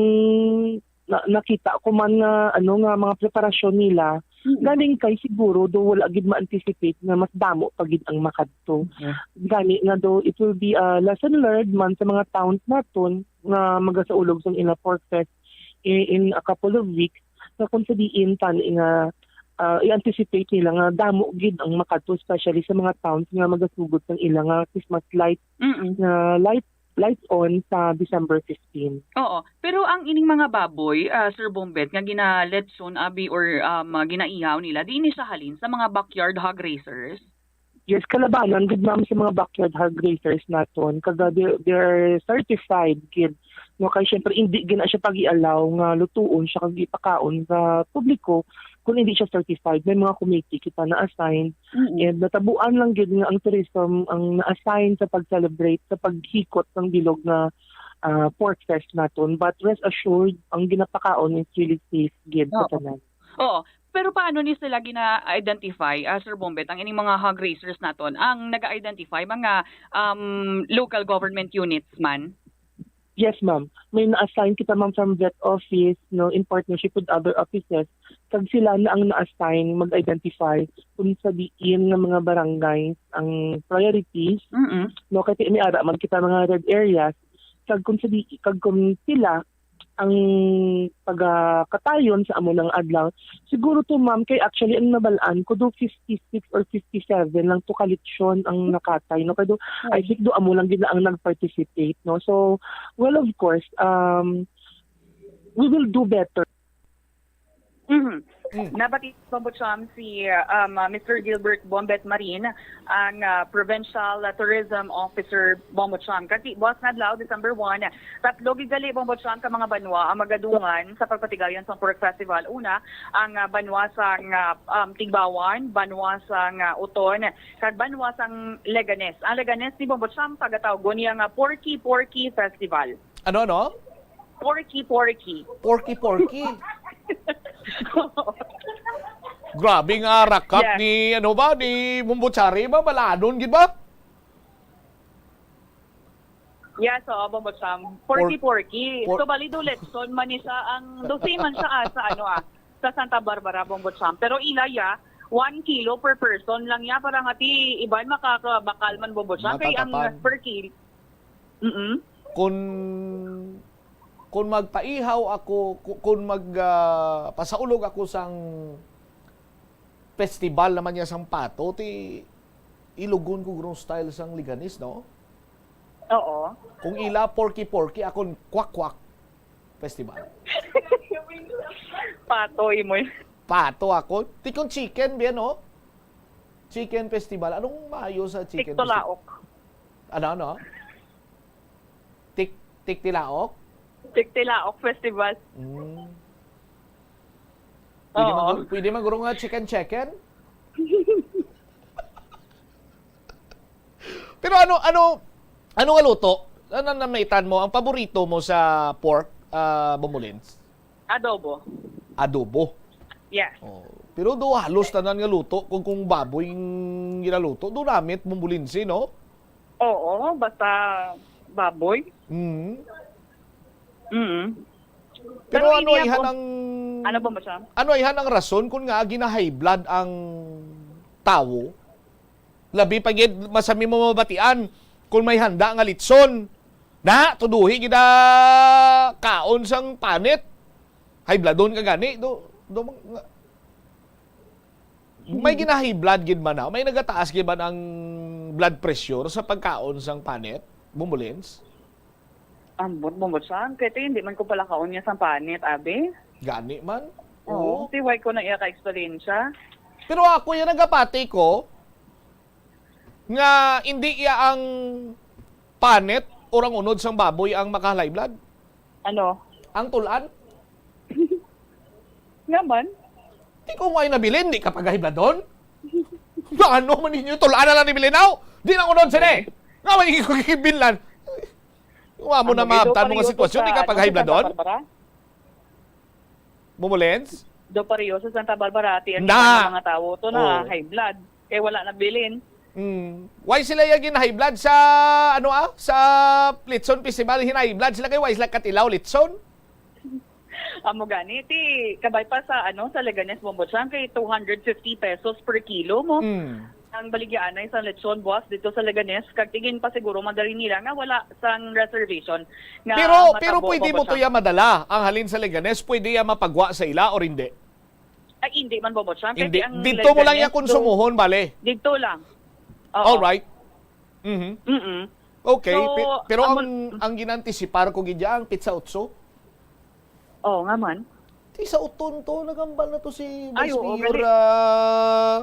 na-, nakita ko man nga, ano, nga mga preparasyon nila, Mm. galing kay siguro do wala gid ma-anticipate nga mas damo pa gid ang makadto. Okay. Gani nga do, it will be a lesson learned man sa mga towns naton nga magasaulog sang ila Pork Fest i-, in a couple of weeks, nga kung sa diin tani nga, ah, i-anticipate nila nga damo gid ang makadto, especially sa mga towns nga magasugod sang ila nga Christmas light, Mm. nga light lights on sa December fifteen. Oo. Pero ang ining mga baboy, ah, Sir Bombet, nga gina-letson abi or, um, ah, ginaihaw nila, diin ni siya halin sa mga backyard hog raisers? Yes, kalabanan gid, ma'am, sa mga backyard hog raisers naton. Kag, ah, they, they're certified gid. No, kay syempre, hindi gid na siya pag-i-allow nga lutuon siya kag ipakaon sa publiko kung hindi siya certified. May mga committee kita na-assign. Mm-mm. And natabuan lang gid nga ang tourism ang na-assign sa pag-celebrate, sa paghikot ng bilog nga, ah, pork fest naton. But rest assured, ang ginapakaon is really safe gid sa Oo. tanan. Oo. Pero paano ni sila gina-identify, ah, Sir Bombet, ang ining mga hog raisers naton? Ang nag-identify, mga, um, local government units man? Yes, ma'am. May na-assign kita, ma'am, from vet office, no, in partnership with other offices. Kag sila na ang na-assign mag-identify kung sa diin nga mga barangays ang priorities, Mm-mm. no, kay may ara man kita mga red areas. Kag kung sa di, kag kung sila ang pagakatayon sa amo nang adlaw. Siguro to, ma'am, kay actually ang nabalaan ko do fifty-six or fifty-seven lang to ka lechon ang nakatay, no? Kay do, I think do amo lang gid ang nag-participate, no? So, well, of course, um, we will do better. Mhm. Mm. Nabati, Bombo Cham, si um, uh, Mister Gilbert Bombet Marin, ang uh, Provincial uh, Tourism Officer, Bombo Cham. Kasi buwas nga adlaw, December one, tatlo gid gali, Bombo Cham, ka mga banwa ang magadungan sa pagpatigayon sa Pork Festival. Una, ang uh, banwa sang uh, um, Tigbawan, banwa sang uh, Oton, kag banwa sang Leganes. Ang Leganes ni, Bombo Cham, pagatawgon niya nga Porky Porky Festival. Ano, ano? Porky Porky. Porky Porky. Grabe nga rakat Yes. ni, ano ba, ni Mumbuchari ba? Baladon gid ba? Yes, oo, Bombo Cham. Porky Por- Porky. por- So, bali do, lechon man ni siya ang, do same man siya ah, sa ano ah, sa Santa Barbara, Bombo Cham. Pero ila ya, one kilo per person lang ya, para nga ti iban makakabakal man, Bombo Cham. Kay ang Matatapan. Per kilo. Mm-mm. Kung kung magpaihaw ako, ku- kung mag ah, pasaulog ako sang festival naman niya sang pato, ti ilugon ko gurong style sang Leganes, no? Oo. Kung ila porky-porky, akon kwak-kwak festival. Pato, imo yun. Pato ako. Ti kung chicken, bien, no? Chicken festival. Anong maayo sa chicken festival? Tiktulaok. Ano, ano? Tik, tiktilaok? Tiktilaok Festival. Mm. Pwede, Oo. man, pwede man guro nga chicken chicken? Pero ano, ano, ano nga luto? Ano na namitan mo? Ang paborito mo sa pork, ah, Bombolins? Adobo. Adobo. Yes. Oh. Pero do halos tanan nga luto, kung, kung baboy ang ginaluto, do namit Bombolinsi, no? Oo, basta baboy. Mm. Mm. Pero Pero ano ini ihan ako- ang Ano ba mo siya? Ano ihan ang rason kung nga gina-high blood ang tawo? Labi pa gid masami mo mabatian kung may handa nga litson. Na, tuduhi gid kaon sang panit. High bloodon ka gani do, do nga, may gina-high blood gid man na, may nagataas gid man ang blood pressure sa pagkaon sang panit, Bombolins? Ambot mo mo siya? Kaya hindi man ko pala kaon niya sa panit, abi. Gani man. Oo. Si Wai ko na iya ka-eksperyensya. Pero ako yung nagapati ko nga hindi iya ang panit o ang unod sang baboy ang maka-high blood. Ano? Ang tulan. Naman? Di ko nga nabilin, di ka pag-high blood doon. Ano man ninyo, tulan na lang ni Bilinaw? Di na unod sini. Nga man yung kikibinlan. Wa mo na maabtan mo nga sitwasyon, di ka pag-high blood doon? Mumulens? Do pareho sa Santa Barbara, ti ang Na. iban nga mga tawo to na Oh. high blood. Kay wala na bilin. Mm. Why sila yung high blood sa, ano ah, sa Litson Festival? High blood sila kay why sila katilaw Litson? Amo gani, ti kabay pa sa ano sa Leganes Bombochang kay two hundred fifty pesos per kilo mo. Mm. Ang baligyaanay sa lechon buwas dito sa Leganes, kag tingin pa siguro madali nila nga wala sang reservation nga Pero, matabo, pero pwede mo to Bombochang. Ya madala. Ang halin sa Leganes, pwede ya mapagwa sa ila or hindi? Ay, hindi man, Bombochang. Hindi. Ang Dito mo lang Leganes ya konsumuhon, bale. Dito lang. Oo. All right. Mhm. Mm-mm. Okay, So, pi- pero ang amo- ang ginantisipar ko gid ya ang pizza utso. Oo nga man. Ti sa uton to, nagambal na to si Ay, Vice oo, Mayor gali. ah,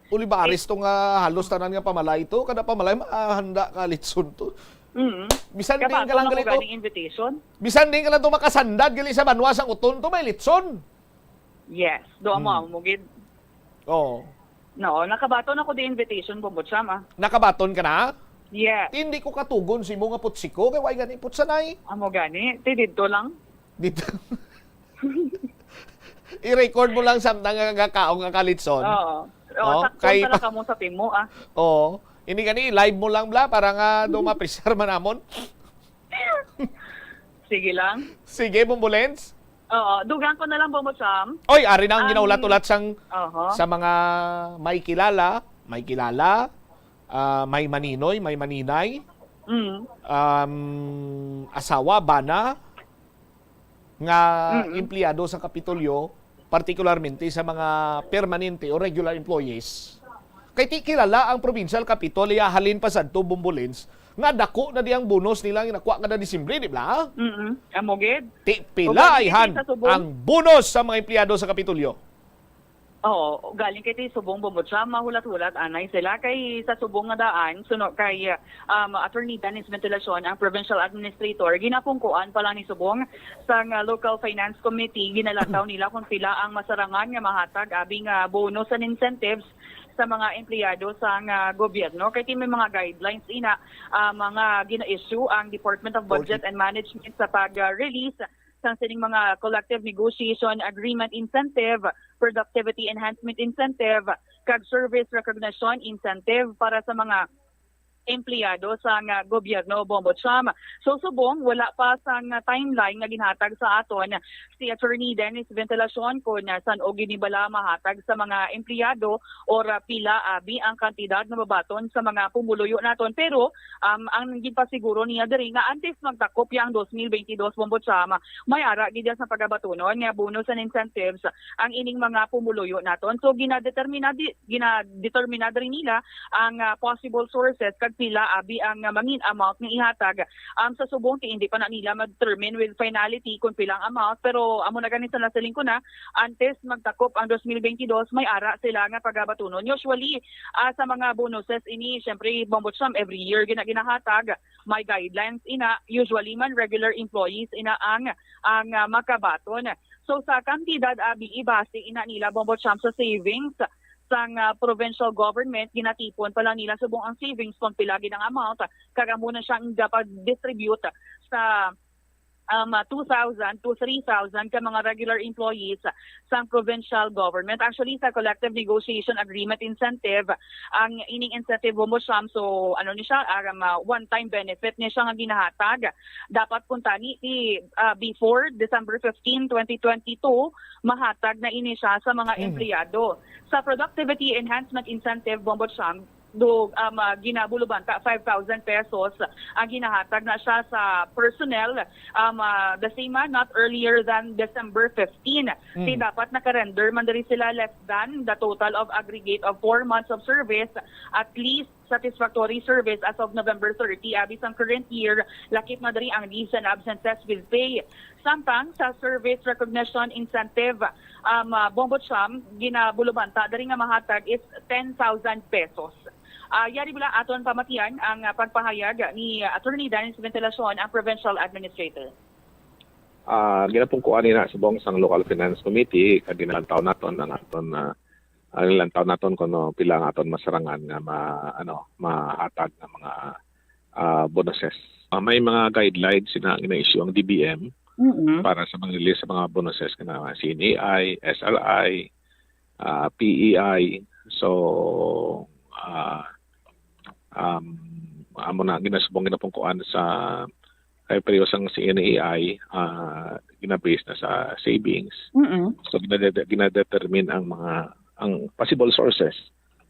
Olivares to nga halos tanan nga pamalay to. Kada pamalay, mahanda ka litson to. Mm. Bisan din ka Kabato lang na ko gali to. ganing invitation. Bisan din ka lang to makasandad gali sa banwa sang uton to, may litson. Yes. Do amo Mm. amo gid. Oh. No, nakabaton ako di invitation, Bombochang, ah. Nakabaton ka na? Yes. Ti, hindi ko katugon si mo nga putsiko, kay why gani putsanay? Amo gani. Ti dito lang. Dito. I-record mo lang samtang nga kakaon ka kalitson. Oo. Oo, Oh, sakto kay pala pa- ka mo sa timo, ah. Oo. Ini gani, live mo lang bla para nga do ma-preserve man namon. Sige lang. Sige, Bumbulens. Oo, dugang ko na lang, Bombochang. Oy, ari na ang Ang- ginaulat-ulat sang Oho. sa mga may kilala, may kilala, ah, may maninoy, may maninay, Mm. um, asawa, bana, nga Mm-mm. empleyado sa Kapitolyo, partikularmente sa mga permanente o regular employees. Kay ti kilala ang provincial capitol, iya halin pa sadto, Bombolins, nga dako na di ang bonus nila nga nakuha kada Disyembre, di ba? Mm-mm. Amo gid. Ti pila ayhan ang bonus sa mga empleyado sa Kapitolyo? Oo, galing kay ti subong, Bombo Cham, mahulat-hulat anay sila kay sa subong nga daan, suno kay, um, Attorney Dennis Ventilacion, ang provincial administrator, ginapungkuan pa lang ni subong sang, uh, local finance committee, ginalantaw nila kung pila ang masarangan nga mahatag abi nga bonus and incentives sa mga empleyado sang, uh, gobyerno. Kay ti may mga guidelines ina, uh, mga gina-issue ang Department of Budget and Management sa pag-release sang sining mga collective negotiation agreement incentive, productivity enhancement incentive, kag service recognition incentive para sa mga empleyado sang gobyerno, Bombo Cham. So, subong wala pa sang timeline nga ginhatag sa aton si Attorney Dennis Ventilacion kung san-o gid ni bala mahatag sa mga empleyado or, ah, pila abi ang kantidad nga mabaton sa mga pumuluyo naton. Pero, um, ang ginpasiguro niya diri nga antes magtakop ya ang dos mil bentidós, Bombo Cham, may ara gid ya sa pagabatunon nga bonus and incentives ang ining mga pumuluyo naton. So, ginadetermina di, ginadetermina diri nila ang, ah, possible sources kag pila abi ang, ah, mangin amount nga ihatag, um, sa subong ti hindi pa na nila ma-determine with finality kung pila ang amount. Pero amo na gani sa nasiling ko na, antes magtakop ang dos mil bentidós, may ara sila nga pagabatunon. Usually, ah, sa mga bonuses ini, syempre, Bombo Cham, every year gina ginahatag, may guidelines ina, usually man regular employees ina ang, ang, ah, makabaton. So, sa kantidad abi, ibase ina nila, Bombo Cham, sa savings sang, ah, provincial government, ginatipon pa lang nila subong ang savings kung pila gid ang amount, kag amo na siya ang dapat distribute sa, um, two thousand to three thousand ka mga regular employees sang provincial government. Actually, sa collective negotiation agreement incentive, ang ining incentive, Bombo Cham, so, ano ni siya, um, ah, one-time benefit ni siya nga ginahatag. Dapat kuntani ti, ah, before December fifteen, twenty twenty-two, mahatag na ini siya sa mga Mm. empleyado. Sa productivity enhancement incentive, Bombo Cham, do, um, ah, ginabulubanta five thousand pesos ang ginahatag na siya sa personnel, um, ah, the same, ah, not earlier than December fifteen. Mm. Ti dapat nakarender man diri sila less than the total of aggregate of four months of service, at least satisfactory service as of November thirty, abi sang current year, lakip na diri ang leaves and absences with pay. Samtang sa service recognition incentive, um, ah, Bombo Cham, ginabulubanta diri nga mahatag is ten thousand pesos. Ah, yari bala aton pamatian ang, ah, pagpahayag ni Attorney Dennis Ventilacion, ang provincial administrator. Ah, ginapungkuan ni na subong sang local finance committee, kag ginalantaw naton ang aton, ah, ang lantaw naton kung, no, pila ang aton masarangan nga ma-, ano, mahatag nga mga, ah, bonuses. Ah, may mga guidelines sina nga na-issue ang D B M Mm-mm. para sa mga list sa mga bonuses kana C N A I, S R I, ah, P E I. So, ah, um, amo na ginasubong ginapungkuan sa kay pareho sang C N A I, ah, gina-base na sa savings. Mm-mm. So, ginade-, ginadetermine ang mga, ang possible sources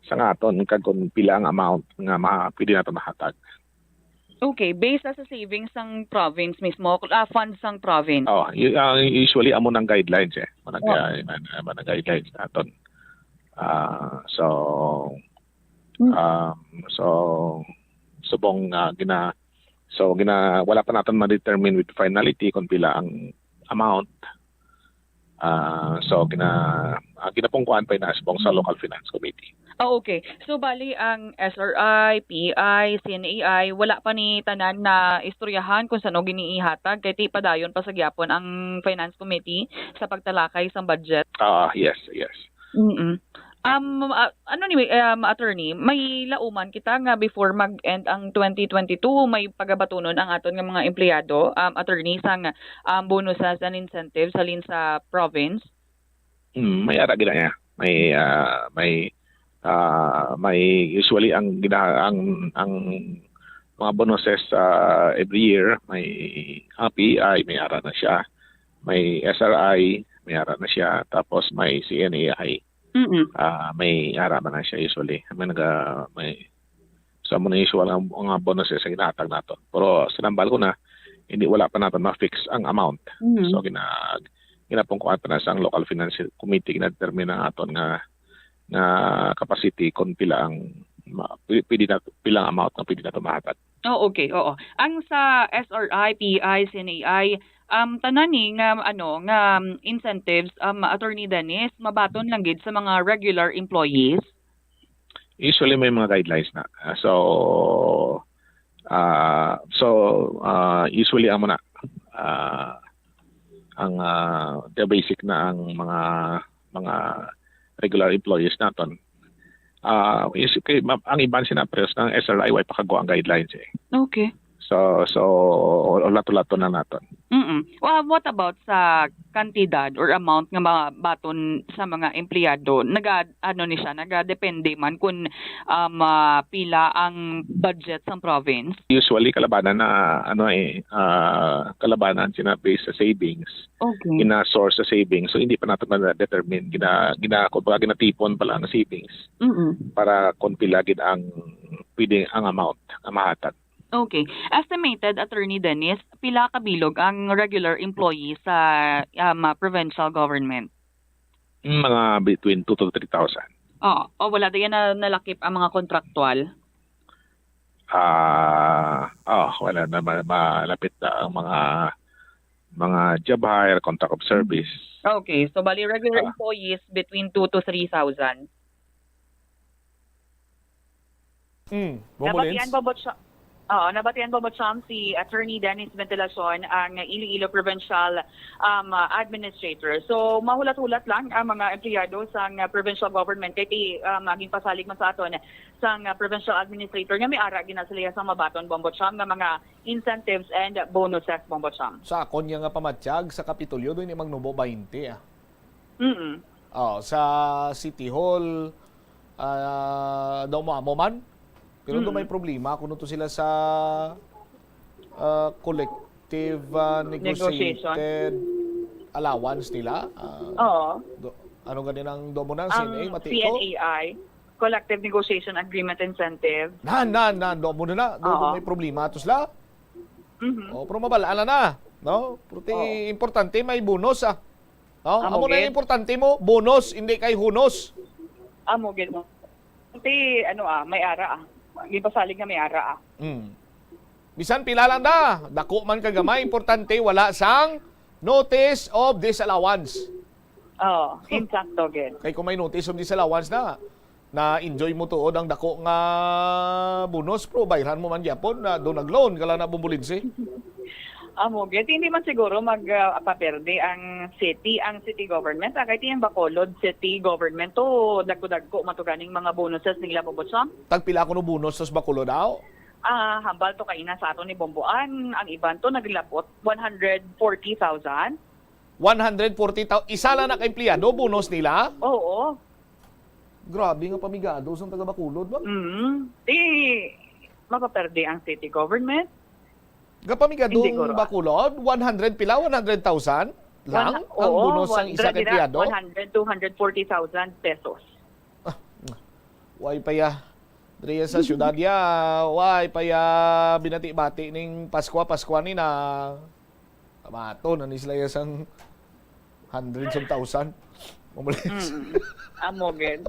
sa nga aton kag kung pila ang amount nga ma-, pwede nato mahatag. Okay, based sa savings sang province mismo, ah, funds sang province. Oh, y-, ah, usually amo nang guidelines eh. Mo nang, Oh. ah, man, ah, man ang guidelines naton. Ah, so, Mm. um, so, subong nga gina-, so, gina-, wala pa naton ma-determine with finality kung pila ang amount. Ah, so, gina-, ah, ginapungkuan pa ina subong sa Mm. local finance committee. Ah, okay. So, bali, ang S R I, P E I, C N A I, wala pa ni tanan na istoryahan kung san-o gini ihatag, kay ti padayon pa sa gyapon ang Finance Committee sa pagtalakay sang budget. Ah, yes, yes. Mm. Um, ah, ano ni, um, attorney, may lauman kita nga before mag-end ang twenty twenty-two, may pagabatunon ang aton nga mga empleyado, um, attorney, sang, um, bonuses and incentives halin sa province? Hmm, may ara gid niya. May, ah, may, ah, may usually ang gina-, ang, ang mga bonuses, ah, every year, may, ah, P E I, may ara na siya. May S R I, may ara na siya. Tapos may C N A I, Mm-mm. ah, may ara man na siya usually. May naga-, may, so, amo na usual ang mga bonuses ang ginahatag nato. Pero sinambal ko na, hindi, wala pa naton ma-fix ang amount. Mhm. So, gina-, ginapungkuan pa na sang local finance committee, ginadetermine ang aton nga, nga capacity kung pila ang ma-, pi-, pwede na, pila ang amount nga pwede naton mahatag. Oh, okay, oo. Ang sa S R I, P I, C N A I, um, tanan ni nga, ano, nga, um, incentives, um, Attorney Dennis, mabaton lang gid sa mga regular employees? Usually may mga guidelines na. Ah, so, ah, so, ah, usually amo na, ah, ang, ah, the basic na ang mga, mga regular employees naton. Ah, is, kay, ma-, ang iban sina, pero sa S R I, way pa kagwa ang guidelines, eh. Okay. So, so, lato-lato na naton. Mm. Well, what about sa kantidad or amount nga mabaton sa mga empleyado? Naga, ano ni siya, nagadepende man kung, um, ah, pila ang budget sang province? Usually, kalabanan na, ano, eh, ah, kalabanan sina based sa savings. Okay. Gina-source sa savings. So, hindi pa naton ma-determine. Gina-, gina-, kumbaga, ginatipon pa lang ang savings Mm-mm. para kung pila gid ang pwede ang amount na mahatag. Okay. Estimated, Attorney Dennis, pila ka bilog ang regular employee sa, um, provincial government? Mga between two to three thousand. Oo. O, wala diyan na nalakip ang mga kontraktual? Ah, oh, wala na, ma-, malapit na ang mga, mga job hire, contract of service. Okay. So, bali, regular Ah. employees between two to three thousand. Mm, Bombo Lens? Nabatian ba, Butch-, oo, nabatian ba, Butcham, si Attorney Dennis Ventilacion, ang Iloilo Provincial, um, Administrator? So, mahulat-hulat lang ang mga empleyado sang provincial government kay ti, um, ginpasalig man sa aton sang provincial administrator nga may ara gina sila sang mabaton, Bombo Cham, nga mga incentives and bonuses, Bombo Cham. Sa akon nga, nga pamatyag sa Kapitolyo, doon ni Mang Nubo, bainte, ah. Mm-mm. Oh, sa City Hall, ah, daw mo amo man. Pero daw may Mm. problema kuno to sila sa, ah, collective, ah, Negotiation. negotiated allowance nila. Ah, Oo. do-, ano gani nang daw mo na, Ang C N A, mati ko? C N A I, Collective Negotiation Agreement Incentive. Na, na, na, daw mo na na. Daw Oo. may problema to sila. Mhm. Oh, pero mabalaan na na, no? Pero ti Oo. importante may bonus, ah. No? Amo Amo na gid. Importante mo, bonus, hindi kay hunos. Amo gid mo. Ti, ano, ah, may ara, ah. Gipasalig nga may ara, ah. Mm. Bisan pila lang da, dako man ka gamay, importante wala sang notice of disallowance. Oh, insakto gid. Kay kung may notice of disallowance na, na-enjoy mo tuod ang dako nga bonus, pero bayran mo man gyapon na do nag-loan ka lang na, Bombo Lens. Amo gid, hindi man siguro mag, ah, paperde ang city, ang city government, ah, kay ti ang Bacolod city government to, dagko-dagko man to ganing mga bonuses nila, Bombo Cham. Tagpila kuno bonus sa Bacolod, aw? Ah, hambal to kaina sa aton ni Bomboan, ang iban to naglabot one hundred forty thousand. One hundred forty thousand, isa lang na ka empleyado, bonus nila? Oo. Grabe nga pamigado sang taga Bacolod, ba? Mm. Di, mapaperde ang city government. Gapamigado Hindi ang guro, ah. Bacolod, one hundred pila, one hundred thousand lang One, ang oo, bonus sang one, isa ka dira, empleyado? One hundred, two hundred forty thousand pesos. Ah, way pa ya. Diri sa syudad ya, way pa ya binati-bati ning Paskwa, Paskwa ni na. Kamato na ni sila ya sang hundreds of thousand. Mamulis. Mm. Amo gid.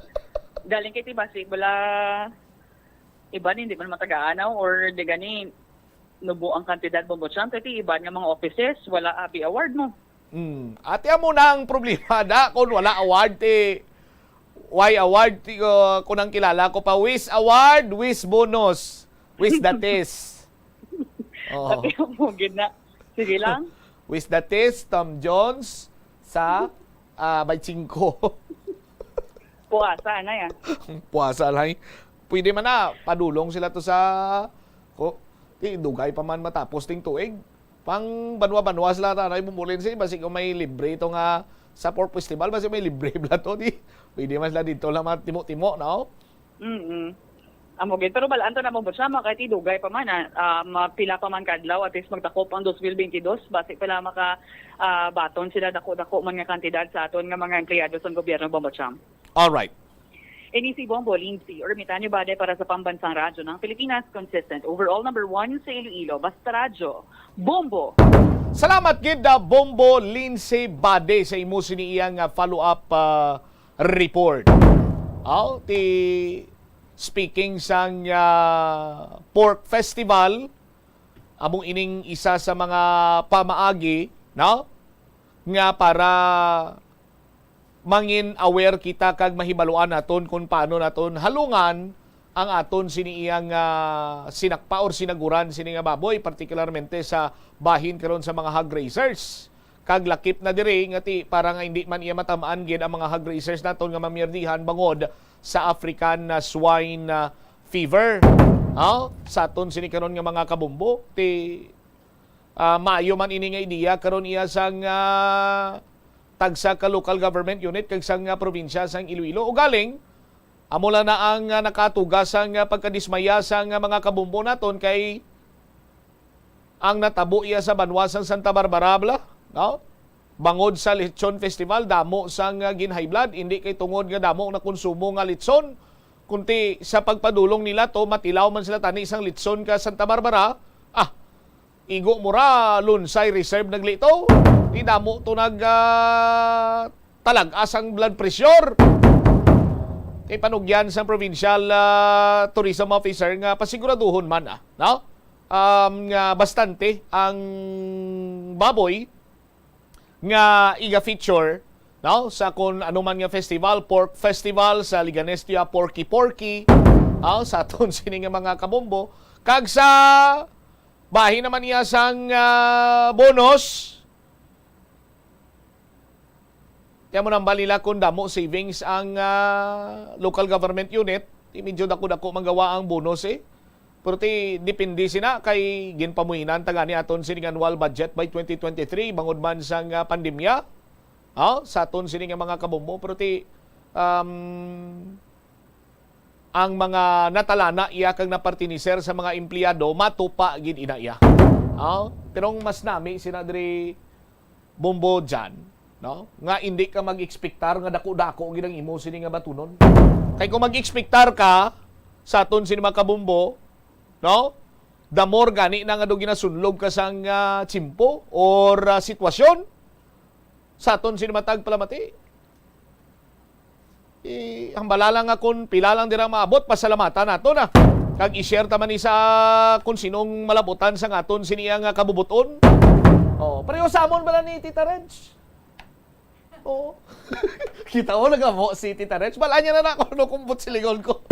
Galing kay ti basi, wala, iban hindi man matagaan, no? Or di gani, nubo ang kantidad, Bombo Cham, kay ti iban nga mga offices, wala abi award mo. Hmm. Ate, amo na ang problema, da, kung wala award, ti, why award, ti, uh, kung ang kilala ko pa, Wiz Award, Wiz Bonus, Wiz Datis. Oo. Ate, amo gid na. Sige lang. Wiz Datis, Tom Jones, sa, ah, Bay Cinco. Puasa na yan. Puasa lang. Pwede man na, padulong sila to sa, ko, ti, dugay pa man matapos ting tuig. Pang banwa-banwa sila, Tanay Bombo Lens, basi kung may libre ito nga sa Pork Festival, basi may libre bala to, di. Pwede man sila dito lang mga timo-timo, no? Mm-mm. Amo gid. Pero balaan to na mo, Boss Sam, kay ti dugay pa man, ah, ah, ma-, pila pa man ka adlaw, at least magdakop ang dos mil bentidós, basi pala maka, ah, baton sila dako-dako man nga kantidad sa aton nga mga empleyado sa gobyerno, Boss Sam. Alright. Ini si Bombo Lindsay Ermitaño Bade para sa Pambansang Radyo ng Pilipinas, consistent overall number one sa Iloilo. Basta Radyo, Bombo! Salamat gid, ah, Bombo Lindsay Bade, sa imo sini iyang, ah, follow-up, ah, report. Aw, ti speaking sang, ah, pork festival, amo ining isa sa mga pamaagi, no? Nga para mangin aware kita kag mahibaluan naton kung paano naton halungan ang aton sini iyang, ah, sinakpa or sinaguran sini nga baboy, partikularmente sa bahin karon sa mga hog raisers. Kag lakip na diri nga ti para nga hindi man iya matamaan gid ang mga hog raisers naton nga mamirdihan bangod sa African, ah, swine, ah, fever. Ha? Sa aton sini karon nga mga kabombo, ti, ah, maayo man ini nga ideya karon iya sang, ah, tagsa ka local government unit kag sang, ah, probinsya sang Iloilo. Ugaling, amo lang na ang, ah, nakatuga sang, ah, pagkadismaya sang, ah, mga kabombo naton kay ang natabo iya sa banwa sang Santa Barbara, bala, no? Bangod sa Lechon Festival, damo sang, ah, gin-high blood, hindi kay tungod nga damo ang nakonsumo nga litson, kunti sa pagpadulong nila to, matilaw man sila tani sang litson ka Santa Barbara, ah, igo mo ra, lunsay reserve naglito, di damo to nag, ah, talag-as ang blood pressure. Kay panugyan sang provincial, ah, tourism officer nga pasiguraduhon man, ah, no? Um, nga bastante ang baboy nga iga-feature, no? Sa kung ano man nga festival, pork festival, sa Leganes Tuya, porky porky, no? Sa aton sini nga mga kabombo, kag sa bahin naman niya sang, ah, bonus. Kaya mo nang balila kung damo savings ang, ah, local government unit, di medyo dako-dako manggawa ang bonus, eh. Pero ti depende sina kay ginpamuhinan ta gani aton sining annual budget by twenty twenty-three bangod man sang, ah, pandemya. Ha? Sa aton sini nga mga kabombo, pero ti, um, ang mga natalana iya kag napartiniser sa mga empleyado, matupa gid ina iya. Ha? Pero ang mas nami sina diri, Bombo, Jan, no? Nga indi ka mag-ekspektar nga dako-dako gid ang imo sini nga batunon. Kay kung mag-ekspektar ka sa aton sini mga kabombo, no? The more gani na nga do ginasunlog ka sang, ah, tiyempo or, ah, sitwasyon sa aton sini matag palamati. I, hambala lang nga kung pila lang dira maabot, pasalamatan nato na. Kag i-share ta man ni sa kung sinong malabutan sa aton sini nga kabubuton. Oh, pareho samon bala ni Tita Reg. Oh. Kita mo, nagamo si Tita Reg. Bala niya na na kung ano kung butsilingon ko.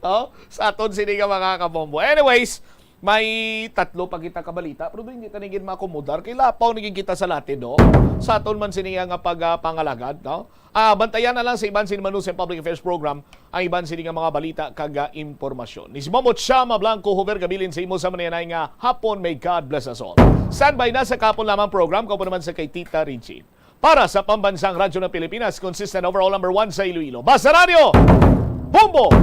Oh, sa aton sini nga mga kabombo. Anyways, may tatlo pa kita ka balita, pero hindi ta na gid maakomodar kay lapaw na gid kita sa latid, no? Sa aton man sini nga pag, ah, pangalagad, no? Ah, bantayan na lang sa iban sini Manusay Public Affairs Program ang iban sini nga mga balita kag, ah, impormasyon. Ni si Momot Shama Blanco, Hover Gabilin sa imo sa mananay nga hapon. May God bless us all. Standby na sa kahapon lamang program, kauban naman sa kay Tita Regine. Para sa Pambansang Radyo ng Pilipinas, consistent overall number one sa Iloilo. Basta Radyo, Bombo!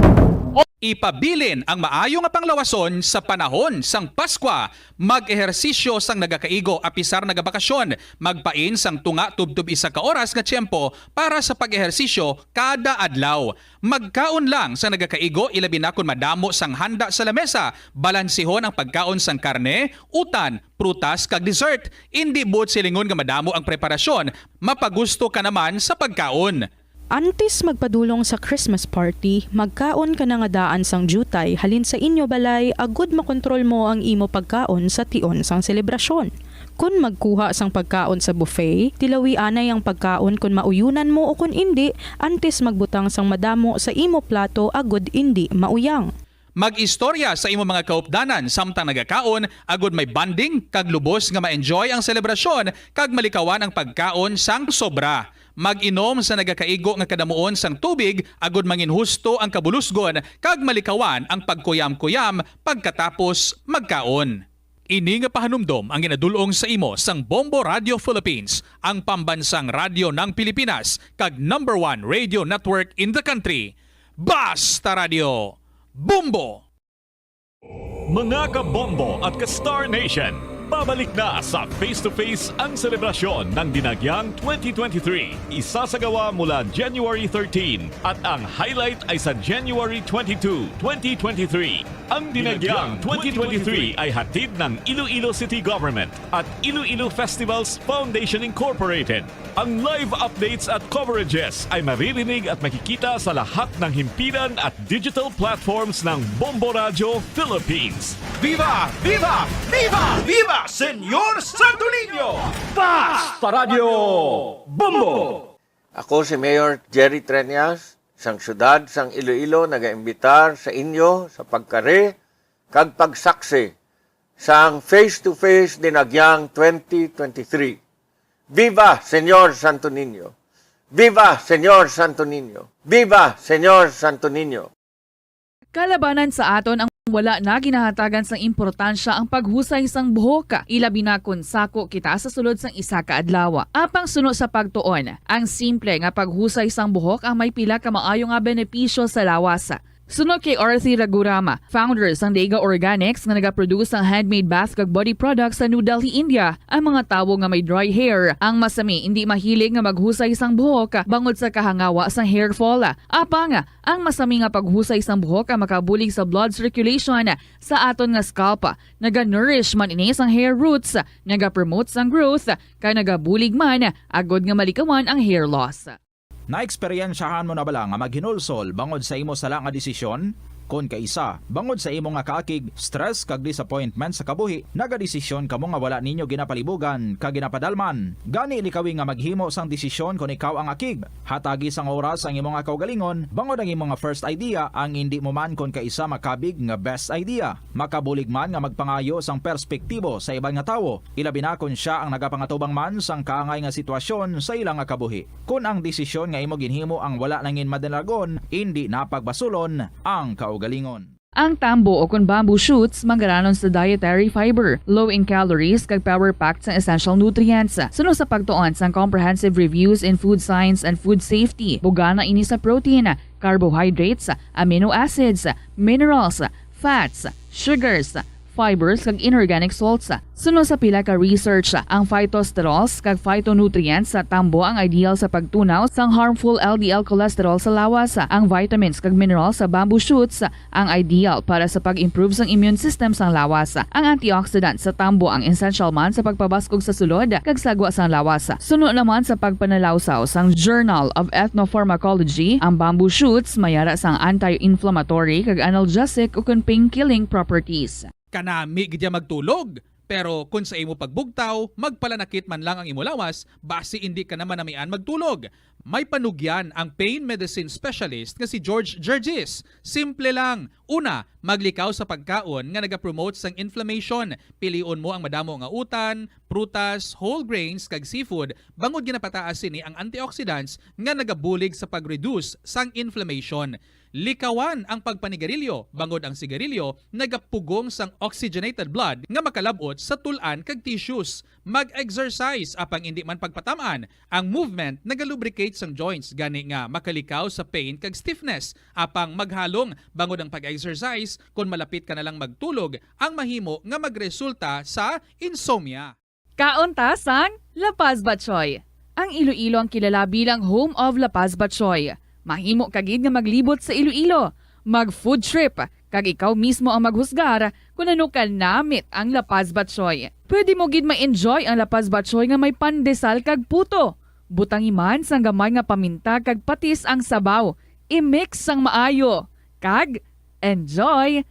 Ipabilin ang maayo nga panglawason sa panahon sang Paskwa. Mag-ehersisyo sang nagakaigo apisar nagabakasyon. Magpain sang tunga tubtob isa ka oras nga tiyempo para sa pag-ehersisyo kada adlaw. Magkaon lang sang nagakaigo, ilabi na kon madamo sang handa sa lamesa. Balansihon ang pagkaon sang karne, utan, prutas, kag dessert. Indi buot silingon nga madamo ang preparasyon, mapagusto ka naman sa pagkaon. Antes magpadulong sa Christmas party, magkaon ka na nga daan sang diutay halin sa inyo balay agud makontrol mo ang imo pagkaon sa tion sang selebrasyon. Kon magkuha sang pagkaon sa buffet, tilawi anay ang pagkaon kon mauyunan mo ukon indi antes magbutang sang madamo sa imo plato agud indi mauyang. Mag-istorya sa imo mga kaupdanan samtang nagakaon agud may bonding kag lubos nga ma-enjoy ang selebrasyon kag malikawan ang pagkaon sang sobra. Mag-inom sa nagakaigo nga kadamuon sang tubig agud manginhusto ang kabulusgon kag malikawan ang pagkuyam-kuyam pagkatapos magkaon. Ini nga pahanumdom ang ginadul-ong sa imo sang Bombo Radio Philippines, ang pambansang radyo ng Pilipinas kag number one radio network in the country. Basta Radyo, Bombo! Mga kabombo at ka Star Nation, Babalik na sa Face to Face ang selebrasyon ng Dinagyang twenty twenty-three. Isasagawa mula January thirteen at ang highlight ay sa January twenty-two, twenty twenty-three. Ang Dinagyang twenty twenty-three ay hatid ng Iloilo City Government at Iloilo Festivals Foundation Incorporated. Ang live updates at coverages ay maririnig at makikita sa lahat ng himpilan at digital platforms ng Bombo Radyo Philippines. Viva! Viva! Viva! Viva Señor Santo Niño! Basta Radyo Bombo! Ako si Mayor Jerry Treñas, sang siyudad sang Iloilo, nagaimbitar sa inyo sa pagkari kag pagsaksi sang Face to Face Dinagyang twenty twenty-three. Viva Señor Santo Niño! Viva Señor Santo Niño! Viva Señor Santo Niño! Kalabanan sa aton ang wala na ginahatagan sang importansya ang paghusay sang buhok, ilabi na kon sako kita sa sulod sang isa ka adlaw. Apang suno sa pagtuon, ang simple nga paghusay sang buhok ang may pila ka maayo nga benepisyo sa lawas. Suno kay Arthi Ragurama, founder sang Dega Organics nga nagaproduce sang handmade bath kag body products sa New Delhi, India, ang mga tawo nga may dry hair ang masami indi mahilig nga maghusay sang buhok bangod sa kahangawa sang hair fall. Apang ang masami nga paghusay sang buhok ang makabulig sa blood circulation sa aton nga scalp. Naga-nourish man ini sang hair roots, naga-promote sang growth, kag nagabulig man agod nga malikawan ang hair loss. Naeksperyensyahan mo na bala nga maghinulsol bangod sa imo sala nga desisyon? Kon kaisa, bangod sa imo nga kaakig, stress kag disappointment sa kabuhi, nagadesisyon kamo nga wala ninyo ginapalibugan kag ginapadalman. Gani likawi nga maghimo sang desisyon kon ikaw ang akig. Hatagi sang oras ang imo nga kaugalingon, bangod ang imo nga first idea ang indi mo man kon kaisa makabig nga best idea. Makabulig man nga magpangayo sang perspektibo sa iban nga tawo, ilabi na kon sia ang nagapangatubang man sang kaangay nga sitwasyon sa ila nga kabuhi. Kon ang desisyon nga imo ginhimo ang wala nangin madalagon, indi na pagbasulon ang kaugalingon. Ang tambo o kon bamboo shoots manggaranon sa dietary fiber, low in calories, kag power-packed sang essential nutrients. Suno sa pagtuon sang Comprehensive Reviews in Food Science and Food Safety, bugana ini sa protein, carbohydrates, amino acids, minerals, fats, sugars, fibers, kag inorganic salts. Suno sa pila ka research, ang phytosterols kag phytonutrients sa tambo ang ideal sa pagtunaw sang harmful L D L cholesterol sa lawas. Ang vitamins kag minerals sa bamboo shoots ang ideal para sa pag-improve sang immune system sang lawas. Ang antioxidant sa tambo ang essential man sa pagpabaskog sa sulod kag sagwa sang lawas. Suno naman sa pagpanalawsaw sang Journal of Ethnopharmacology, ang bamboo shoots may ara sang anti-inflammatory kag analgesic ukon pain-killing properties. Kanami gid ya magtulog, pero kon sa imo pagbugtaw, magpalanakit man lang ang imo lawas, basi indi ka na manamian magtulog. May panugyan ang pain medicine specialist nga si George Gergis. Simple lang. Una, maglikaw sa pagkaon nga nagapromote sang inflammation. Pilion mo ang madamo nga utan, prutas, whole grains, kag seafood, bangod ginapataas sini ang antioxidants nga nagabulig sa pag-reduce sang inflammation. Likawan ang pagpanigarilyo, bangod ang sigarilyo nagapugong sang oxygenated blood nga makalab-ot sa tul-an kag tissues. Mag-exercise, apang indi man pagpatam-an. Ang movement nagalubricate sang joints, gani nga makalikaw sa pain kag stiffness. Apang maghalong, bangod ang pag-exercise, kon malapit ka na lang magtulog, ang mahimo nga magresulta sa insomnia. Kaon ta sang La Paz Batchoy. Ang Iloilo ang kilala bilang home of La Paz Batchoy. Mahimo ka gid nga maglibot sa Iloilo, mag-food trip, kag ikaw mismo ang maghusgar kon ano kanamit ang La Paz Batchoy. Pwede mo gid ma-enjoy ang La Paz Batchoy nga may pandesal kag puto. Butangi man sang gamay nga paminta kag patis ang sabaw. I-mix sang maayo, kag enjoy!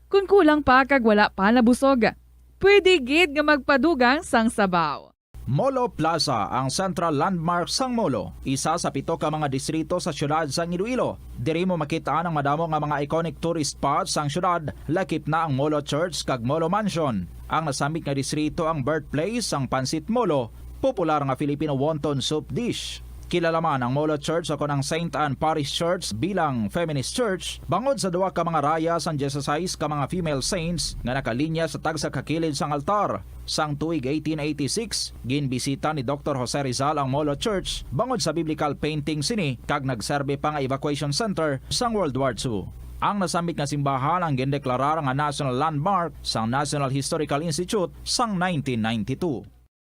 Kon kulang pa kag wala pa nabusog, pwede gid nga magpadugang sang sabaw. Molo Plaza, ang central landmark sang Molo, isa sa pito ka mga distrito sa siyudad sang Iloilo. Diri mo makit-an ang madamo nga mga iconic tourist spots sang siyudad, lakip na ang Molo Church kag Molo Mansion. Ang nasambit nga distrito ang birthplace sang Pancit Molo, popular nga Filipino wonton soup dish. Kilala man ang Molo Church o kon ang Saint Anne Parish Church bilang feminist church bangod sa duha ka mga raya sang dieciséis ka mga female saints nga nakalinya sa tagsa ka kilid sang altar. Sang tuig eighteen eighty-six, ginbisita ni Doktor Jose Rizal ang Molo Church bangod sa biblical painting sini kag nagserbi pa nga evacuation center sang World War Two. Ang nasambit nga simbahan ang gindeklarar nga National Landmark sang National Historical Institute sang nineteen ninety-two.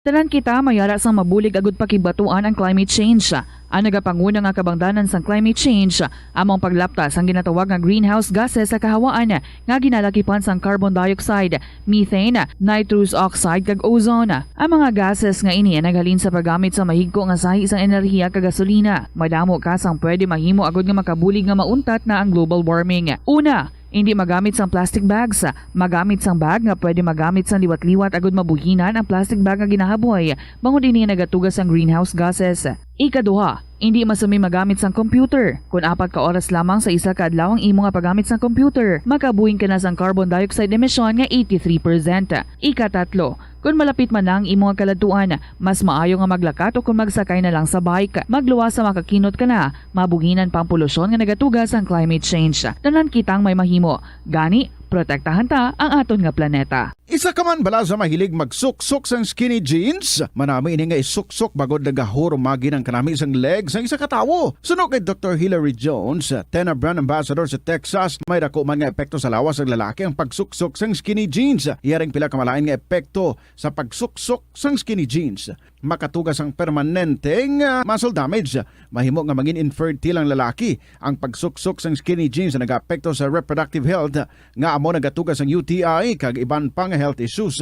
Tanan kita may ara sang mabulig agud pakibatuan ang climate change. Ang nagapanguna nga kabangdanan sang climate change amo ang paglapta sang ginatawag nga greenhouse gases sa kahawaan nga ginalakipan sang carbon dioxide, methane, nitrous oxide, kag ozone. Ang mga gases nga ini ang naghalin sa paggamit sa mahigko nga sahi sang enerhiya kag gasolina. Madamo ka sang pwede mahimo agud nga makabulig nga mauntat na ang global warming. Una, indi magamit sang plastic bags. Magamit sang bag nga pwede magamit sang liwat-liwat agud mabuhinan ang plastic bag nga ginahaboy, bangod ini nagatuga sang greenhouse gases. Ikaduha, indi masumi magamit sang computer. Kon apat ka oras lamang sa isa ka adlaw ang imo nga paggamit sang computer, makabuhing ka na sang carbon dioxide emission nga eighty-three percent. Ikatatlo, kon malapit man na ang imo nga kaladtuan, mas maayo nga maglakat o kon magsakay na lang sa bike. Magluwas sa makakinot ka na, mabuhinan pa ang polusyon nga nagatuga sang climate change. Tanan kitang may mahimo. Gani, protektahan ta ang aton nga planeta. Isa ka man bala sa mahilig magsuksok sang skinny jeans? Manami ini nga isuksok bangod nagahurumagi ang kanami sang leg sang isa ka tawo. Suno kay Doktor Hilary Jones, TENA brand ambassador sa Texas, may dako man nga epekto sa lawas sang lalaki ang pagsuksok sang skinny jeans. Iya ring pila ka malain nga epekto sa pagsuksok sang skinny jeans. Makatuga sang permanente nga muscle damage. Mahimo nga mangin infertile ang lalaki. Ang pagsuksok sang skinny jeans nagaapekto sa reproductive health, nga amo nagatuga sang U T I kag iban pa nga health issues.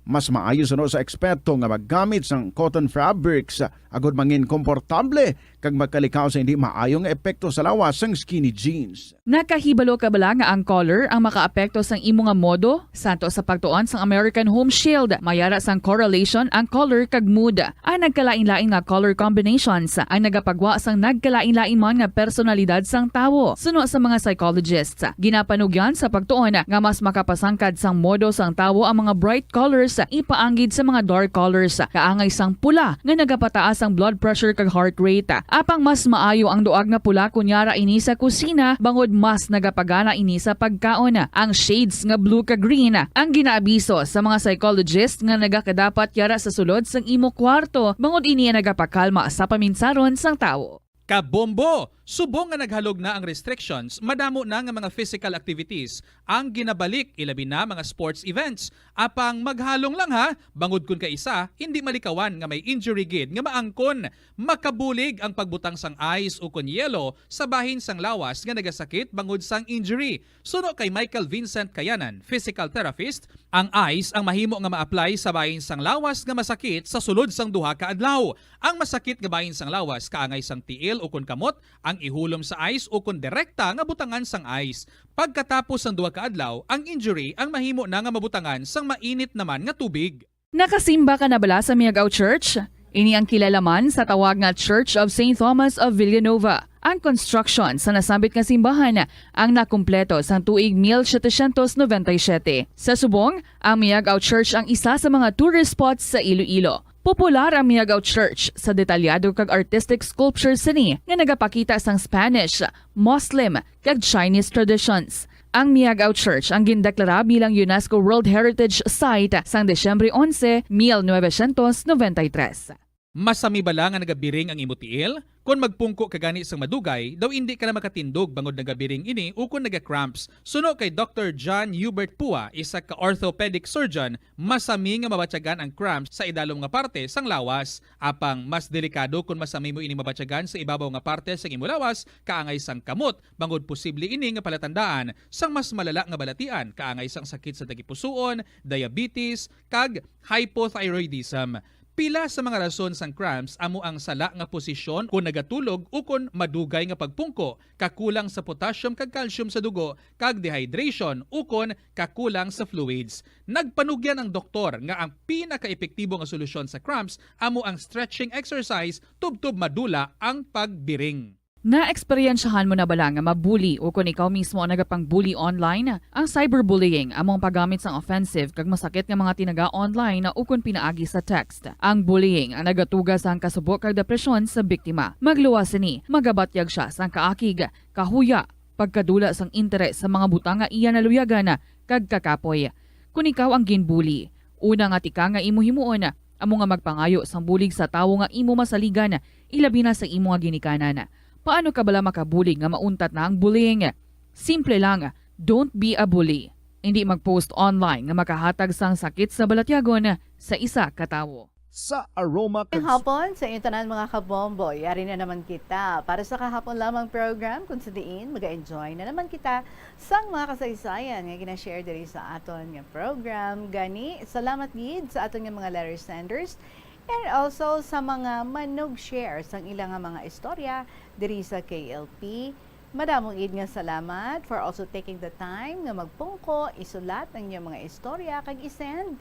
Mas maayo suno sa eksperto nga maggamit sang cotton fabrics agud mangin komportable kag magkalikaw sa hindi maayo nga epekto sa lawas sang skinny jeans. Nakahibalo ka bala nga ang color ang makaapekto sang imo nga modo? Santo sa pagtuon sang American Home Shield, may ara sang correlation ang color kag mood. Ang nagkalain-lain nga color combinations ang nagapagwa sang nagkalain-lain man nga personalidad sang tawo. Suno sa mga psychologists, ginapanugyan sa pagtuon nga mas makapasangkad sang modo sang tawo ang mga bright colors ipaanggid sa mga dark colors, kaangay sang pula nga nagapataas ang blood pressure kag heart rate. Apang mas maayo ang duag nga pula kon yara ini sa kusina, bangod mas nagapagana ini sa pagkaon. Ang shades nga blue kag green ang ginaabiso sa mga psychologist nga nagakadapat yara sa sulod sang imo kwarto, bangod ini ang nagapakalma sa paminsaron sang tawo. Kabombo! Subong nga naghalog na ang restrictions, madamo na nga mga physical activities ang ginabalik, ilabi na mga sports events. Apang maghalong lang ha, bangod kun kaisa, hindi malikawan nga may injury gid nga maangkon. Makabulig ang pagbutang sang ice ukon yelo sa bahin sang lawas nga nagasakit bangod sang injury. Suno kay Michael Vincent Kayanan, physical therapist, ang ice ang mahimo nga ma-apply sa bahin sang lawas nga masakit sa sulod sang duha ka adlaw. Ang masakit nga bahin sang lawas kaangay sang tiil ukon kamot ang ihulom sa ice ukon direkta nga butangan sang ice. Pagkatapos sang duha ka adlaw, ang injury ang mahimo na nga mabutangan sang mainit naman nga tubig. Nakasimba ka na bala sa Miagao Church? Ini ang kilala man sa tawag nga Church of Saint Thomas of Villanova. Ang construction sa nasambit nga simbahan ang nakumpleto sang tuig mil setecientos noventa y siete. Sa subong, ang Miagao Church ang isa sa mga tourist spots sa Iloilo. Popular ang Miagao Church sa detalyado kag artistic sculptures sini nga nagapakita sang Spanish, Muslim, kag Chinese traditions. Ang Miagao Church ang gindeklara bilang UNESCO World Heritage Site sang Disyembre onse, mil novecientos noventa y tres. Masami bala nga nagabiring ang imo tiil? Kon magpungko ka gani sang madugay, daw indi ka na makatindog bangod nagabiring ini ukon naga-cramps. Suno kay Doktor John Hubert Pua, isa ka orthopedic surgeon, masami nga mabatyagan ang cramps sa idalom nga parte sang lawas. Apang mas delikado kon masami mo ini mabatyagan sa ibabaw nga parte sang imo lawas, kaangay sang kamot, bangod posible ini nga palatandaan sang mas malala nga balatian, kaangay sang sakit sa tagipusoon, diabetes, kag hypothyroidism. Pila sa mga rason sang cramps amo ang sala nga posisyon kon nagatulog ukon madugay nga pagpungko, kakulang sa potassium kag calcium sa dugo, kag dehydration ukon kakulang sa fluids. Nagpanugyan ang doktor nga ang pinakaepektibo nga solusyon sa cramps amo ang stretching exercise tubtob madula ang pagbiring. Naeksperyensyahan mo na bala nga mabuli ukon ikaw mismo ang nagapangbuli online? Ang cyberbullying amo ang paggamit sang offensive kag masakit nga mga tinaga online ukon pinaagi sa text. Ang bullying ang nagatuga sang kasubo kag depresyon sa biktima. Magluwas sini, magabatyag sia sang kaakig, kahuya, pagkadula sang interes sa mga butang nga iya naluyagan, kag kakapoy. Kon ikaw ang ginbuli, una nga tika nga imo himuon amo nga magpangayo sang bulig sa tawo nga imo masaligan, ilabi na sa imo nga ginikanan. Paano ka bala makabulig nga mauntat na ang bullying? Simple lang, don't be a bully. Indi mag-post online nga makahatag sang sakit sa balatyagon sa isa ka tawo. Sa Aroma Kag Kag hapon sa inyo tanan, mga kabombo. Yari na naman kita para sa kahapon lamang program, kung sa diin mag-enjoy na naman kita sang mga kasaysayan nga gina-share diri sa aton nga program. Gani, salamat gid sa aton nga mga letter senders and also sa mga manug-share sang ila nga mga istorya diri sa K L P. Madamo gid nga salamat for also taking the time nga magpungko, isulat ang inyong mga istorya, kag i-send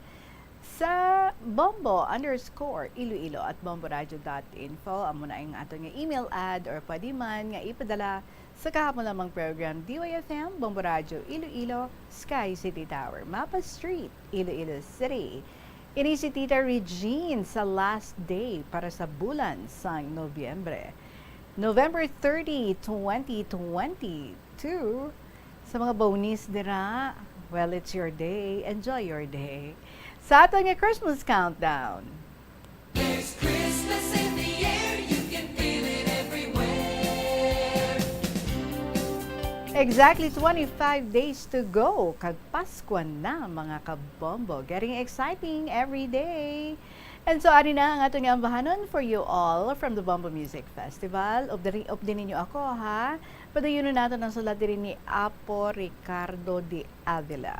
sa bombo underscore iloilo at bomboradio dot info. Amo na ang aton nga email ad, or pwede man nga ipadala sa kahapon lamang program, D Y F M, Bombo Radio Iloilo, Sky City Tower, Mapa Street, Iloilo City. Ini si Tita Regine sa last day para sa bulan sang Nobyembre. November thirty, twenty twenty-two. Sa mga bonis dira, well, it's your day. Enjoy your day. Sa aton nga Christmas countdown. There's Christmas in the air, you can feel it everywhere. Exactly twenty-five days to go, kag Paskwa na, mga kabombo. Getting exciting every day. And so, ari na ang aton nga ambahanon for you all from the Bombo Music Festival. Updiri-, updi ninyo ako, ha? Padayunon naton ang sulat diri ni Apo Ricardo de Avila.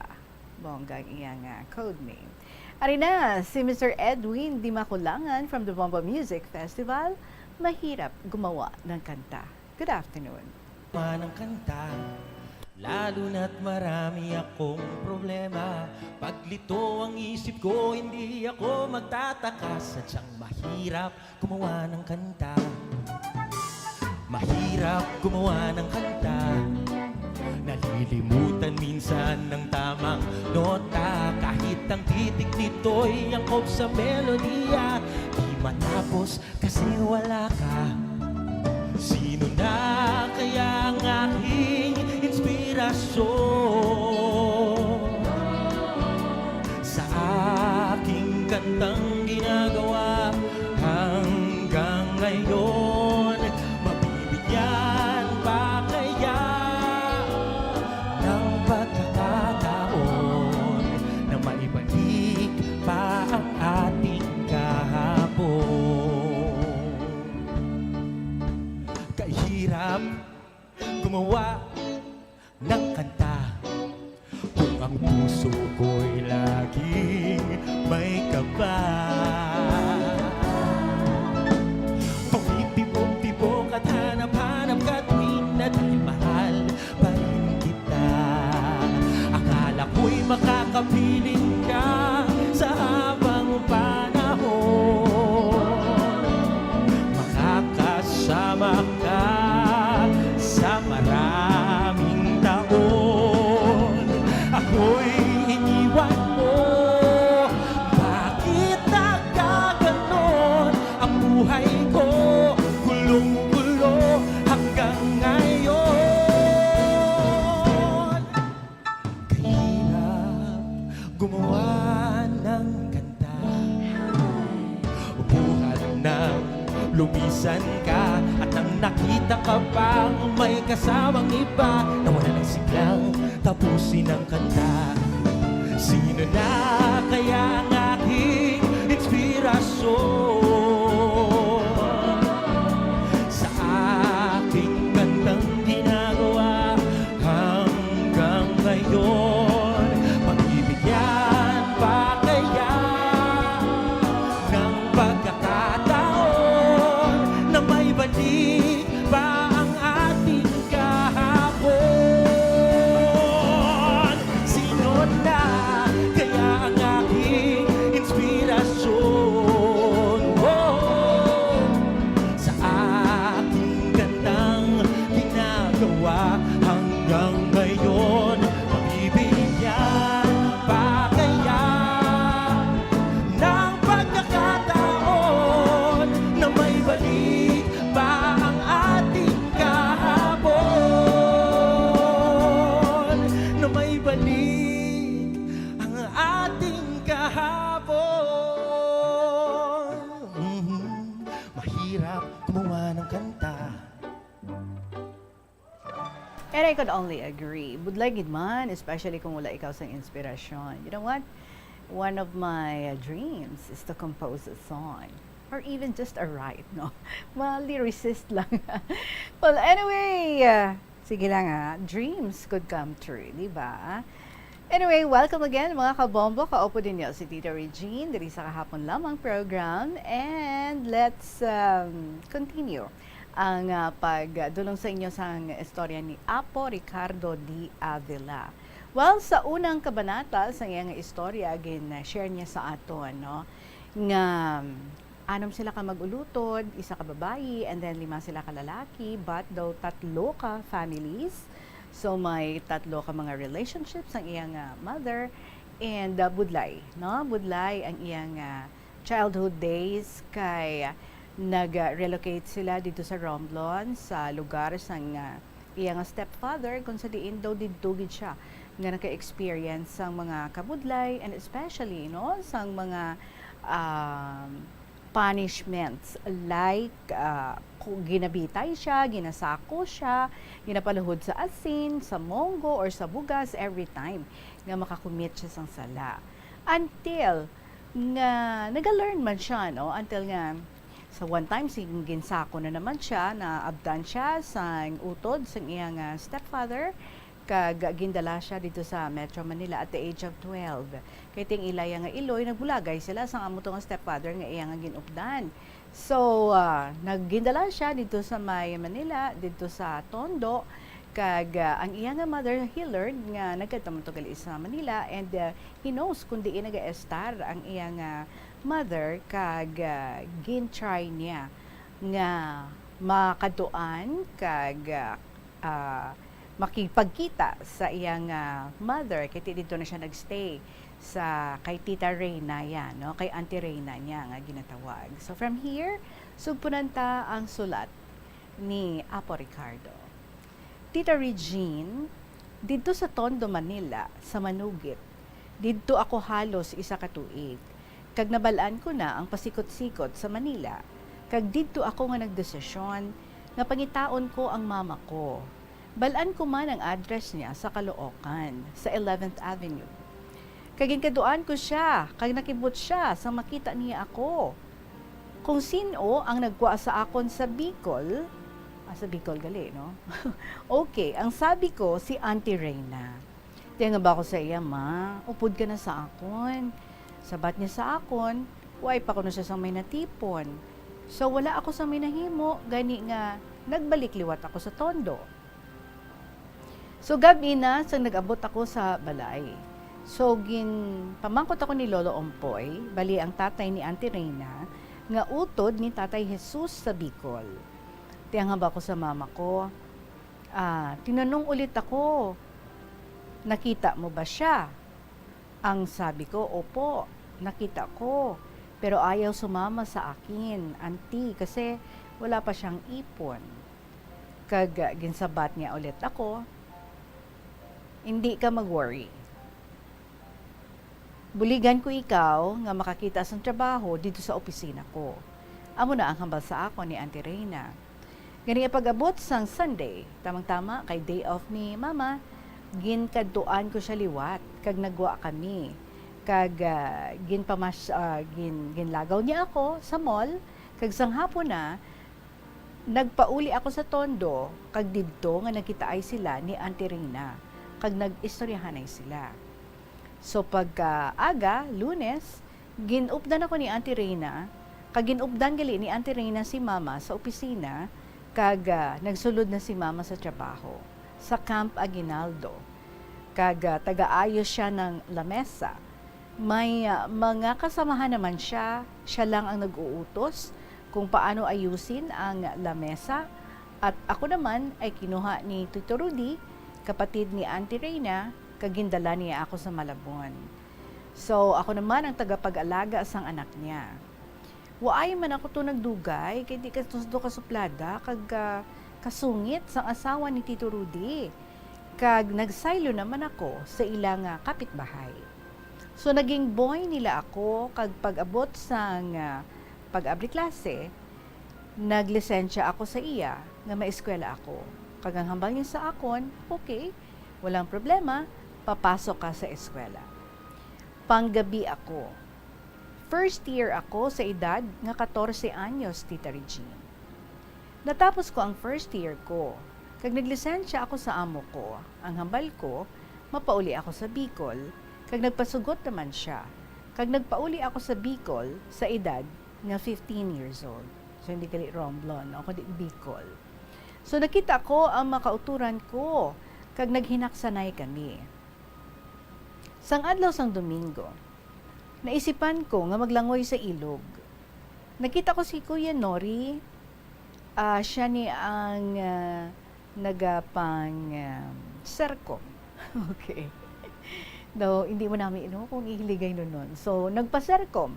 Bongga ang iya nga code name. Ari na, si Mister Edwin Dimakulangan from the Bombo Music Festival. Mahirap gumawa ng kanta. Good afternoon. Manang kanta, lalo na't marami akong problema. Paglito ang isip ko, hindi ako magtataka. Sadyang mahirap gumawa ng kanta. Mahirap gumawa ng kanta. Nalilimutan minsan ng tamang nota. Kahit ang titik nito'y angkop sa melodiya, di matapos kasi wala ka. Sino na kaya ang aking inspirasyon? Sa aking kantang ginagawa hanggang ngayon, mabibigyan pa kaya ng pagkakataon na maibalik pa ang ating kahapon? Kahirap gumawa ng kanta kung ang puso ko'y laging may kaba. Tuwid tibok-tibok at hanap-hanap ka tuwing na dahil mahal pa rin kita. Akala ko'y makakapiling ka sa habang panahon. Makakasama ka sa maraming taon. Ako'y iniwan mo. Bakit nagkaganon ang buhay ko? Gulong-gulo hanggang ngayon. Kahirap gumawa ng kanta. Buhat nang lumisan ka at nang nakita ka pang may kasamang iba, nawala ng siglang tapusin ang kanta. Sino na kaya ang aking inspirasyon? Sa aking kantang ginagawa hanggang ngayon, mabibigyan pa kaya ng pagkakataon na maibalik pa ang ating kahapon? Sino na kaya ang aking inspirasyon? Oh, sa aking kantang ginagawa hanggang ngayon, mabibigyan Could only agree. Budlay gid man, especially kung wala ikaw sang inspirasyon. You know what? One of my, uh, dreams is to compose a song. Or even just a write, no? Mga lyricist lang. Well, anyway, uh, sige lang ha. Dreams could come true, di ba? Anyway, welcome again, mga kabombo. Kaupod ninyo si Tita Regine, diri sa Kahapon Lamang program. And let's, um, continue ang, ah, pagdulong sa inyo sang istorya ni Apo Ricardo D. Avila. Well, sa unang kabanata sa iyang istorya, gin-share niya sa aton, no, nga, um, anom sila ka mag-ulutod, isa ka babayi, and then lima sila ka lalaki, but daw tatlo ka families. So, may tatlo ka mga relationships ang iyang, ah, mother, and, ah, budlay, no? Budlay ang iyang, ah, childhood days kay nag-relocate sila dito sa Romblon, sa lugar sang, ah, iya nga stepfather, kung sa diin daw didto gid siya nga naka-experience sang mga kabudlay, and especially, no, sang mga, um, punishments, like, ah, ku-, ginabitay siya, ginasako siya, ginapaluhod sa asin, sa monggo, or sa bugas every time nga makakumit siya sang sala. Until nga naga-learn man siya, no? Until nga sa one time, si-, ginsako na naman siya, naabtan siya sang utod sang iyang, ah, stepfather, kag gindala siya dito sa Metro Manila at the age of twelve. Kay ting ilaya nga iloy, nagbulagay sila sang amo to nga stepfather nga iya nga gin-updan. So, ah, naggindala siya didto sa may Manila, didto sa Tondo, kag, ah, ang iya nga mother, he learned nga nagkadto man to gali sa Manila, and, ah, he knows kung diin nagaestar ang iya nga mother, kag, ah, gin-try niya nga makadtuan kag, ah, ah, makigpagkita sa iyang, ah, mother, kay ti-, didto na siya nagstay sa kay Tita Reyna yan, no? Kay Auntie Reyna niya nga ginatawag. So, from here, sugpunan ta ang sulat ni Apo Ricardo. Tita Regine, didto sa Tondo, Manila, sa Manugit, didto ako halos isa ka tuig, kag nabal-an ko na ang pasikot-sikot sa Manila, kag didto ako nga nagdesisyon nga pangitaon ko ang mama ko. Bal-an ko man ang address niya sa Caloocan, sa eleventh Avenue. Kag ginkadtuan ko sia, kag nakibot sia sang makita niya ako. Kung sin-o ang nagwa sa akon sa Bicol, ah, sa Bicol gali, no? Okay, ang sabi ko, si Auntie Reyna. Tiyan nga ba ko sa iya, "Ma, upod ka na sa akon." Sabat niya sa akon, "Wa pa kuno siya sang may natipon. So, wala ako sang may nahimo, gani nga nagbalik liwat ako sa Tondo." So, gab-i na sang nag-abot ako sa balay. So, ginpamangkot ako ni Lolo Ompoy, bali ang tatay ni Auntie Reyna, nga utod ni Tatay Jesus sa Bicol. Tiyan nga ba ko sa mama ko, ah, tinanong ulit ako, "Nakita mo ba siya?" Ang sabi ko, "Opo, nakita ko. Pero ayaw sumama sa akin, Auntie, kasi wala pa siyang ipon." Kag, ah, ginsabat niya ulit ako, "Hindi ka mag-worry. Buligan ko ikaw nga makakita sang trabaho didto sa opisina ko." Amo na ang hambal sa akon ni Auntie Reyna. Gani, pag-abot sang Sunday, tamang-tama kay day off ni Mama, ginkadtuan ko sia liwat, kag nagwa kami. Kag, ah, ginpamas-, ah, gin-, ginlagaw niya ako sa mall, kag sang hapon na, nagpauli ako sa Tondo, kag didto nga nagkitaay sila ni Auntie Reyna, kag nag-istoryahanay sila. So, pagkaaga, Lunes, gin-updan ako ni Auntie Reyna, kag gin-updan gali ni Auntie Reyna si Mama sa opisina, kag, ah, nagsulod na si Mama sa trabaho, sa Camp Aguinaldo. Kag, ah, taga-ayos siya ng lamesa. May, ah, mga kasamahan naman siya, siya lang ang nag-uutos kung paano ayusin ang lamesa, at ako naman ay kinuha ni Tito Rudy, kapatid ni Auntie Reyna, kag gindala niya ako sa Malabon. So, ako naman ang tagapag-alaga sang anak niya. Waay man ako to nagdugay, kay di ka tusdo kasuplada kag, ah, kasungit sang asawa ni Tito Rudy. Kag nagsaylo naman ako sa ila nga kapitbahay. So, naging boy nila ako, kag pag-abot sang, ah, pag-abri klase, naglisensya ako sa iya nga maeskwela ako. Kag ang hambal niya sa akon, "Okay, walang problema, papasok ka sa eskwela." Panggabi ako. First year ako sa edad nga katorse anyos, Tita Regine. Natapos ko ang first year ko, kag naglisensya ako sa amo ko. Ang hambal ko, mapauli ako sa Bicol, kag nagpasugot naman siya. Kag nagpauli ako sa Bicol sa edad nga fifteen years old. So, hindi gali Romblon, no? Kundi Bicol. So, nakita ko ang mga kauturan ko, kag naghinaksanay kami. Sang adlaw sang Domingo, naisipan ko nga maglangoy sa ilog. Nakita ko si Kuya Nori, ah, siya ni ang, ah, nagapang, ah, serkom. Okay. No, hindi mo namin, no, kung ihiligay nun nun. So, nagpa-serkom.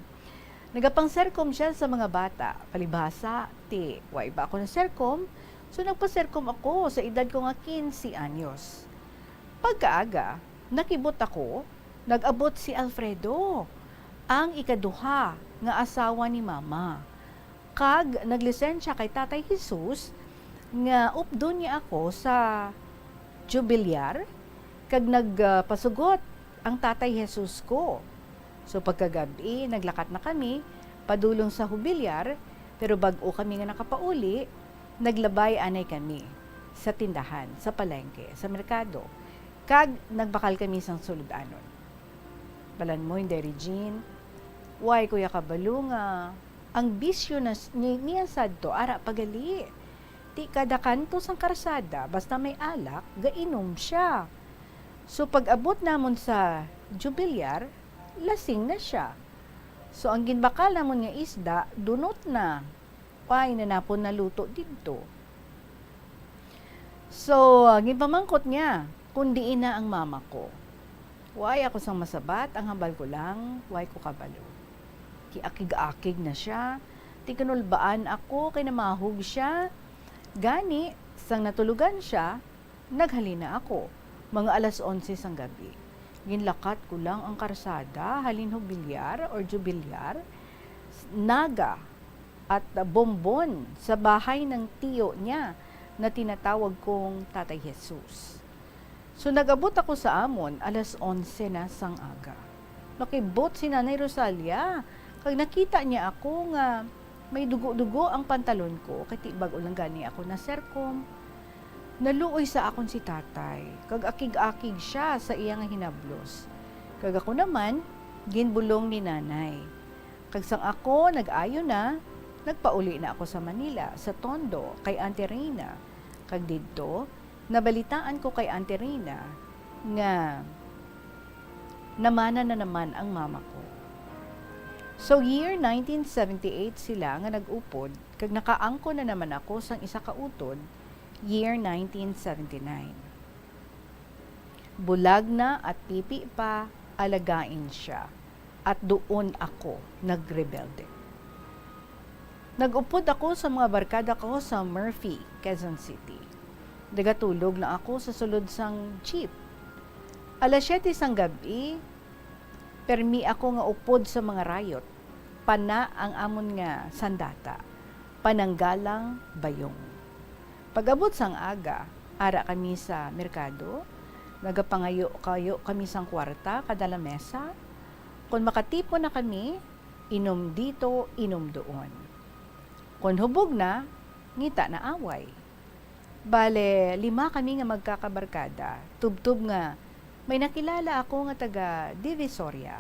Nagapang-serkom siya sa mga bata. Palibhasa, ti, wa iba ako na serkom. So, nagpa-serkom ako sa edad ko nga quince anyos. Pagkaaga, nakibot ako, nag-abot si Alfredo, ang ikaduha nga asawa ni Mama. Kag naglisensya kay Tatay Jesus nga updon niya ako sa Jubilyar, kag nagpasugot ang Tatay Jesus ko. So, pagkagab-i, naglakat na kami padulong sa Jubilyar, pero bag-o kami nga nakapauli, naglabay anay kami sa tindahan, sa palengke, sa merkado, kag nagbakal kami sang sulod-anon. Balan mo, Inday Regine, way ko ya kabalo nga ang bisyo na s-, ni-, niya sadto ara pa gali. Ti kada kanto sang karsada, basta may alak, gainom siya. So, pag-abot namon sa Jubilyar, lasing na siya. So, ang ginbakal namon nga isda, dunot na. Way na napon naluto didto. So, ah, ginpamangkot niya kung diin na ang mama ko. Way ako sang masabat, ang hambal ko lang, way ko kabalo. Giakig-akig na siya. Ti kinulbaan ako kay namahog siya. Gani, sang natulugan siya, naghalin na ako. Mga alas onse sang gabi. Ginlakat ko lang ang karsada, halin Jubilyar or Jubilyar, Naga, at Bombon sa bahay ng tiyo niya na tinatawag kong Tatay Jesus. So, nag-abot ako sa amon, alas onse na sang aga. Nakibot si Nanay Rosalia, kag nakita niya ako nga may dugo-dugo ang pantalon ko, kay ti bag-o lang gani ako naserkom. Naluoy sa akon si Tatay, kag akig-akig siya sa iya nga hinablos. Kag ako naman, ginbulong ni Nanay. Kag sang ako nag-ayo na, nagpauli na ako sa Manila, sa Tondo, kay Auntie Reyna. Kag didto, nabalitaan ko kay Auntie Reyna nga namana na naman ang mama ko. So, year nineteen seventy-eight sila nga nag-upod, kag nakaangkon na naman ako sang isa ka utod, year nineteen seventy-nine. Bulag na at pipi pa, alagain siya, at duon ako nagrebelde. Nag-upod ako sa mga barkada ko sa Murphy, Quezon City. Nagatulog na ako sa sulod sang jeep. Alas siyete sang gab-i, permi ako nga upod sa mga rayot, pana ang amon nga sandata, pananggalang bayong. Pag-abot sang aga, ara kami sa merkado, nagapangayo-kayo kami sang kwarta kada lamesa. Kon makatipon na kami, inom dito, inom doon. Kon hubog na, ngita na away. Bale, lima kami nga magkakabarkada, tubtob nga may nakilala ako nga taga Divisoria,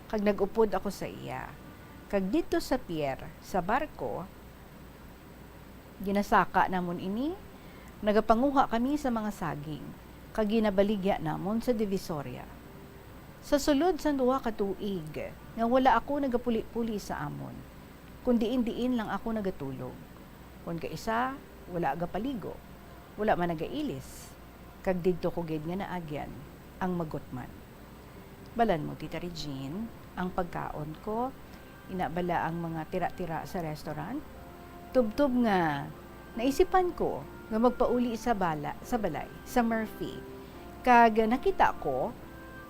kag nag-upod ako sa iya. Kag didto sa pier, sa barko, ginasaka namon ini, nagapanguha kami sa mga saging, kag ginabaligya namon sa Divisoria. Sa sulod sang duha ka tuig nga wala ako nagapuli-puli sa amon, kun diin-diin lang ako nagatulog. Kon kaisa, wala gapaligo, wala man nagailis, kag didto ko gid nga naagyan ang magutman. Balan mo, Tita Regine, ang pagkaon ko, ina bala ang mga tira-tira sa restaurant? Tubtob nga naisipan ko nga magpauli sa bala-, sa balay, sa Murphy, kag nakita ko,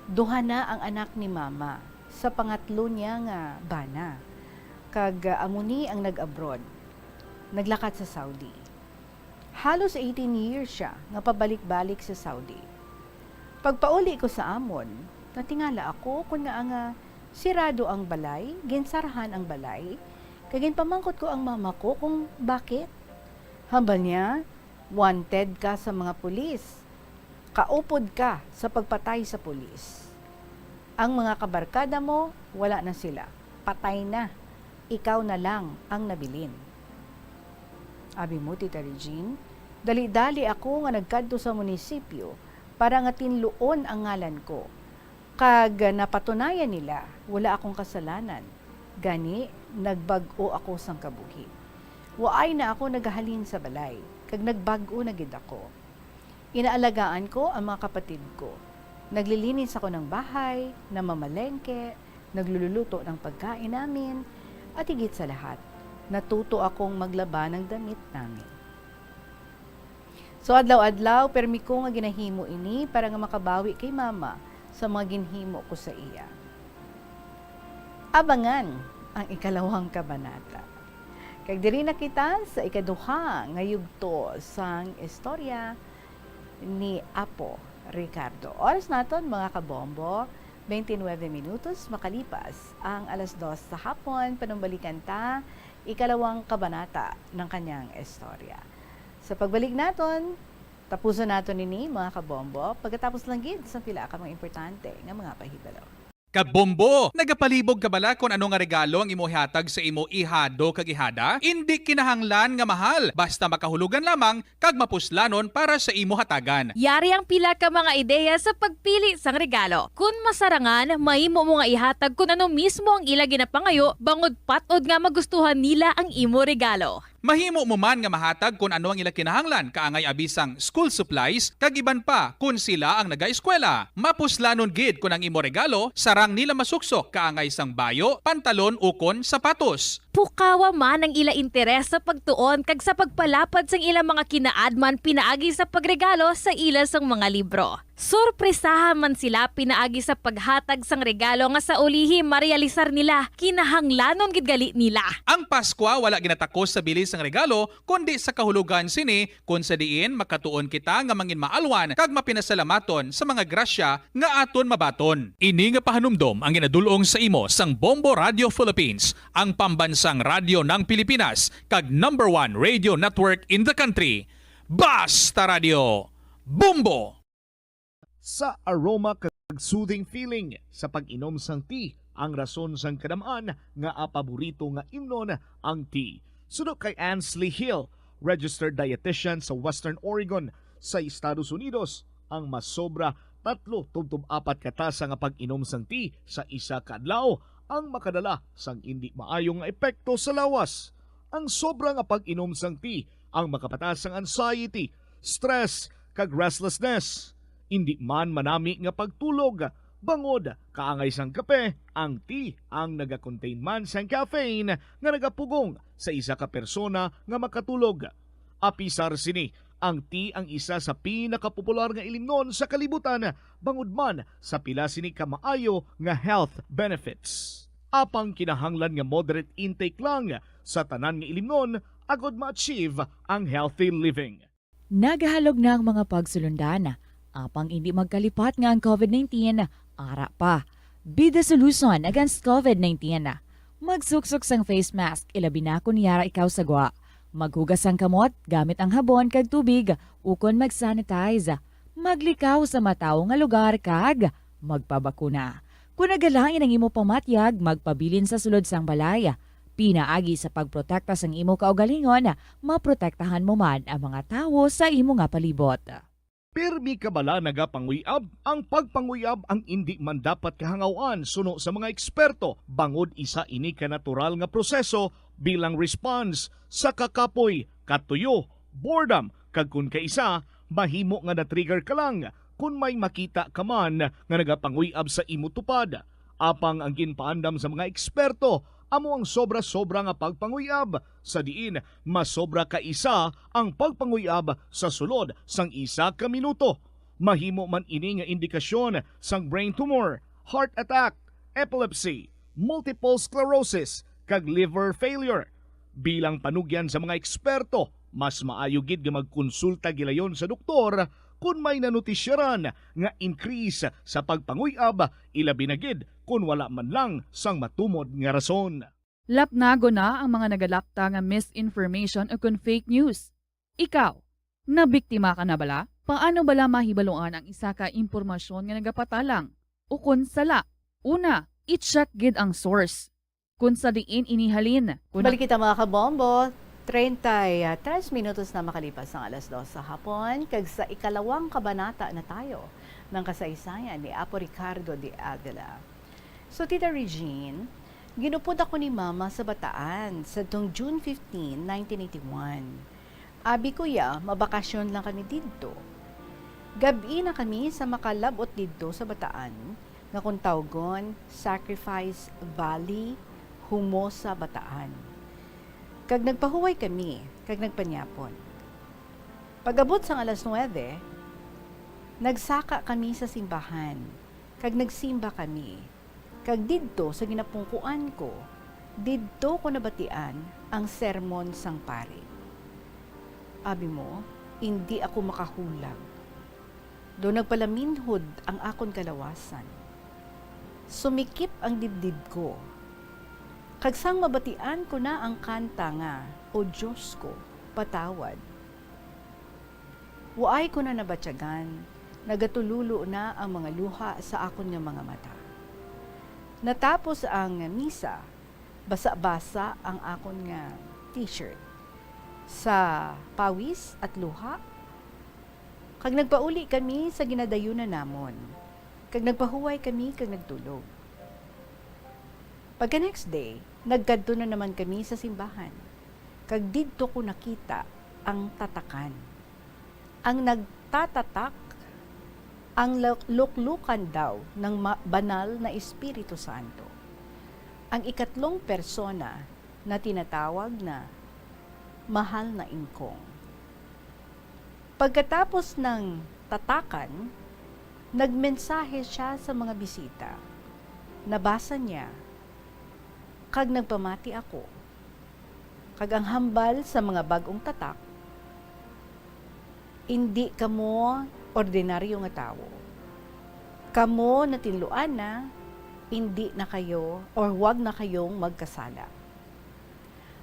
duha na ang anak ni Mama sa pangatlo niya nga bana, kag, ah, amo ni ang nag-abroad, naglakat sa Saudi. Halos eighteen years sia nga pabalik-balik sa Saudi. Pagpauli ko sa amon, natingala ako kon ngaa nga sirado ang balay, ginsarahan ang balay, kag ginpamangkot ko ang mama ko kung bakit. Hambal niya, "Wanted ka sa mga pulis. Kaupod ka sa pagpatay sa pulis. Ang mga kabarkada mo, wala na sila. Patay na. Ikaw na lang ang nabilin." Abi mo, Tita Regine, dali-dali ako nga nagkadto sa munisipyo para nga tinluon ang ngalan ko. Kag napatunayan nila, wala akong kasalanan. Gani, nagbag-o ako sang kabuhi. Waay na ako nagahalin sa balay, kag nagbag-o na gid ako. Inaalagaan ko ang mga kapatid ko. Naglilinis ako ng bahay, namamalengke, naglululuto ng pagkain namin, at higit sa lahat, natuto akong maglaba ng damit namin. So, adlaw-adlaw, permi ko nga ginahimo ini para nga makabawi kay mama sa mga ginhimo ko sa iya. Abangan ang ikalawang kabanata. Kag diri na kita sa ikaduha nga yugto sang istorya ni Apo Ricardo. Oras naton, mga kabombo, twenty-nine minutos makalipas ang alas dos sa hapon. Panumbalikan ta ikalawang kabanata ng kanyang istorya. Sa pagbalik naton, tapuson naton ini, mga kabombo, pagkatapos lang gid sa pila ka mga importante nga mga pahibalo. Kabombo, nagapalibog ka bala kon ano nga regalo ang imo ihatag sa imo ihado kag ihada? Indi kinahanglan nga mahal, basta makahulugan lamang kag mapuslanon para sa imo hatagan. Yari ang pila ka mga ideya sa pagpili sang regalo. Kon masarangan, mahimo mo nga ihatag kon ano mismo ang ila ginapangayo, bangod pat-od nga magustuhan nila ang imo regalo. Mahimo mo man nga mahatag kon ano ang ila kinahanglan, kaangay abi sang school supplies, kag iban pa kon sila ang nagaeskwela. Mapuslanon gid kon ang imo regalo sarang nila masuksok, kaangay sang bayo, pantalon, ukon sapatos. Pukawa man ang ila interes sa pagtuon kag sa pagpalapad sang ila mga kinaadman pinaagi sa pagregalo sa ila sang mga libro. Sorpresaha man sila pinaagi sa paghatag sang regalo nga sa ulihi marealisar nila kinahanglanon gid gali nila. Ang Paskwa wala ginatakos sa bili sang regalo, kundi sa kahulogan sini, kon sa diin makatuon kita nga manginmaalwan kag mapinasalamaton sa mga grasya nga aton mabaton. Ini nga pahanumdom ang ginadul-ong sa imo sang Bombo Radio Philippines, ang pambansang radyo ng Pilipinas, kag number one radio network in the country. Basta Radio, Bombo! Sa aroma kag soothing feeling sa pag-inom sang tea ang rason sang kadam-an nga paborito nga imnon ang tea. Suno kay Ansley Hill, registered dietitian sa Western Oregon sa Estados Unidos, ang masobra tatlo tubtob apat ka tasa nga pag-inom sang tea sa isa ka adlaw ang makadala sang indi maayo nga epekto sa lawas. Ang sobra nga pag-inom sang tea ang makapataas sang anxiety, stress, kag restlessness. Indi man manami nga pagtulog, bangod kaangay sang kape, ang tea ang nagakontain man sang caffeine nga nagapugong sa isa ka persona nga makatulog. Apisar sini, ang tea ang isa sa pinakapopular nga ilimnon sa kalibutan, bangod man sa pila sini ka maayo nga health benefits. Apang kinahanglan nga moderate intake lang sa tanan nga ilimnon agod ma-achieve ang healthy living. Nagahalog na ang mga pagsulundan, apang indi magkalipat nga ang covid nineteen ara pa. Be the solution against covid nineteen. Magsuksok sang face mask, ilabi na kon yara ikaw sa gwa. Maghugas sang kamot gamit ang habon kag tubig, ukon mag-sanitize. Maglikaw sa matawo nga lugar kag magpabakuna. Kon nagalain ang imo pamatyag, magpabilin sa sulod sang balay. Pinaagi sa pagprotekta sang imo kaugalingon, maprotektahan mo man ang mga tawo sa imo nga palibot. Pirmi ka bala nagapanguy-ab? Ang pagpanguy-ab ang indi man dapat kahangaw-an suno sa mga eksperto, bangod isa ini ka natural nga proseso bilang response sa kakapoy, katuyo, boredom, kag kon kaisa, mahimo nga na-trigger ka lang kon may makita ka man nga nagapanguy-ab sa imo tupad. Apang ang ginpaandam sa mga eksperto amo ang sobra-sobra nga pagpanguy-ab, sa diin masobra ka isa ang pagpanguy-ab sa sulod sang isa ka minuto. Mahimo man ini nga indikasyon sang brain tumor, heart attack, epilepsy, multiple sclerosis, kag liver failure. Bilang panugyan sa mga eksperto, Mas maayo gid nga magkonsulta gilayon sa doktor kon may nanotisyaran nga increase sa pagpanguy-ab, ilabi na gid kon wala man lang sang matumod nga rason. Lapnagon na ang mga nagalapta nga misinformation ukon fake news. Ikaw, nabiktima ka na bala? Paano bala mahibaluan ang isa ka impormasyon nga nagapatalang ukon sala? Una, i-check gid ang source. Kung sa diin ini halin, kung Balik kita, mga kabombo. Treinta y tres minutos na makalipas ang alas dos sa hapon, kag sa ikalawang kabanata na tayo ng kasaysayan ni Apo Ricardo de Avila. So, Tita Regine, ginupod ako ni Mama sa Bataan sadtong June fifteen, nineteen eighty-one. Abi ko ya, mabakasyon lang kami didto. Gab-i na kami sa makalab-ot didto sa Bataan, nga kon tawgon Sacrifice Valley, Humosa, Bataan. Kag nagpahuway kami, kag nagpanyapon. Pag-abot sang alas nuebe, nagsaka kami sa simbahan, kag nagsimba kami. Kag didto sa ginapungkuan ko, didto ko nabatian ang sermon sang pari. Abi mo, indi ako makahulag. Do nagpalaminhod ang akon kalawasan. Sumikip ang dibdib ko. Kag sang mabatian ko na ang kanta nga, "O Dios ko, patawad," waay ko na nabatyagan, nagatulolo na ang mga luha sa akon nga mga mata. Natapos ang misa, basa-basa ang akon nga t-shirt sa pawis at luha, kag nagpauli kami sa ginadayunan namon, kag nagpahuway kami kag nagtulog. Pagka next day, nagkadto na naman kami sa simbahan, kag didto ko nakita ang tatakan. Ang nagtatatak, ang lu-, luklukan daw ng ma-, banal na Espiritu Santo, ang ikatlong persona na tinatawag na Mahal na Ingkong. Pagkatapos ng tatakan, nagmensahe siya sa mga bisita. Nabasa niya, kag nagpamati ako. Kag ang hambal sa mga bag-ong tatak, "Indi kamo ordinaryo nga tawo. Kamo natinluan na, indi na kayo, or huwag na kayong magkasala.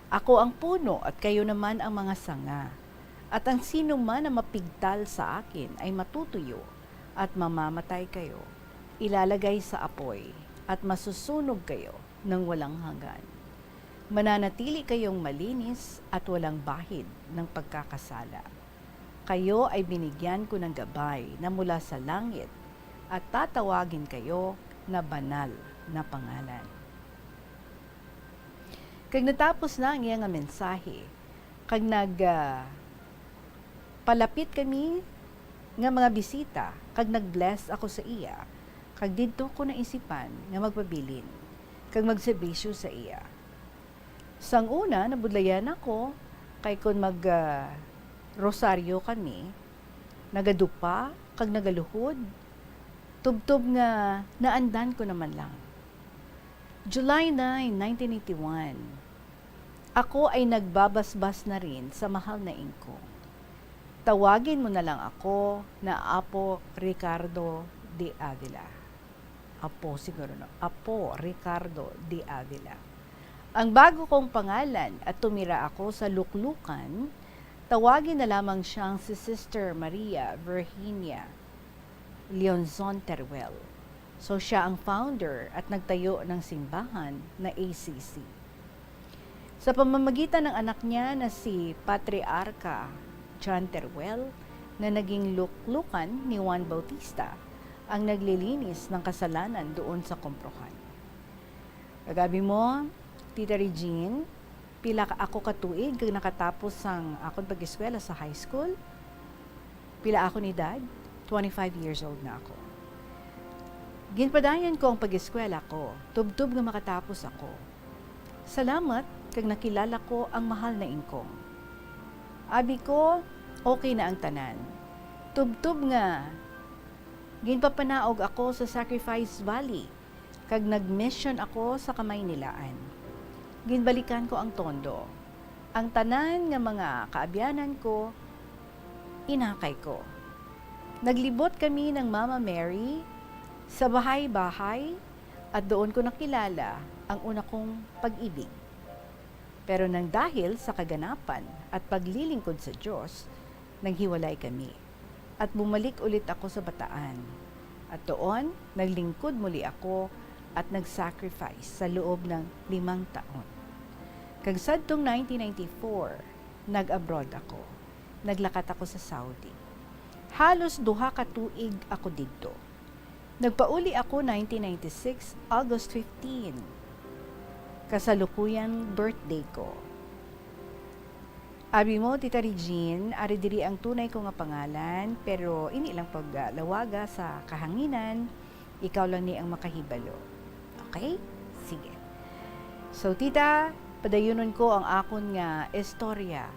Ako ang puno at kayo naman ang mga sanga, at ang sino man na mapigtal sa akin ay matutuyo at mamamatay kayo, ilalagay sa apoy, at masusunog kayo ng walang hanggan. Mananatili kayong malinis at walang bahid ng pagkakasala. Kayo ay binigyan ko ng gabay na mula sa langit, at tatawagin kayo na banal na pangalan." Kag natapos na ang iya nga mensahe, kag nag, ah, palapit kami nga mga bisita, kag nag-bless ako sa iya, kag didto ko naisipan nga magpabilin kag magserbisyo sa iya. Sang una, nabudlayan ako, kay kon mag, ah, rosaryo kami, nagadupa kag nagaluhod, tubtob nga naandan ko naman lang. July nine, nineteen eighty-one, ako ay nagbabasbas na rin sa Mahal na Ingkong. Tawagin mo na lang ako na Apo Ricardo de Avila. Apo siguro, no? Apo Ricardo de Avila. Ang bago kong pangalan at tumira ako sa Luklukan, tawagin na lamang siyang si Sister Maria Virginia Leonzon Teruel. So, siya ang founder at nagtayo ng simbahan na A C C. Sa pamamagitan ng anak niya na si Patriarka John Teruel, na naging luklukan ni Juan Bautista, ang naglilinis ng kasalanan doon sa Komprohan. Kag abi mo, Tita Regine, pila ka, ako ka tuig kag nakatapos sang akon pag-eskwela sa high school? Pila akon edad? Twenty-five years old na ako. Ginpadayon ko ang pag-eskwela ko, tubtob nga makatapos ako. Salamat kag nakilala ko ang Mahal na Ingkong. Abi ko, okay na ang tanan. Tubtob nga ginpapanaog ako sa Sacrifice Valley, kag nag-mission ako sa Kamaynilaan. Ginbalikan ko ang Tondo. Ang tanan nga mga kaabyanan ko, inakay ko. Naglibot kami ng Mama Mary sa bahay-bahay at doon ko nakilala ang una kong pag-ibig. Pero nang dahil sa kaganapan at paglilingkod sa Diyos, naghiwalay kami at bumalik ulit ako sa Bataan. At doon, naglingkod muli ako at nag-sacrifice sa loob ng limang taon. Kag sadtong nineteen ninety-four, nag-abroad ako. Naglakat ako sa Saudi. Halos duha ka tuig ako didto. Nagpauli ako nineteen ninety-six, August fifteen. Kasalukuyang birthday ko. Abi mo, Tita Regine, ari diri ang tunay ko nga pangalan, pero ini lang paglawaga sa kahanginan, ikaw lang ni ang makahibalo. Okay? Sige. So, Tita, padayunon ko ang akon nga istorya.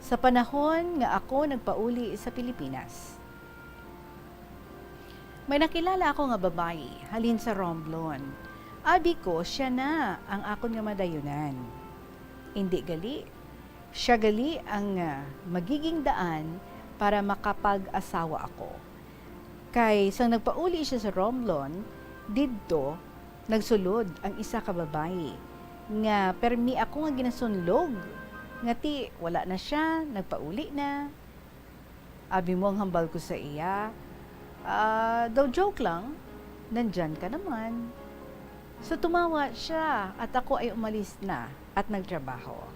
Sa panahon nga ako nagpauli sa Pilipinas, may nakilala ako nga babayi halin sa Romblon. Abi ko, sia na ang akon nga madayunan. Indi gali, sia gali ang, ah, magiging daan para makapag-asawa ako. Kay sang nagpauli sia sa Romblon, didto nagsulod ang isa ka babayi nga permi ako nga ginasunlog nga ti wala na sia, nagpauli na. Abi mo ang hambal ko sa iya, "Ah, daw joke lang, nandyan ka naman." So tumawa siya at ako ay umalis na at nagtrabaho.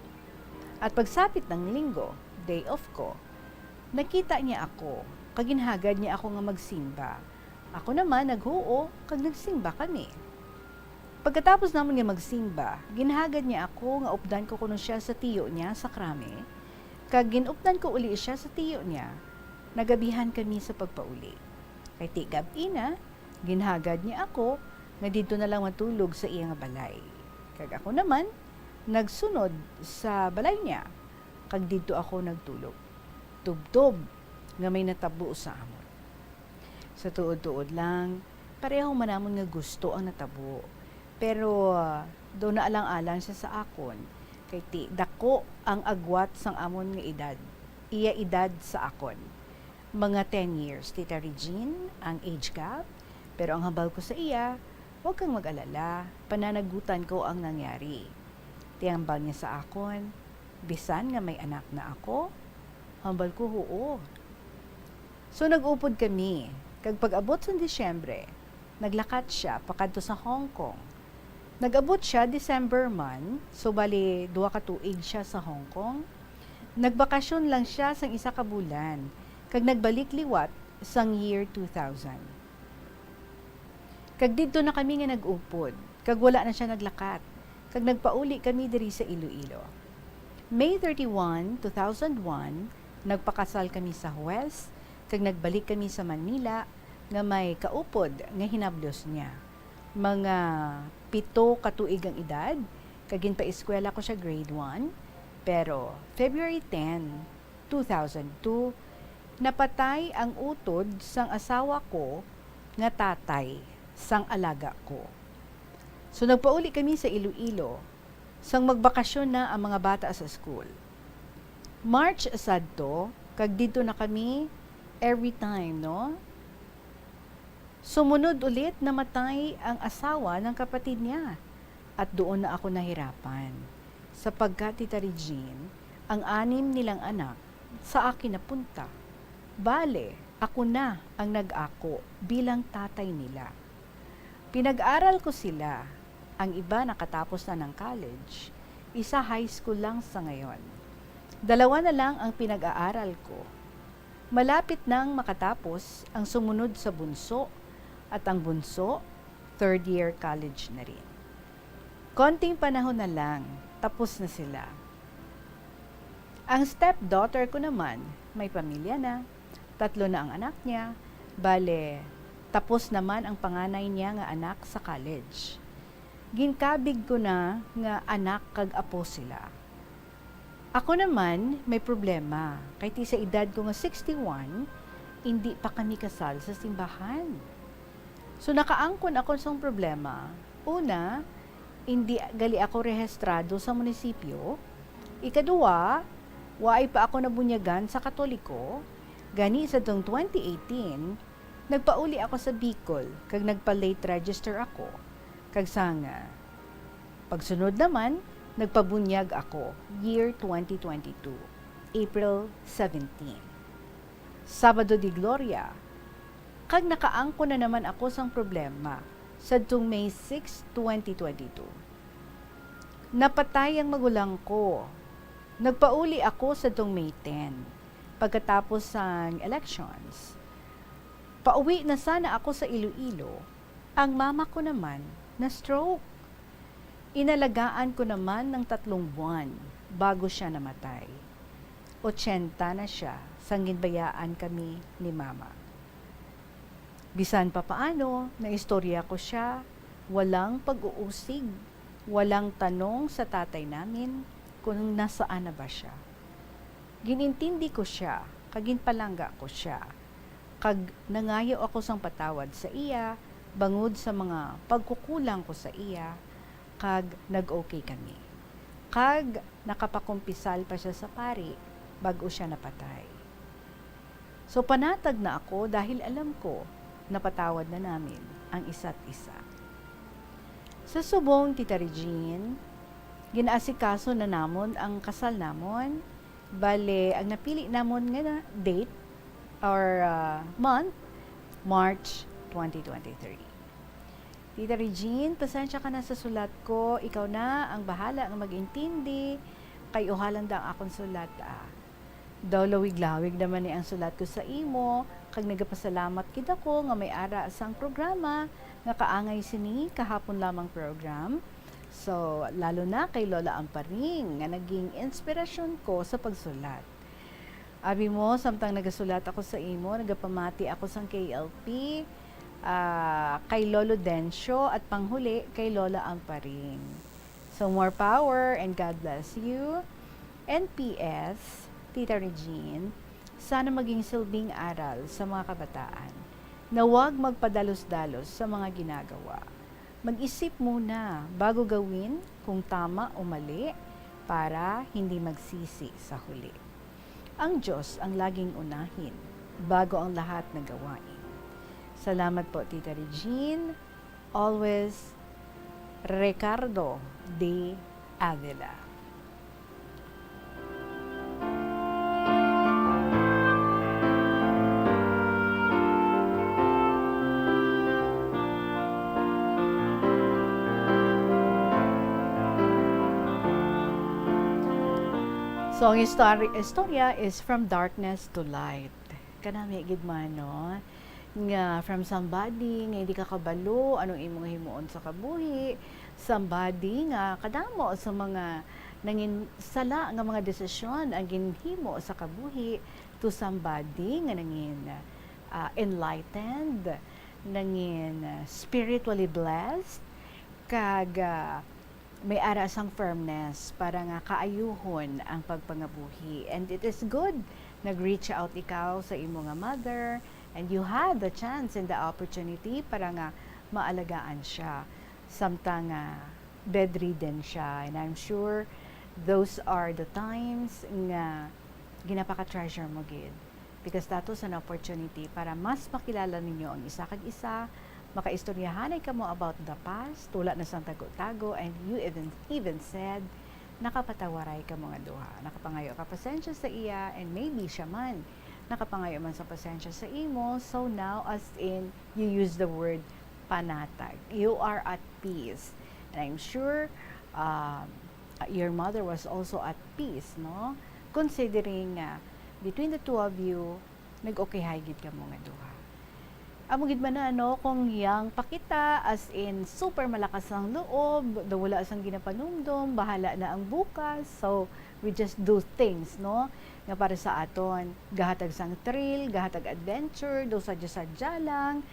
At pagsapit ng linggo, day off ko, nakita niya ako, kag ginhagad niya ako nga magsimba. Ako naman naghuo kag nagsimba kami. Pagkatapos namon nga magsimba, ginhagad niya ako nga updan ko kuno sia sa tiyo niya sa krami, kag gin-updan ko uli sia sa tiyo niya. Nagabihan kami sa pagpauli. Kay ti gab-i na, ginhagad niya ako nga didto na lang matulog sa iya nga balay. Kag ako naman, nagsunod sa balay niya, kag didto ako nagtulog. Tubtob nga may natabo sa amon. Sa tuod-tuod lang, pareho man namon nga gusto ang natabo. Pero, ah, daw naalang-alang siya sa akon, kay ti dako ang agwat sang amon nga edad, iya edad sa akon. Mga ten years, Tita Regine, ang age gap. Pero ang hambal ko sa iya, "Huwag kang mag-alala, pananagutan ko ang nangyari." Ti hambal niya sa akon, "Bisan nga may anak na ako?" Hambal ko, "Huo." So, nag-upod kami, kag pag-abot sang Disyembre, naglakat sia pakadto sa Hong Kong. Nag-abot sia December man, so bali duha ka tuig sia sa Hong Kong. Nagbakasyon lang sia sang isa ka bulan, kag nagbalik liwat sang year two thousand. Kag didto na kami nga nag-upod, kag wala na sia naglakat, kag nagpauli kami diri sa Iloilo. May thirty-one, two thousand one, nagpakasal kami sa huwes, kag nagbalik kami sa Manila nga may kaupod nga hinablos niya. Mga pito ka tuig ang edad, kag ginpaeskwela ko siya grade one, pero February ten, two thousand two, napatay ang utod sang asawa ko nga tatay sang alaga ko. So, nagpauli kami sa Iloilo sang magbakasyon na ang mga bata sa school. March sadto, kag didto na kami every time, no? Sumunod ulit, namatay ang asawa ng kapatid niya, at doon na ako nahirapan, sapagkat, Tita Regine, ang anim nilang anak sa akin napunta. Bale, ako na ang nag-ako bilang tatay nila. Pinag-aral ko sila. Ang iba nakatapos na ng college, isa high school lang sa ngayon. Dalawa na lang ang pinag-aaral ko. Malapit nang makatapos ang sumunod sa bunso, at ang bunso, third year college na rin. Konting panahon na lang, tapos na sila. Ang stepdaughter ko naman, may pamilya na, tatlo na ang anak niya, bale, tapos naman ang panganay niya nga anak sa college. Ginkabig ko na nga anak kag apo sila. Ako naman, may problema, kay ti sa edad ko nga sixty-one, indi pa kami kasal sa simbahan. So, nakaangkon ako sang problema. Una, indi gali ako rehistrado sa munisipyo. Ikaduha, waay pa ako nabunyagan sa Katoliko, gani sadtong twenty eighteen, nagpauli ako sa Bicol kag nagpa-late register ako. Kag sang, ah, pagsunod naman, nagpabunyag ako, year twenty twenty-two, April seventeen. Sabado de Gloria, kag nakaangkon na naman ako sang problema sadtong May six, twenty twenty-two. Napatay ang magulang ko. Nagpauli ako sadtong May ten, pagkatapos sang elections. Pauwi na sana ako sa Iloilo, ang mama ko naman na-stroke. Inalagaan ko naman ng tatlong buwan bago siya namatay. Ochenta na siya sang ginbayaan kami ni mama. Bisan pa paano, naistorya ko siya, walang pag-uusig, walang tanong sa tatay namin kung nasaan na ba siya. Ginintindi ko siya, kag ginpalangga ko siya, kag nangayo ako sang patawad sa iya bangod sa mga pagkukulang ko sa iya, kag nag-okay kami. Kag nakapakumpisal pa siya sa pari bag-o siya napatay. So, panatag na ako dahil alam ko, napatawad na namin ang isa't isa. Sa subong, Tita Regine, ginaasikaso na namon ang kasal namon. Bale, ang napili namon nga na-, date or, ah, month, March twenty twenty-three. Tita Regine, pasensya ka na sa sulat ko. Ikaw na ang bahala nga mag-intindi, kay oha lang da ang akon sulat, ah. Daw lawig-lawig naman ni ang sulat ko sa imo, kag nagapasalamat gid ako nga may ara sang programa nga kaangay sini kahapon lamang program. So, lalo na kay Lola Amparing nga naging inspirasyon ko sa pagsulat. Abi mo, samtang nagasulat ako sa imo, nagapamati ako sang K L P, ah, kay Lolo Dencio at panghuli kay Lola Amparing. So, more power and God bless you. N P S, Tita Regine, sana maging silbing aral sa mga kabataan na huwag magpadalos-dalos sa mga ginagawa. Mag-isip muna bago gawin kung tama o mali para hindi magsisi sa huli. Ang Diyos ang laging unahin bago ang lahat na gawain. Salamat po, Tita Regine. Always, Ricardo D. Avila. So, ang istori-, istorya is From Darkness to Light. Kanami gid man, no? Nga from somebody nga hindi ka kabalo anong imong himuon sa kabuhi, somebody nga kadamo sa mga nangin sala nga mga desisyon ang ginhimo sa kabuhi, to somebody nga nangin, ah, enlightened, nangin, ah, spiritually blessed, kag, ah, may ara sang firmness para nga kaayuhon ang pagpangabuhi. And it is good, nag-reach out ikaw sa imo nga mother, and you had the chance and the opportunity para nga maalagaan siya samtang nga bedridden siya. And I'm sure those are the times nga ginapaka-treasure mo gid. Because that was an opportunity para mas makilala ninyo ang isa kag isa, makaistoryahanay kamo about the past, wala na sang tago-tago, and you even, even said, nakapatawaray kamo nga duha. Nakapangayo ka pasensya sa iya, and maybe siya man nakapangayo man sa pasensya sa imo. So now, as in, you use the word panatag. You are at peace. And I'm sure, um, your mother was also at peace, no? Considering nga, between the two of you, nag-okayhay gid kamo nga duha. Amo gid man na, no, kung yang pakita, as in, super malakas ang loob, daw wala sang ginapanumdom, bahala na ang bukas. So, we just do things, no, nga para sa aton, gahatag sang thrill, gahatag adventure, daw sadya-sadya lang.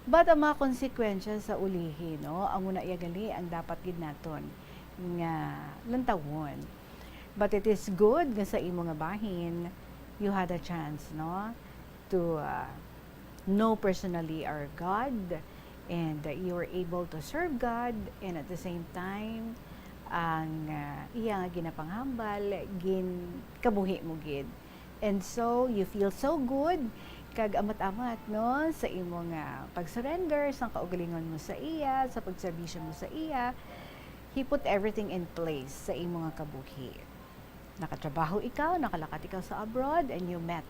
But ang mga konsekwensya sa ulihi, no, amo na iya gali ang dapat gid naton nga lantawon. But it is good nga sa imo nga bahin, you had a chance, no, to, uh, know personally our God, and, uh, you were able to serve God, and at the same time, ang, ah, iya nga ginapanghambal, ginkabuhi mo gid. And so, you feel so good, kag amat-amat, no, sa imo nga pag-surrender, sa kaugalingon mo sa iya, sa pagserbisyo mo sa iya. He put everything in place sa imo nga kabuhi. Nakatrabaho ikaw, nakalakat ikaw sa abroad, and you met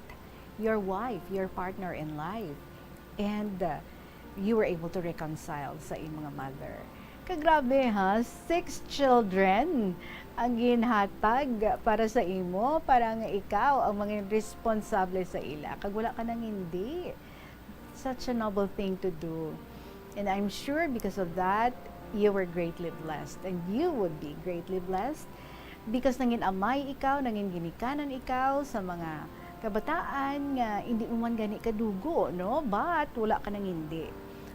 your wife, your partner in life. And, uh, you were able to reconcile sa imo nga mother. Kagrabe, ha? Six children ang ginhatag para sa imo, para nga ikaw ang mangin responsable sa ila. Kag wala ka nang hindi. Such a noble thing to do. And I'm sure because of that, you were greatly blessed. And you would be greatly blessed because nangin amay ikaw, nangin ginikanan ikaw sa mga kabataan nga hindi mo man gani kadugo, no? But wala ka nang hindi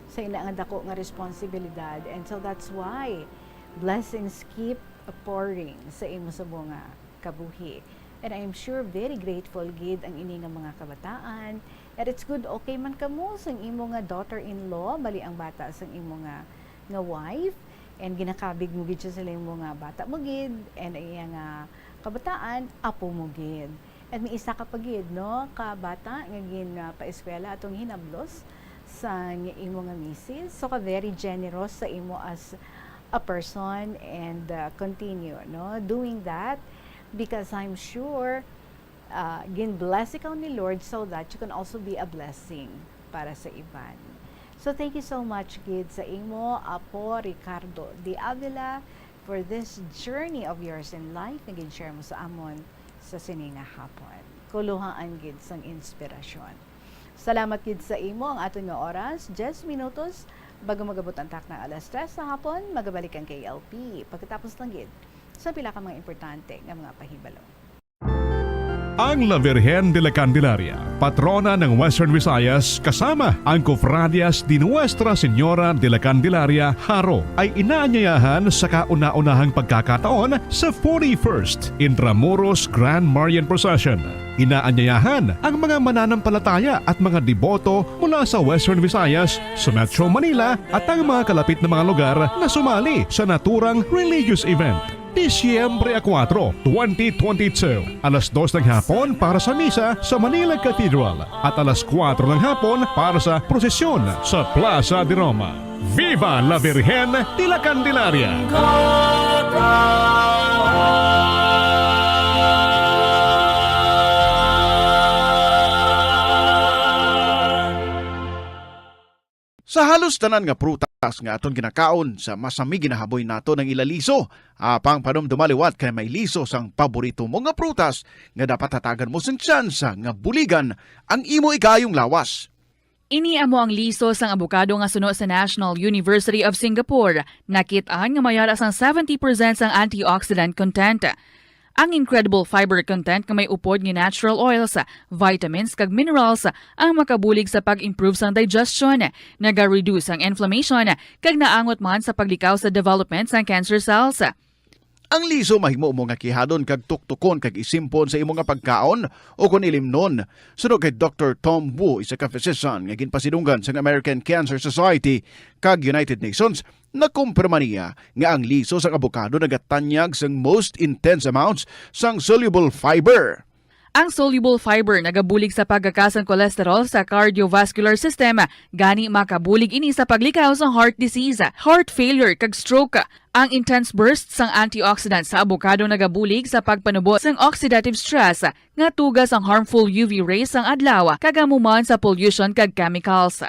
sa ina nga dako nga responsibilidad. And so that's why blessings keep pouring sa imo subong nga kabuhi. And I'm sure very grateful gid ang ini nga mga kabataan. And it's good, okay man kamo sang imo nga daughter-in-law, bali ang bata sang imo nga, nga wife. And ginakabig mo gid siya sa imo nga bata mo gid, and ang iya nga kabataan, apo mo gid. And may isa ka pa gid, no, ka bata nga gin, ah, paeskwela atong hinablos sang imo nga misis. So ka very generous sa imo as a person, and, uh, continue, no, doing that, because I'm sure, uh, gin-bless ikaw ni Lord so that you can also be a blessing para sa iban. So thank you so much gid sa imo, Apo Ricardo de Avila, for this journey of yours in life nga gin-share mo sa amon sa sini nga hapon. Kuluhaan gid sang inspirasyon. Salamat gid sa imo. Ang aton nga oras, diyes minutos bago mag-abot ang takna alas tres sa hapon, magabalik ang K L P. Pagkatapos lang gid sa pila ka mga importante nga mga pahibalo. Ang La Virgen de la Candelaria, patrona ng Western Visayas, kasama ang Cofradias de Nuestra Señora de la Candelaria, Jaro, ay inaanyayahan sa kauna-unahang pagkakataon sa forty-first Intramuros Grand Marian Procession. Inaanyayahan ang mga mananampalataya at mga deboto mula sa Western Visayas, sa Metro Manila, at ang mga kalapit na mga lugar na sumali sa naturang religious event. Disyembre a kuwatro, twenty twenty-two, alas dos ng hapon para sa misa sa Manila Cathedral at alas kuwatro ng hapon para sa prosesyon sa Plaza de Roma. Viva la Virgen de la Candelaria! Sa halos tanan nga prutas nga aton ginakaon, sa masami ginahaboy naton ang ila liso. Apang panumduma liwat kay may liso sang paborito mo nga prutas nga dapat hatagan mo sing tsansa nga buligan ang imo ikayong lawas. Ini amo ang liso sang abokado nga suno sa National University of Singapore. Nakit-an nga may ara sang seventy percent sang antioxidant content. Ang incredible fiber content nga may upod nga natural oils, vitamins, kag minerals ang makabulig sa pag-improve sang digestion, naga-reduce ang inflammation, kag naangot man sa paglikaw sa development sang cancer cells. Ang liso mahimo mo nga kihadon kag tuktukon kag isimpon sa imo nga pagkaon o kon ilimnon. Suno kay Doktor Tom Wu, isa ka physician nga ginpasidunggan sang American Cancer Society kag United Nations, nakumpirma niya nga ang liso sang abokado nagatanyag sang most intense amounts sang soluble fiber. Ang soluble fiber nagabulig sa pagkaka sang cholesterol sa cardiovascular system, gani makabulig ini sa paglikaw sa heart disease, heart failure, kag stroke. Ang intense burst sang antioxidant sa abokado nagabulig sa pagpanubo sang oxidative stress nga tuga sang harmful U V rays sang adlaw, kag amo man sa pollution kag chemicals.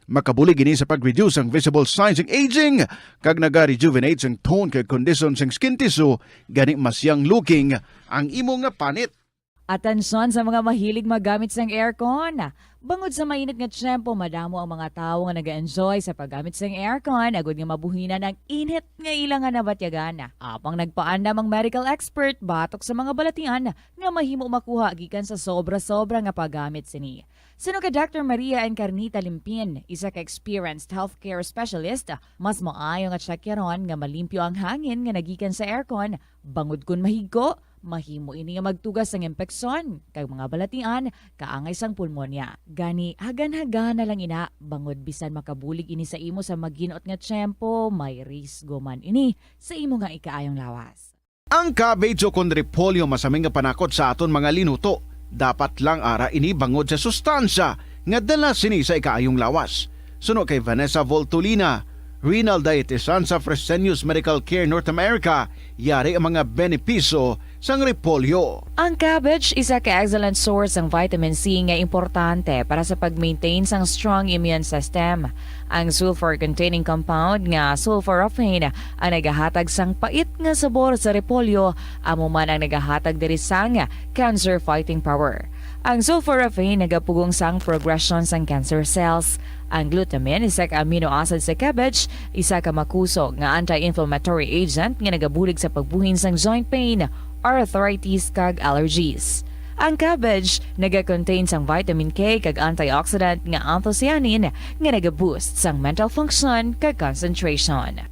Makabulig ini sa pag-reduce ang visible signs sang aging, kag naga-rejuvenate sang tone kag condition sang skin tissue, gani mas young looking ang imo nga panit. Atensyon sa mga mahilig magamit sang aircon. Bangod sa mainit nga tiyempo, madamo ang mga tawo nga naga-enjoy sa paggamit sang aircon, agud nga mabuhinan ang init nga ila nga nabatyagan. Apang nagpaandam ang medical expert batok sa mga balatian nga mahimo makuha gikan sa sobra-sobra nga paggamit sini. Suno kay Doctor Maria Encarnita Limpin, isa ka experienced healthcare specialist, mas maayo nga tsakyaron nga malimpyo ang hangin nga nagikan sa aircon, bangod kon mahigko, Mahimo ini nga magtugas sang impeksyon kag mga balatian kaangay sang pulmonya. Gani, hagan-hagan na lang ina, bangod bisan makabulig ini sa imo sa maginot nga tiyempo, may risgo man ini sa imo nga ikaayong lawas. Ang cabbage o kon repolyo masami nga panakot sa aton mga linuto. Dapat lang ara ini bangod sa sustansya nga dala sini sa ikaayong lawas. Suno kay Vanessa Voltolina, renal dietitian sa Fresenius Medical Care North America, yari ang mga benepisyo sang repolyo. Ang cabbage isa ka excellent source sang vitamin C nga importante para sa pag-maintain sang strong immune system. Ang sulfur-containing compound nga sulforaphane ang nagahatag sang pait nga sabor sa repolyo, amo man ang nagahatag diri sang cancer-fighting power. Ang sulforaphane nagapugong sang progression sang cancer cells. Ang glutamine, isa ka amino acid sa cabbage, isa ka makusog nga anti-inflammatory agent nga nagabulig sa pagbuhin sang joint pain, arthritis, kag allergies. Ang cabbage naga-contain sang vitamin K kag antioxidant nga anthocyanin nga naga-boost sang mental function kag concentration.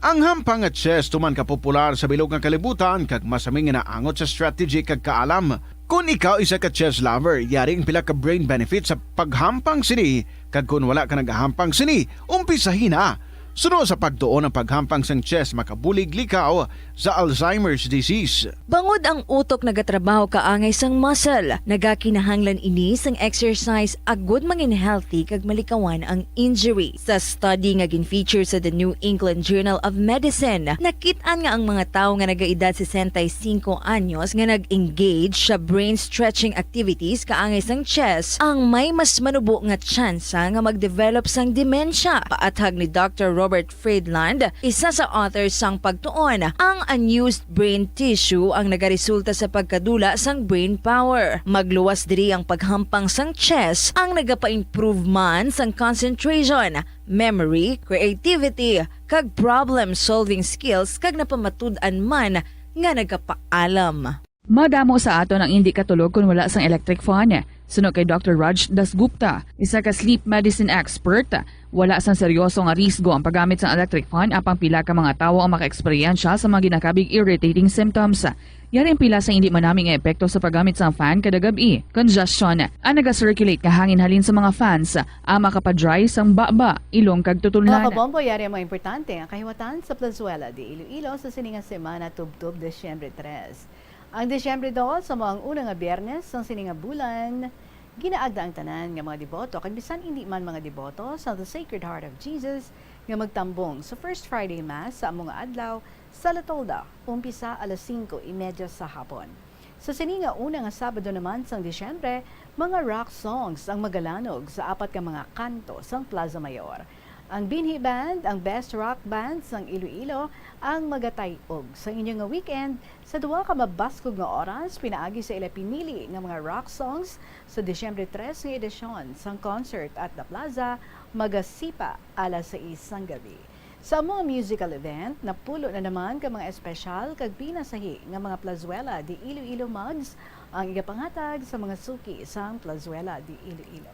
Ang hampang nga chess tuman ka popular sa bilog nga kalibutan kag masami nga naangot sa strategy kag kaalam. Kon ikaw isa ka chess lover, yari ang pila ka brain benefits sa paghampang sini, kag kon wala ka nagahampang sini, umpisahi na. Suno sa pagtuon, ang paghampang sang chess makabulig likaw sa Alzheimer's disease. Bangod ang utok nagatrabaho kaangay sang muscle, nagakinahanglan ini sang exercise agud mangin healthy kag malikawan ang injury. Sa study nga gin-feature sa The New England Journal of Medicine, nakit-an nga ang mga tawo nga nagaedad sesenta y cinco anyos nga nag-engage sa brain stretching activities kaangay sang chess ang may mas manubo nga tsansa nga mag-develop sang demensya. Paathag ni Doctor Robert Friedland, isa sa author sang pagtuon, ang unused brain tissue ang nagaresulta sa pagkadula sang brain power. Magluwas diri ang paghampang sang chess ang nagapa-improve man sang concentration, memory, creativity, kag problem-solving skills, kag napamatud-an man nga nagapaalam. Madamo sa aton ang indi katulog kon wala sang electric fan. Suno kay Doctor Raj Dasgupta, isa ka sleep medicine expert, wala sang seryoso nga risgo ang paggamit sang electric fan, apang pila ka mga tawo ang makaeksperyensya sa mga ginakabig irritating symptoms. Yari ang pila sa indi manami nga epekto sa paggamit sang fan kada gab-i. Congestion, ang naga-circulate nga hangin halin sa mga fans, ang makapa-dry sang baba, ilong kag tutulnan. Mga kabombo, yari ang mga importante nga kahiwatan sa Plazuela de Iloilo sa sini nga semana tubtob Disyembre tres. Ang Disyembre dos amo ang una nga Biyernes sang sini nga bulan. Ginaagda ang tanan nga mga deboto kag bisan indi man mga deboto sa The Sacred Heart of Jesus nga magtambong sa First Friday Mass sa amo nga adlaw sa La Tolda, umpisa alas singko y media sa hapon. Sa sini nga una nga Sabado naman sang Disyembre, mga rock songs ang magalanog sa apat ka mga kanto sang Plaza Mayor. Ang Binhi Band, ang best rock band sang Iloilo, ang magatay-og sa inyo nga weekend sa duha ka mabaskog nga oras pinaagi sa ila pinili nga mga rock songs sa Disyembre tres nga edisyon sang Concert at the Plaza, magasipa alas sais sang gabi. Sa amo nga musical event, napulo na naman ka mga espesyal kag pinasahi nga mga Plazuela de Iloilo mugs ang igapanghatag sa mga suki sang Plazuela de Iloilo.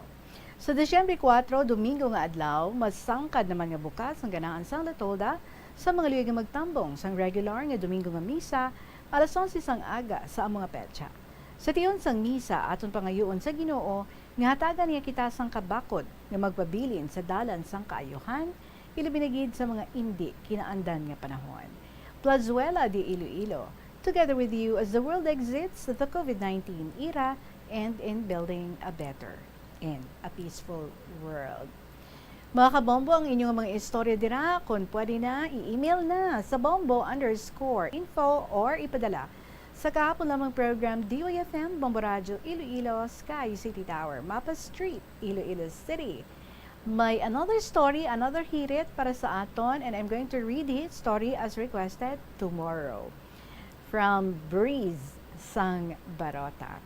Sa Disyembre kuwatro, Domingo nga adlaw, masangkad naman nga bukas ang ganahan sang La Tolda sa mga luyag nga magtambong sang regular nga Domingo nga misa alas onse sang aga sa amo nga petsa. Sa tion sang misa, aton pangayuon sa Ginoo nga hatagan niya kita sang kabakod nga magpabilin sa dalan sang kaayuhan, ilabi na gid sa mga indi kinaandan nga panahon. Plazuela de Iloilo, together with you as the world exits the COVID nineteen era and in building a better and a peaceful world. Mga kabombo, ang inyong mga istorya dira, kung pwede na, i-email na sa bombo underscore info or ipadala sa kahapon lamang program, D Y F M, Bombo Radyo Iloilo, Sky City Tower, Mapa Street, Iloilo City. May another story, another hirit para sa aton, and I'm going to read his story as requested tomorrow. From Breeze sang Barotac.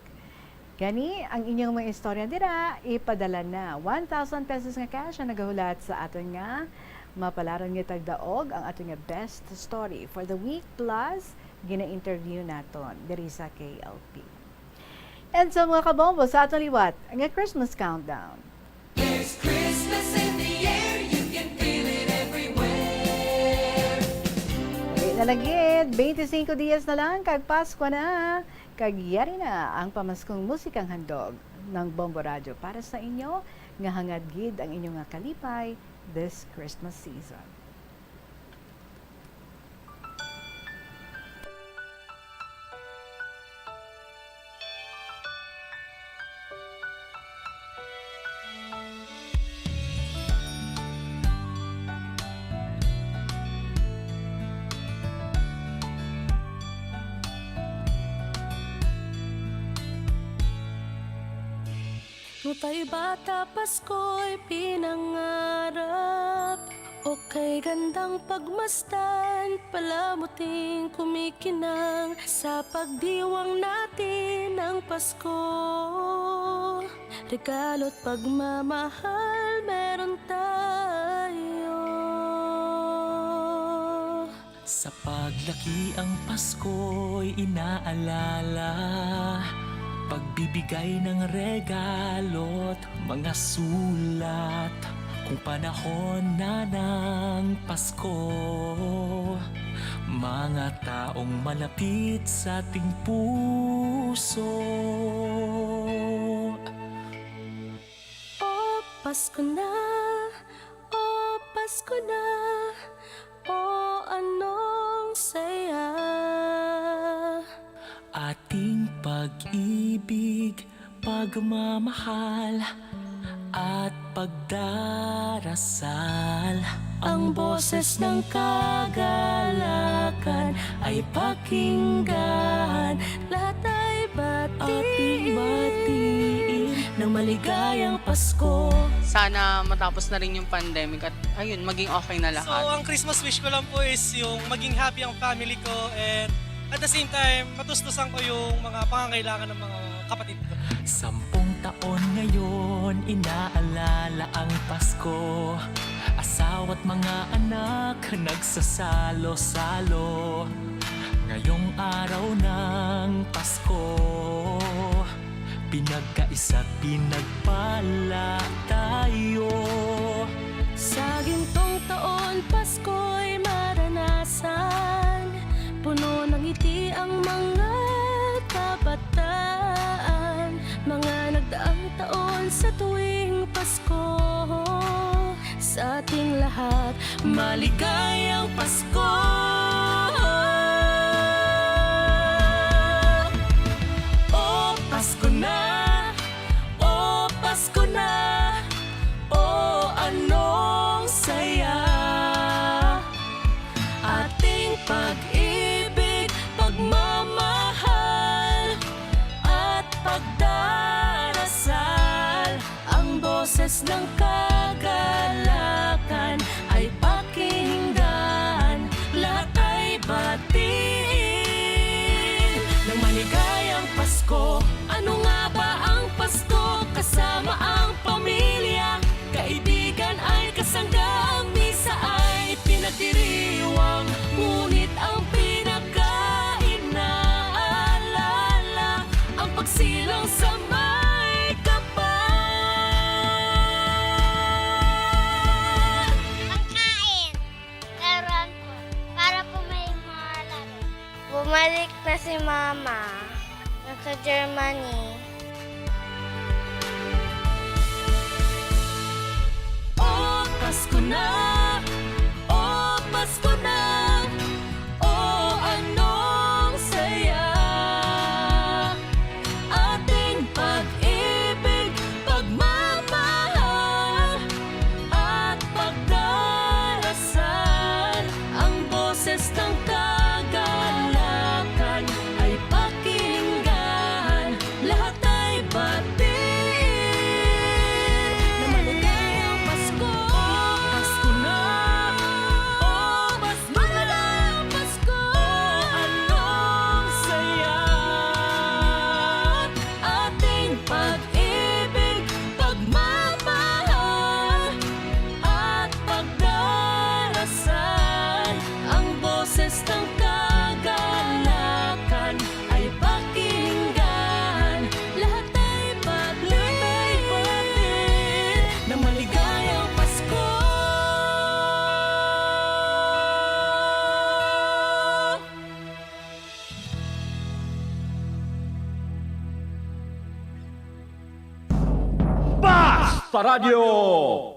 Gani, ang inyong mga istorya dira, ipadala na. One thousand pesos nga cash ang nagahulat sa aton nga mapalaron nga tagdaog, ang aton nga best story for the week, plus gina-interview naton diri sa K L P. And so, mga kabombo, sa aton liwat nga Christmas countdown. There's Christmas in the air, you can feel it everywhere. Dali na Lagid, twenty-cinco dias na lang kag Pasko na, kag yari na ang pamaskong musikang handog ng Bombo Radyo para sa inyo, nga hangad gid ang inyo nga kalipay this Christmas season. Nung tayo bata, Pasko'y pinangarap. O kay gandang pagmasdan, palamuting kumikinang sa pagdiwang natin ng Pasko. Regalo't pagmamahal meron tayo. Sa paglaki ang Pasko'y inaalala, pagbibigay ng regalo't mga sulat. Kung panahon na ng Pasko, mga taong malapit sa ating puso. O Pasko na, o Pasko na, o anong saya. Ating pag-ibig, pagmamahal, at pagdarasal. Ang boses ng kagalakan ay pakinggan. Lahat ay batiin. Ating batiin ng maligayang Pasko. Sana matapos na rin yung pandemic at, ayun, maging okay na lahat. So, ang Christmas wish ko lang po is yung maging happy ang family ko and at the same time, matustusan ko yung mga pangangailangan ng mga kapatid ko. Sampung taon ngayon, inaalala ang Pasko. Asawa't mga anak, nagsasalo-salo. Ngayong araw ng Pasko, pinagkaisa't pinagpala tayo. Sa gintong taon, Pasko'y maranasan. Puno ng ngiti ang mga kabataan. Mga nagdaang taon sa tuwing Pasko. Sa ating lahat, maligayang Pasko. O Pasko na, o Pasko na, o anong saya. Ating pag-ibig, pagmamahal, at pagdarasal. Ang boses ng kagalakan ay pakinggan, lahat ay batiin ng maligayang Pasko. Ano nga ba ang Pasko? Kasama ang pamilya, kaibigan ay kasangga, ang misa ay pinagdiriwang, ngunit ang pinaka-inaalala ang pagsilang sa may kapal. Ang kain, laruan po, para po may mga laro. Bumalik na si Mama. Nasa Germany. O Pasko na, o Pasko na, o anong saya. Ating pag-ibig, pagmamahal, at pagdarasal. Ang boses ng kagalakan ay pakinggan, lahat ay batiin. Na maligayang Pasko, Pasko na, Radyo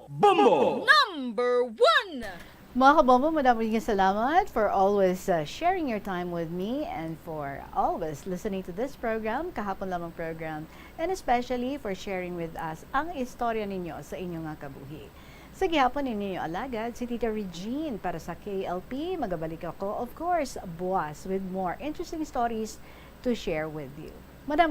Bombo! Number one! Mga kabombo, madamo nga salamat for always uh, sharing your time with me and for always listening to this program, kahapon lamang program, and especially for sharing with us ang istorya ninyo sa inyo nga kabuhi. Sa gihapon ninyo alagad, si Tita Regine para sa K L P. Magabalik ako, of course, buwas with more interesting stories to share with you. Madamo